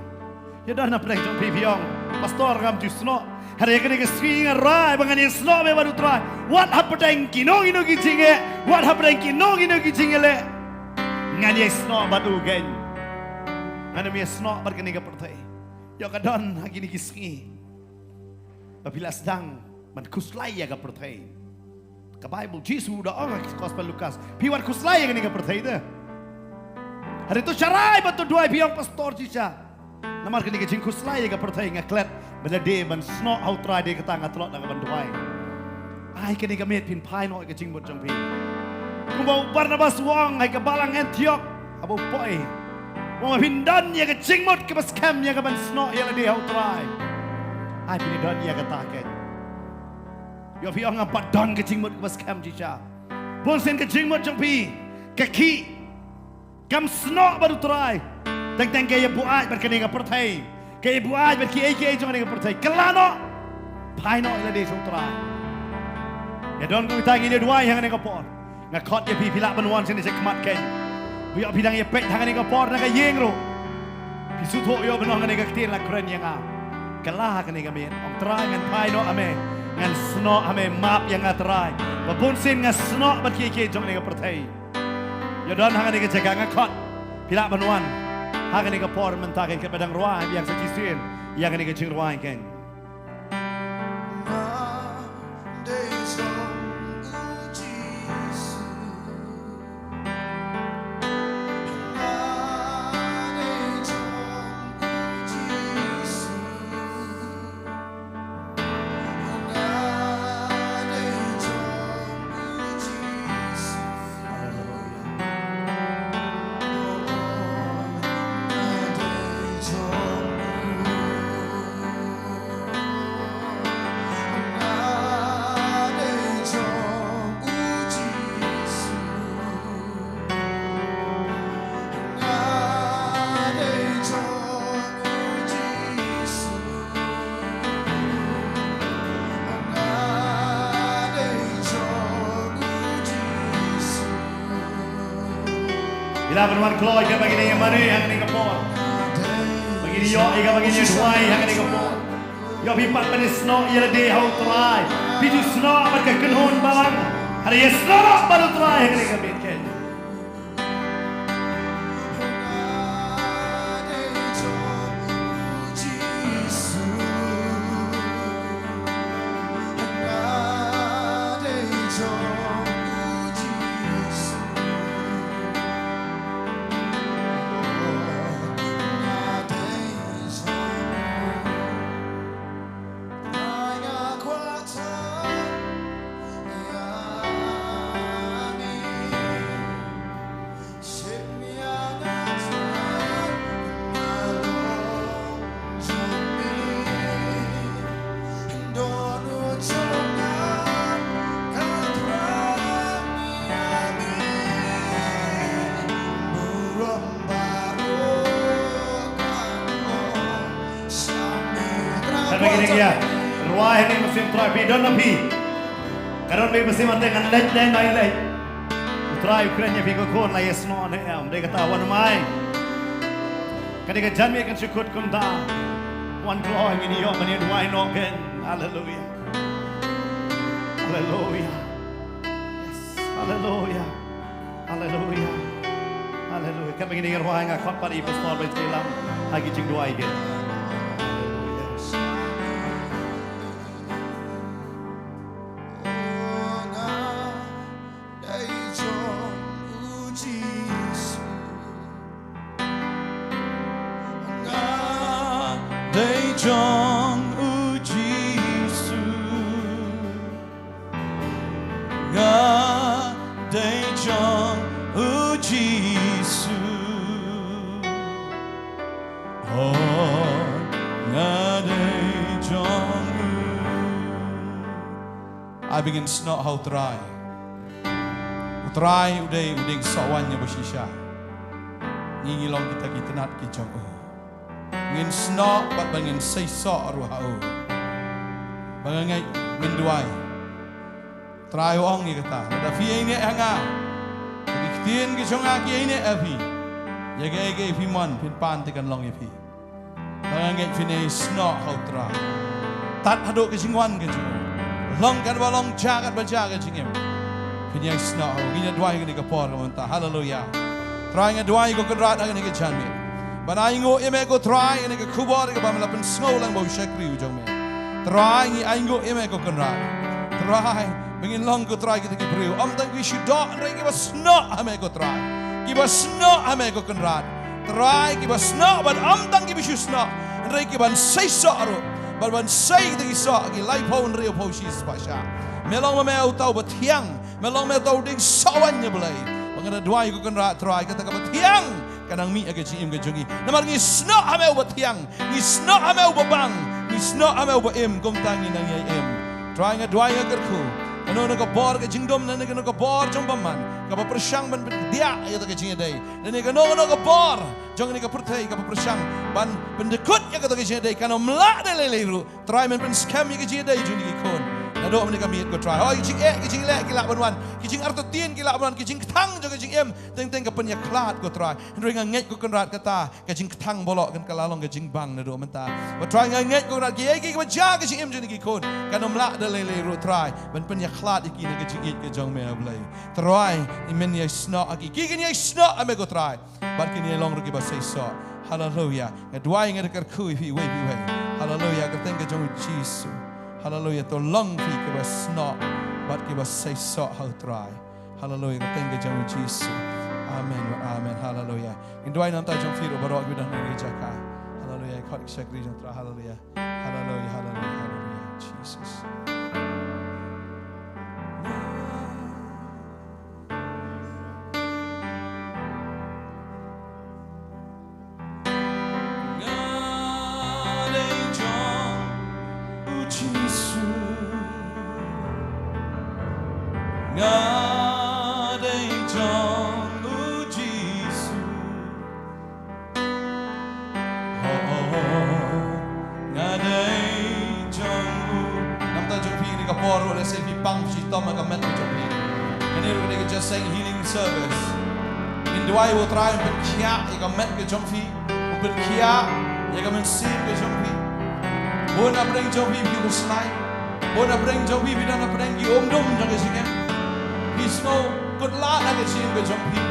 Ïa don na pdeng jong phi phi ong, Pastor, ngam ju snoh. Hynrei kane ka sngi nga rai ba ngan ïasnoh bad U Trai. Wat hapdeng kino kino ki jingeh, wat hapdeng kino kino ki jingeh leh, ngan ïasnoh bad u keiñ. Ngan ym ïasnoh bad kane ka pyrthei. Ïoh ka don ha kine ki sngi ba phi la sdang ban khuslai ïa ka pyrthei. Ka Baibl, Jisu u da ong ha ka Gospel Lukas, phi wat khuslai ïa kane ka pyrthei te. Hynrei to sharai bad to duwai, phi ong, Pastor, shisha, namar kane ka jingkhuslai ïa ka pyrthei nga klet ba lada dei ban snoh ha U Trai, dei kata nga tlot na ka ban duwai. Ai kane ka miet phin phai noh ïa ka jingmut jong phi. Kumba u Barnabas u ong ha ka balang Antiok haba u poi, u ong, phin don ïa ka jingmut kaba skhem ïa ka ban snoh ïa lade ha U Trai. Ai phin don ïa kata keiñ. Ïoh phi ong, ngam pat don ka jingmut kaba skhem shisha. Bunsien ka jingmut jong phi ka khih. Kam snoh bad U Trai. Teng teng ka ïabuaid bad kane ka pyrthei, ka ïabuaid bad kiei kiei jong kane ka pyrthei. Kylla noh. Phai noh ïa lade sha U Trai. Ïa don kumta ngin ïa duwai ha kane ka por. Nga khot ïa phi, phi lah ban wan shane shakhmat keiñ. Ïoh phi dang ïa peit ha kane ka por na ka ïing ruh, phi sngewthuh ïoh ban ong, kane ka ktien la kren ïa nga. Kylla ha kane ka miet, ong, Trai, ngan phai noh ha me. Ngan snoh ha me, map ïa nga Trai, ba bunsien nga snoh bad kiei kiei jong kane ka pyrthei. Ïa don ha kane ka jaka, nga khot. Phi lah ban wan ha kane ka por mynta keiñ katba dang rwai biang sa shisien ïa kane ka jingrwai keiñ. Ban wan kloi katba ngin ïa mane ha kane ka por. Ba ngin ïoh ïa kaba ngin ïa duwai ha kane ka por. Ïoh phi pat ban ïa snoh ïa lade ha u Trai. Phi ju snoh bad ka kynhun balang. Hynrei ïa snoh bad u Trai ha kane ka miet. Kata kini kia. Ruah ini mesin Trai phi don na phi. Ka don phi mesin mate ngan leit leit mai leit. U Trai u kren ïa phi ko khun la ïa snoh ne em. Dei kata wan mai. Kane ka janmiet kan shu kut kumta. Wan kloi ngin ïoh ban ïa duwai noh kein. Haleluia. Haleluia. Yes. Haleluia. Haleluia. Haleluia. Katba ngin ïa duwai nga khot pat ïa i pastor ban ïa lang ha ki jingduwai kein. Haleluia. Dei jong u Jisu. Nga dei jong u Jisu. Nga dei jong u Jisu. Oh, nga dei jong u. Ai ba ngin snoh ha u Trai. U Trai u dei u dieng sohwan ïa ba shisha. Ngi ngi long kita ki tnat ki jong u. Ngin snoh bad ba ngin sei soh ruh ha u. Ba nga ngeit ngin duwai. Trai u ong ïa kata. Lada phi ïaineh ha nga, ki ktien ki jong nga ki ïaineh ha phi. Ïa kaei kaei phi mon phin pan te kan long ïa phi. Ba nga ngeit phin ïa snoh ha u Trai. Tad haduh ka jingwan ka jong u. Long katba long, jia katba jia ka jingim, phin ïa snoh ha u. Ngin ïa duwai kane ka por ka mynta. Haleluia. Trai nga duwai ko Kynrad ha kane ka janmiet. Ban ainguh ïa me ko Trai kane ka khubor kaba me la pynsngew lang ba u shakri u jong me. Trai ngi ainguh ïa me ko Kynrad. Trai ba ngin long ko Trai kita ki briew ym tang ki shu doh hynrei kiba snoh ha me ko Trai. Kiba snoh ha me ko Kynrad. Trai kiba snoh bad ym tang kiba shu snoh hynrei kiban sei soh ruh. Bad ban sei kita ki soh ki laiphew hynriewphew shispah shah. Me long ma me uta uba thiang. Me long me uta u dieng sohwan ïa Blei. Ba nga da duwai ko Kynrad Trai kata kaba thiang ka nang mih ha ka jingim ka jong ngi. Namar ngi snoh ha me uba thiang. Ngi snoh ha me uba bang. Ngi snoh ha me uba im kumta ngi nang ïai im. Trai nga duwai nga kyrkhu. Kano kano ka bor ka jingdum ne kano kano ka bor jong bymman kaba pyrshang ban pyndiah ïa ka jingïadei. Ne kano kano ka bor jong kane ka pyrthei kaba pyrshang ban pyndykut ïa kata ka jingïadei kan ym lah da lei lei ruh. Trai men pynskhem ïa ka jingïadei jong kine ki khun. Naduh mynne ka miet ko Trai. Hoi ki jingeh ki jingleh ki lah ban wan. Ki jingartatien ki lah ban wan. Ki jingkthang jong ka jingim teng teng ka pynïakhlad ko Trai. Hynrei nga ngeit ko Kynrad kata ka jingkthang baroh kan ka la long ka jingbang naduh mynta. Ba Trai nga ngeit ko Kynrad kiei kiei kiba jia ka jingim jong kine ki khun kan ym lah da lei lei ruh Trai ban pynïakhlad ïa ki na ka jingïeit ka jong me A Blei. Trai, men ïa snoh ha ki, ki kin ïa snoh ha me ko Trai. Bad kin ïa long ruh kiba seisoh. Haleluia. Nga duwai nga da kyrkhu ïa phi iwei pa iwei. Haleluia. Kyrteng ka jong u Jisu. Haleluia. To long phi kiba snoh bad kiba seisoh ha u Trai. Haleluia. Kyrteng ka jong u Jisu. Amen. Amen. Haleluia. Ngin duwai na ka bynta jong phi ruh baroh kiba don ha kane ka jaka. Haleluia. Khot ïa ka shakri jong u Trai. Haleluia. Haleluia, haleluia, haleluia, Jesus. Nga dei jong u Jisu. Nga dei jong u Jisu. Oh, nga dei jong u. Na ka bynta jong phi kane ka por ruh, lehse phi pang phi shitom ha ka met ka jong phi. Kane ruh ka dei ka jingïaseng healing service. Ngin Duwai ba U Trai un pynkhiah ïa ka met ka jong phi, un pynkhiah ïa ka mynsiem ka jong phi. Bun na pdeng jong phi phi khuslai. Bun na pdeng jong phi phi don na pdeng ki um dum jong ka jingim. Phi sngew kut lah na ka jingim ka jong phi.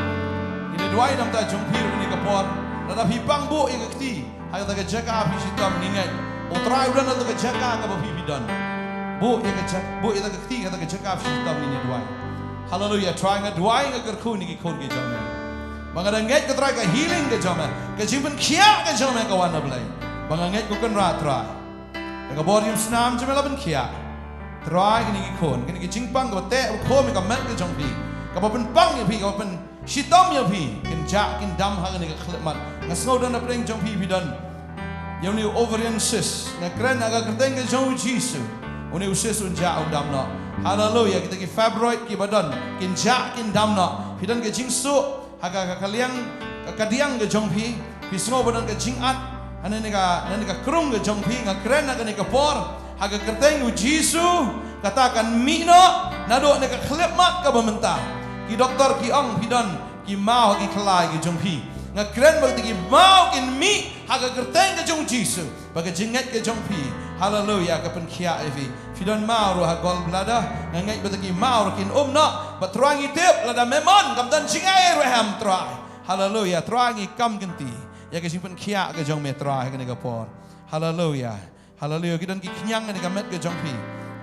Ngi duwai namar jong phi ruh ha kane ka por. Lada phi pang, buh ïa ka kti ha kata ka jaka phi shitom, ngi ngeit U Trai u don ha kata ka jaka kaba phi phi don. Buh ïa ka jaka, buh ïa ka kti ha kata ka jaka phi shitom, ngi duwai. Haleluia. Trai, nga duwai, nga kyrkhu ïa ki khun ki jong me. Ba nga dang ngeit, ko Trai, ka healing ka jong me, ka jingpynkhiah ka jong me ka wan na Blei. Ba nga ngeit, ko Kynrad Trai, da ka bor jong u Mynsiem jong me la pynkhiah. Trai, kine ki khun, kine ki jingpang kaba teh ba khum ïa ka met ka jong phi, kaba pynpang ïa phi, kaba pynshitom ïa phi, kin jah kin dam ha kane ka khyllipmat. Nga sngew don na pdeng jong phi phi don ïa une u ovarian cyst. Nga kren ha ka kyrteng ka jong U Jisu, une u cyst un jah un dam noh. Haleluia. Kita ki fibroid kiba don, kin jah kin dam noh. Phi don ka jingsuh ha ka, ka, ka liang, ka, ka diang ka jong phi. Phi sngew ba don ka jingat ha kane ka, kane ka krung ka jong phi. Nga kren ha kane ka por ha ka kyrteng U Jisu, kata kan mih noh naduh kane ka khyllipmat kaba mynta. Ki doktor ki ong phi don ki maw ha ki khlai ki jong phi. Nga kren ba kita ki maw kin mih ha ka kyrteng ka jong U Jisu. Ba ka jingngeit ka jong phi, haleluia, ka pynkhiah ïa phi. Phi don maw ruh ha gallbladder, nga ngeit ba kita ki maw ruh kin um noh. Ba Trai, ngi tip lada me mon kam don jingai ruh em, Trai. Haleluia. Trai, ngi kam kynti ïa ka jingpynkhiah ka jong me, Trai, ha kane ka por. Haleluia. Haleluia. Ki don ki khñiang ha kane ka met ka jong phi,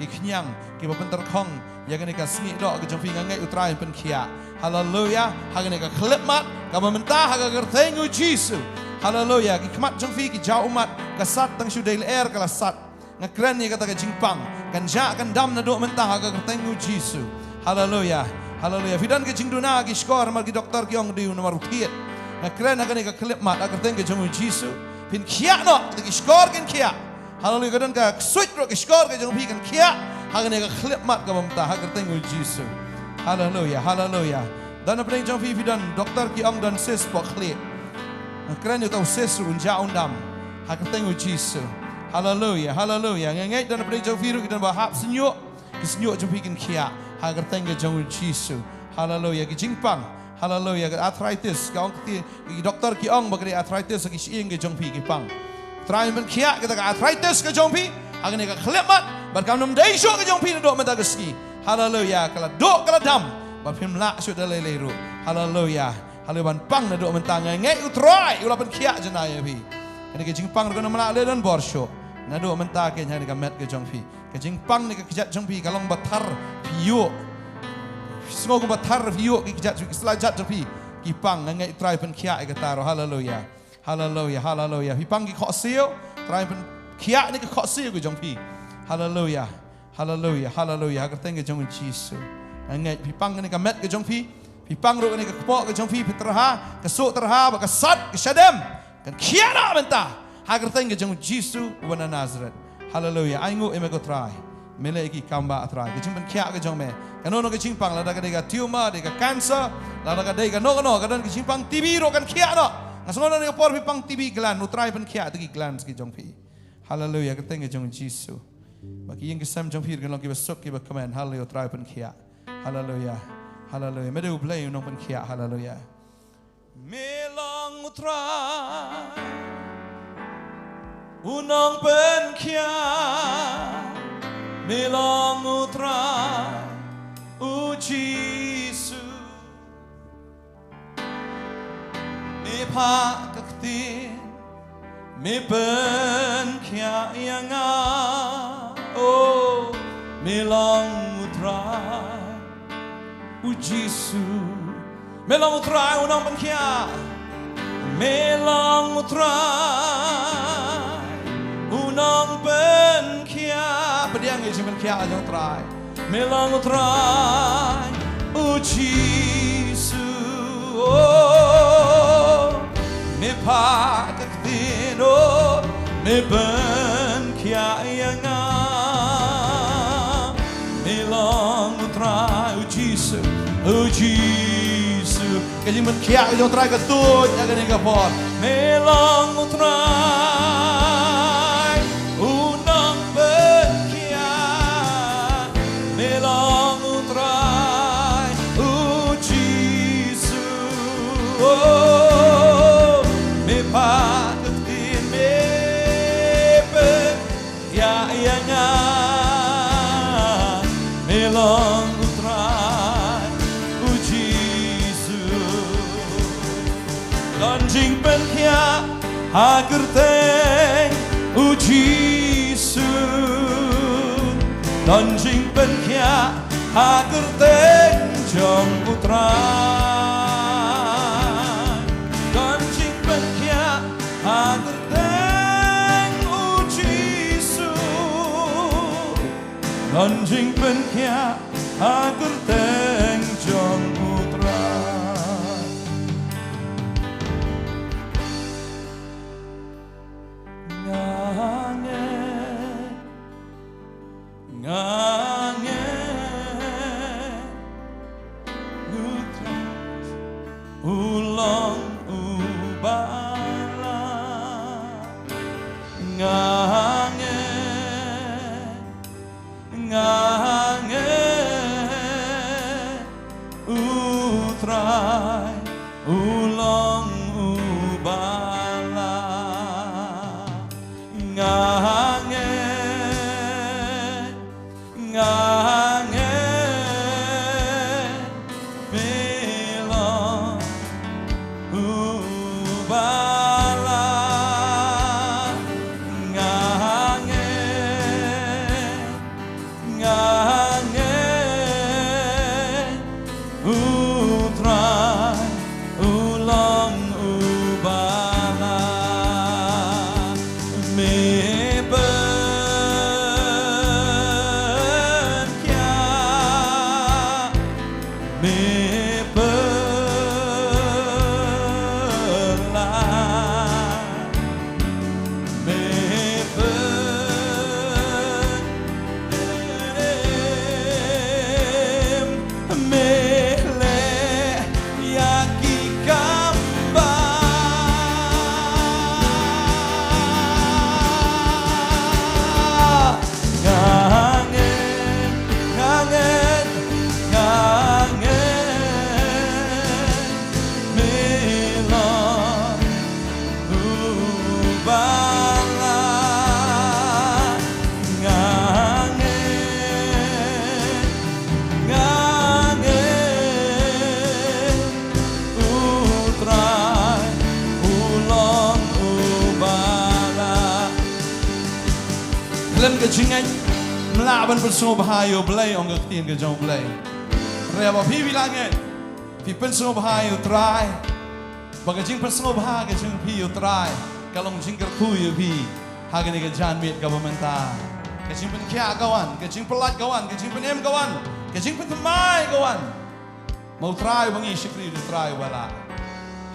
ki khñiang kiba pyntyrkhong ïa kane ka sngi doh ka jong phi, nga ngeit U Trai un pynkhiah. Haleluia. Ha kane ka khyllipmat kaba mynta ha ka kyrteng U Jisu. Haleluia. Ki khmat jong phi ki jaw ummat, ka sat tang shu dei lyer ka la sat. Nga kren ïa kata ka jingpang, kan jah kan dam naduh mynta ha ka kyrteng U Jisu. Haleluia. Haleluia. Phi don ka jingduna ki shkor, namar ki doktor ki ong dei namar u thied. Nga kren ha kane ka khyllipmat ha ka kyrteng ka jong U Jisu, phin khiah noh, kita ki shkor kin khiah. Haleluia. Ka don ka ksuid ruh, ki shkor ka jong phi kan khiah ha kane ka khyllipmat kaba mynta ha ka kyrteng U Jisu. Haleluia. Haleluia. Don na pdeng jong phi phi don, doktor ki ong don cyst hapoh khlieh. Nga kren ïa uta u cyst ruh un jah un dam ha ka kyrteng U Jisu. Haleluia. Haleluia. Nga ngeit don na pdeng jong phi ruh ki don ba hap shñiuh, ki shñiuh jong phi kin khiah ha ka kyrteng ka jong U Jisu. Haleluia. Ki jingpang, haleluia, ka arthritis, ka ong kti, ki doktor ki ong ba ka dei arthritis ha ki shyieng ka jong phi ki pang. Trai, pynkhiah kita ka arthritis ka jong phi ha kane ka khyllipmat, bad kam nym dei shuh ka jong phi naduh mynta ka sngi. Haleluia. Ka la duh ka la dam, ba phim lah shuh da lei lei ruh. Haleluia. Haleluia. Ban pang naduh mynta, nga ngeit U Trai u la pynkhiah janai ïa phi. Kane ka jingpang ruh kan nym lah leh donbor shuh. Naduh mynta kein ha kane ka met ka jong phi, ka jingpang ne ka kjat jong phi ka long ba thar phi ïoh. Sngew kumba thar phi ïoh ki kjat, ki sla jat jong phi ki pang, nga ngeit Trai pynkhiah ïa kata ruh. Haleluia. Haleluia. Haleluia. Phi pang ki khohsiew, Trai pynkhiah ne ki khohsiew ki jong phi. Haleluia. Haleluia. Haleluia. Ha ka kyrteng ka jong U Jisu. Nga ngeit phi pang kane ka met ka jong phi, phi pang ruh kane ka kpoh ka jong phi, phi tyrha, ka suh tyrha bad ka sat, ka shadem, kan khiah noh mynta ha ka kyrteng ka jong U Jisu uba na Nasareth. Haleluia. Ai nguh ïa me ko Trai. Me leh ïa ki kam ba, Trai, ka jingpynkhiah ka jong me. Kano kano ka jingpang, lada ka dei ka tumor, dei ka cancer, lada ka dei kano kano, ka don ka jingpang T B ruh kan khiah noh. Nga sngew na kane ka por phi pang T B gland, U Trai pynkhiah ïa ki gland ki jong phi. Haleluia. Ka kyrteng ka jong U Jisu. Ba ki ïing ki sem jong phi kan long kiba suk kiba kmen. Haleluia. U Trai pynkhiah. Haleluia. Haleluia. Me dei U Blei u nongpynkhiah. Haleluia. Me long U Trai u nongpynkhiah. Me long U Trai U Jisu. Me phah ka ktien, me pynkhiah ïa nga. Oh, me long U Trai U Jisu. Me long U Trai u nongpynkhiah. Me long U Trai u nongpynkhiah. Pdiang ïa ka jingpynkhiah jong U Trai. Me long U Trai U Jisu. Oh, me phah ka ktien, oh, me pynkhiah ïa nga. Me long U Trai U Jisu, U Jisu. Ka jingpynkhiah ka jong U Trai ka tuid ha kane ka por. Me long U Trai u nongpynkhiah. Me long U Trai U Jisu. Ha kyrteng u Jisu, don jingpynkhiah ha kyrteng jong u Trai. Don jingpynkhiah ha kyrteng u Jisu, don jingpynkhiah ha kyrteng jong u Trai. Nga ngeit, nga ngeit, u Trai u long uba lah. Nga ngeit, nga ngeit, u Trai u long uba lah. Nga ngeit, nga ngeit, me long uba lah. Nga ngeit, nga ngeit, u Trai u long uba lah. Me pynkhiah, me pynlah, me pyn me leh ïa ki kam ba. Nga ngeit, nga ngeit, nga ngeit, me long uba lah. Nga ngeit, nga ngeit, u Trai u long uba lah. Khlem ka jingngeit ym lah ban pynsngewbha ïa U Blei, ong ka ktien ka jong U Blei. Hynrei haba phi, phi la ngeit, phi pynsngewbha ïa U Trai, ba ka jingpynsngewbha ka jong phi ïa U Trai ka long jingkyrkhu ïa phi ha kane ka janmiet kaba mynta. Ka jingpynkhiah ka wan, ka jingpyllait ka wan, ka jingpynim ka wan, ka jingpynthymmai ka wan. Ma U Trai uba ngi shakri u dei U Trai uba lah.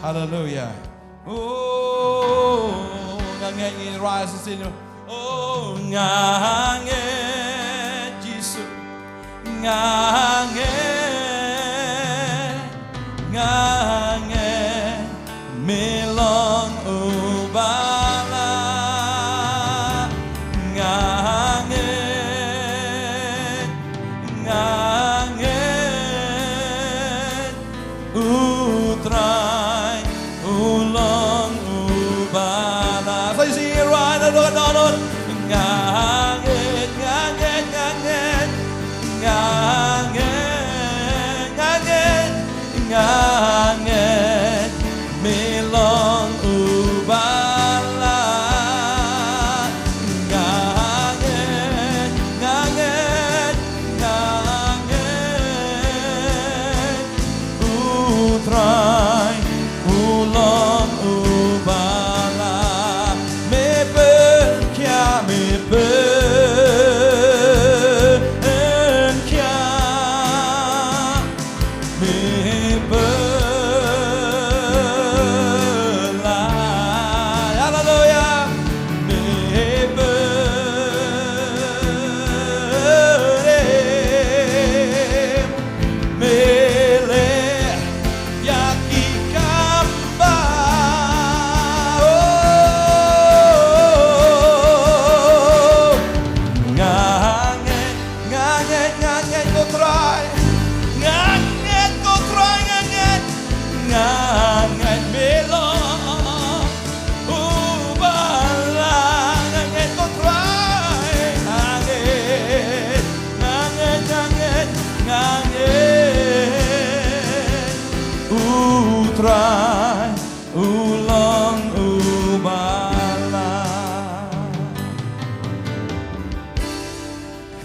Haleluia. Oh, nga ngeit, ngi rise and sing. Oh, nga ngeit Jisu. Nga ngeit, nga ngeit, me long uba lah. Nga ngeit, nga ngeit, u Trai u long uba lah. Sa ïohi rai na don don. Nga ngeit, nga ngeit, nga ngeit, nga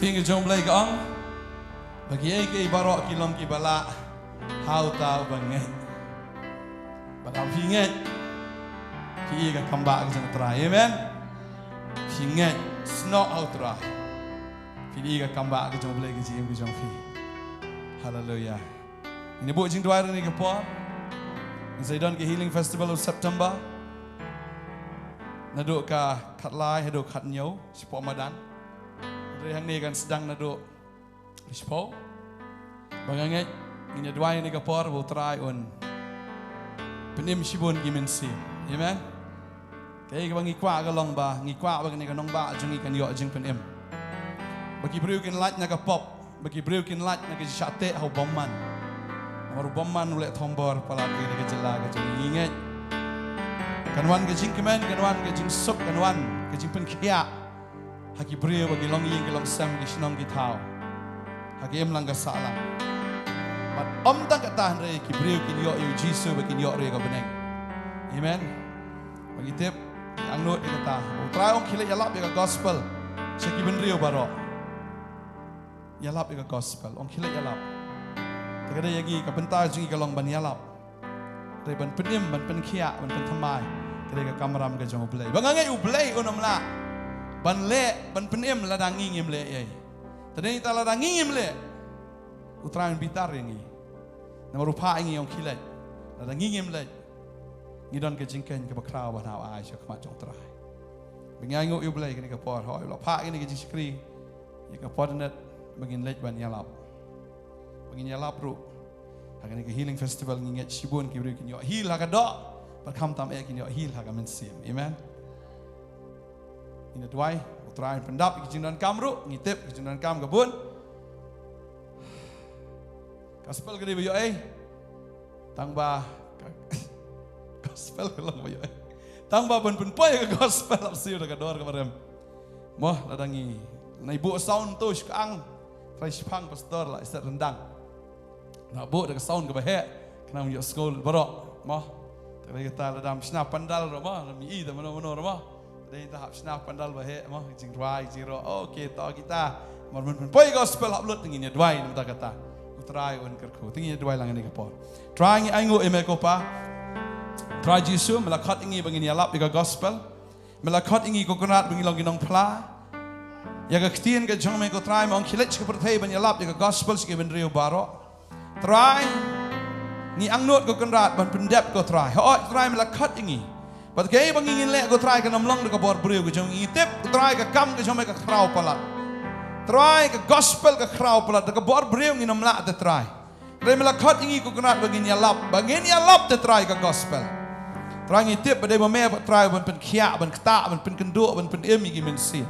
Ïing ka jong U Blei ka ong ba kiei kiei baroh ki long kiba lah ha uta uba ngeit. Bad haba phi ngeit, phi ïohi ka kam ba ka jong U Trai. Amen. Phi ngeit, snoh ha U Trai, phi ïohi ka kam ba ka jong U Blei ha ka jingim ka jong phi. Haleluia. Ngin ïa buh jingduwai ha kane ka por. Ngin sa ïa don ka Healing Festival u September, naduh ka khatlai haduh khathynñiew shapoh madan. Hynrei hangne kan sdang naduh shiphew. Ba nga ngeit, ngin ïa duwai ha kane ka por ba U Trai un pynim shibun ki mynsiem. Amen. Kaei kaba ngi kwah ka long ba ngi kwah ba kane ka nongbah jong ngi kan ïoh jingpynim. Ba ki briew kin lait na ka pop, ba ki briew kin lait na ka jingshah teh ha u bymman. Namar u bymman u leh thombor palat ïa kane ka jylla ka jong ngi. Ngi ngeit kan wan ka jingkmen, kan wan ka jingsuk, kan wan ka jingpynkhiah ha ki briew ba ki longïing ki longsem, ki shnong ki thaw, ha ki imlang ka sahlang. Bad ym tang katta hynrei ki briew kin ïoh ïa U Jisu bad kin ïoh ruh ïa ka bneng. Amen. Ba ngi tip, ngi angnud ïa kata. U Trai ong khie leit ïalap ïa ka gospel sha ki bynriew baroh. Ïalap ïa ka gospel, ong khie leit ïalap. Te ka dei ïa ngi, ka bynta jong ngi ka long ban ïalap. Ka dei ban pynim, ban pynkhiah, ban pynthymmai. Ka dei ka kamram ka jong U Blei. Ba nga ngeit U Blei un ym lah ban leh, ban pynim lada ngi ngim leh ei. Te dei ta lada ngi ngim leh, U Trai un bitar ïa ngi. Namar u phah ïa ngi, ong khie leit. Lada ngi ngim leit, ngi don ka jingkhein kaba khraw ban hap ai sha khmat jong U Trai. Ba ngi ainguh ïa U Blei kane ka por, hooid, la phah ïa ngi ka jingshakri ïa ka por, ne ba ngin leit ban ïalap, ba ngin ïalap ruh ha kane ka Healing Festival. Ngi ngeit shibun ki briew kin ïoh heal ha ka doh, bad khamtam eh kin ïoh heal ha ka mynsiem. Amen. Ngin ïa duwai, U Trai un pyndap ïa ki jingdonkam ruh. Ngi tip ki jingdonkam ka bun. Gospel ka dei ba ïoh ei? Tang ba ka gospel ka long ba ïoh ei? Tang ba ban pynpoi ka gospel hap siew da ka dor kaba rem. Mo, lada ngi nai buh sound to shipang, trai shipang pastor la iset rendang. Na buh da ka sound kaba heh, khnang ïoh skul baroh, mo. Te lada kata lada ym shna pandal ruh mo, ym i da mano mano ruh mo. Dei ta hap shna pandal ba heh mo, jingrwai, jingroh. Okay, to kita. Mar men pynpoi gospel hap lut, te ngin ïa duwai namar kata. U Trai un kyrkhu. Te ngin ïa duwai lang ïa kane ka por. Trai, ngi ainguh ïa me ko Pa. Trai Jisu, me la khot ïa ngi ba ngin ïalap ïa ka gospel. Me la khot ïa ngi ko Kynrad ba ngin long ki nongphla ïa ka ktien ka jong me ko Trai. Me ong khie leit sha ka pyrthei ban ïalap ïa ka gospel sha ki bynriew baroh. Trai, ngi angnud ko Kynrad ban pyndep ko Trai. Hooid Trai, me la khot ïa ngi. Bad kaei ba ngi ngin leh ko Trai kan ym long da ka bor briew ka jong ngi. Ngi tip ko Trai ka kam ka jong me ka khraw palat. Trai, ka gospel ka khraw palat, da ka bor briew ngin ym lah te Trai. Trai, me la khot ïa ngi ko Kynrad ba ngin ïalap, ba ngin ïalap te Trai ka gospel. Trai, ngi tip ba dei ma me bad Trai ban pynkhiah, ban ktah, ban pynkynduh, ban pynim ïa ki mynsiem.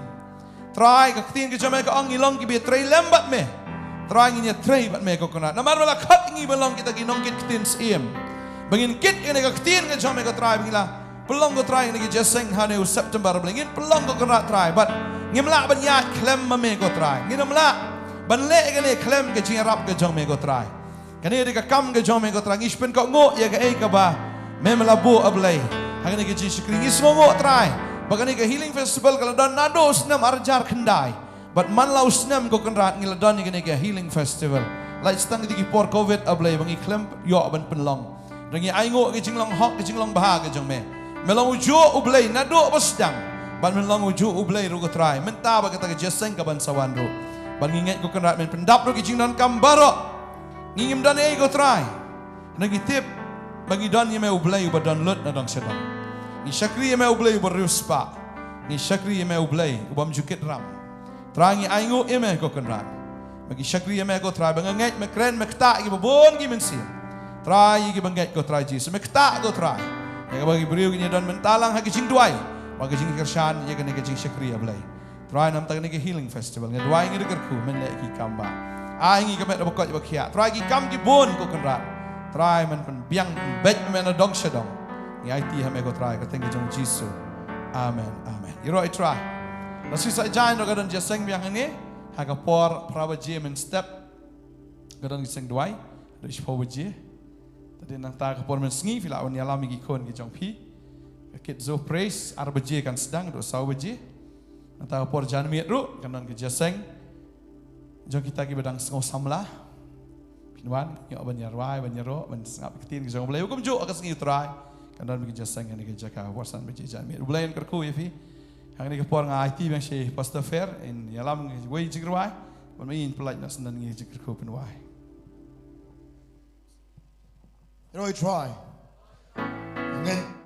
Trai, ka ktien ka jong me ka ong ngi long kiba ïatrei lem bad me. Trai, ngin ïatrei bad me ko Kynrad. Namar me la khot ïa ngi ban long kita ki nongkit ktien syiem, ba ngin kit ïa kane ka ktien ka jong me ko Trai, ba ngin la pynlong ko Trai ïa kane ka jingïaseng ha une u September, ba ngin pynlong ko Kynrad Trai. Bad ngim lah ban ïaid khlem ma me ko Trai. Ngin ym lah ban leh ïa kane khlem ka jingïarap ka jong me ko Trai. Kane dei ka kam ka jong me ko Trai. Ngi shu pynkohnguh ïa kaei kaba me, me la buh, A Blei, ha kane ka jingshakri. Ngi sngewnguh Trai ba kane ka Healing Festival ka la don naduh u snem ar hajar khyndai. Bad man la u snem ko Kynrad ngi la don ïa kane ka Healing Festival. Lait tang ïa ki por covid, A Blei, ba ngi khlem ïoh ban pynlong. Hynrei ngi ainguh ka jinglong hok, ka jinglong bha ka jong me. Me long ujuh U Blei naduh ba sdang. Bad me long ujuh U Blei ruh ko Trai mynta bad kata ka jingïaseng kaban sa wan ruh. Bad ngi ngeit ko Kynrad men pyndap ruh ki jingdonkam baroh. Ngi ngim don ei ko Trai, hynrei ngi tip ba ngi don ïa me U Blei uba don lut na dong sha dong. Ngi shakri ïa me U Blei uba riewspah. Ngi shakri ïa me U Blei ubym ju kit ram. Trai, ngi ainguh ïa me ko Kynrad. Ba ngi shakri ïa me ko Trai, ba nga ngeit me kren, me ktah ïa kiba bun ki mynsiem. Trai, ïa kiba ngeit ko Trai Jisu, me ktah ko Trai. Ïa kaba ki briew kin ïa don mynta lang ha ki jingduwai, ha ki jingkyrshan, ïa kane ka jingshakri, A Blei. Trai, namar kane ka Healing Festival nga duwai, ngi da kyrkhu men leh ki kam ba ai ngi ka met ba koit ba khiah. Trai, ki kam ki bun ko Kynrad, Trai, men pynbiang pynbeit me na dong sha dong. Ngi aiti ha me ko Trai, ka kyrteng ka jong Jisu. Amen, amen. Ïaroh ïa Trai. La shisha jan ruh ka don jingïaseng biang hangne ha ka por phra baje mynstep. Ka don ka jingïaseng duwai haduh shiphew baje. Te dei nangta ka por mynsngi phi lah ban ïalam ïa ki khun ki jong phi. Ka Kids Zone Praise ar baje kan sdang haduh saw baje. Nangta ka por janmiet ruh kan don ka jingïaseng Jong kita kiba dang sngew samla, phin wan, ïoh ban ïarwai, ban ïaroh, ban sngap ïa ka ktien ka jong U Blei. Kumjuh ha ka sngi U Trai kan don ba kin jingïaseng ha kane ka jaka por san baje janmiet. U Blei un kyrkhu ïa phi. Ha kane ka por nga aiti biang sha Pastor Fer in ïalam ïa kawei ka jingrwai. Ban ma in pyllait noh shen kane ka jingkyrkhu, phin wai. Ïaroh ïa U Trai. Ngin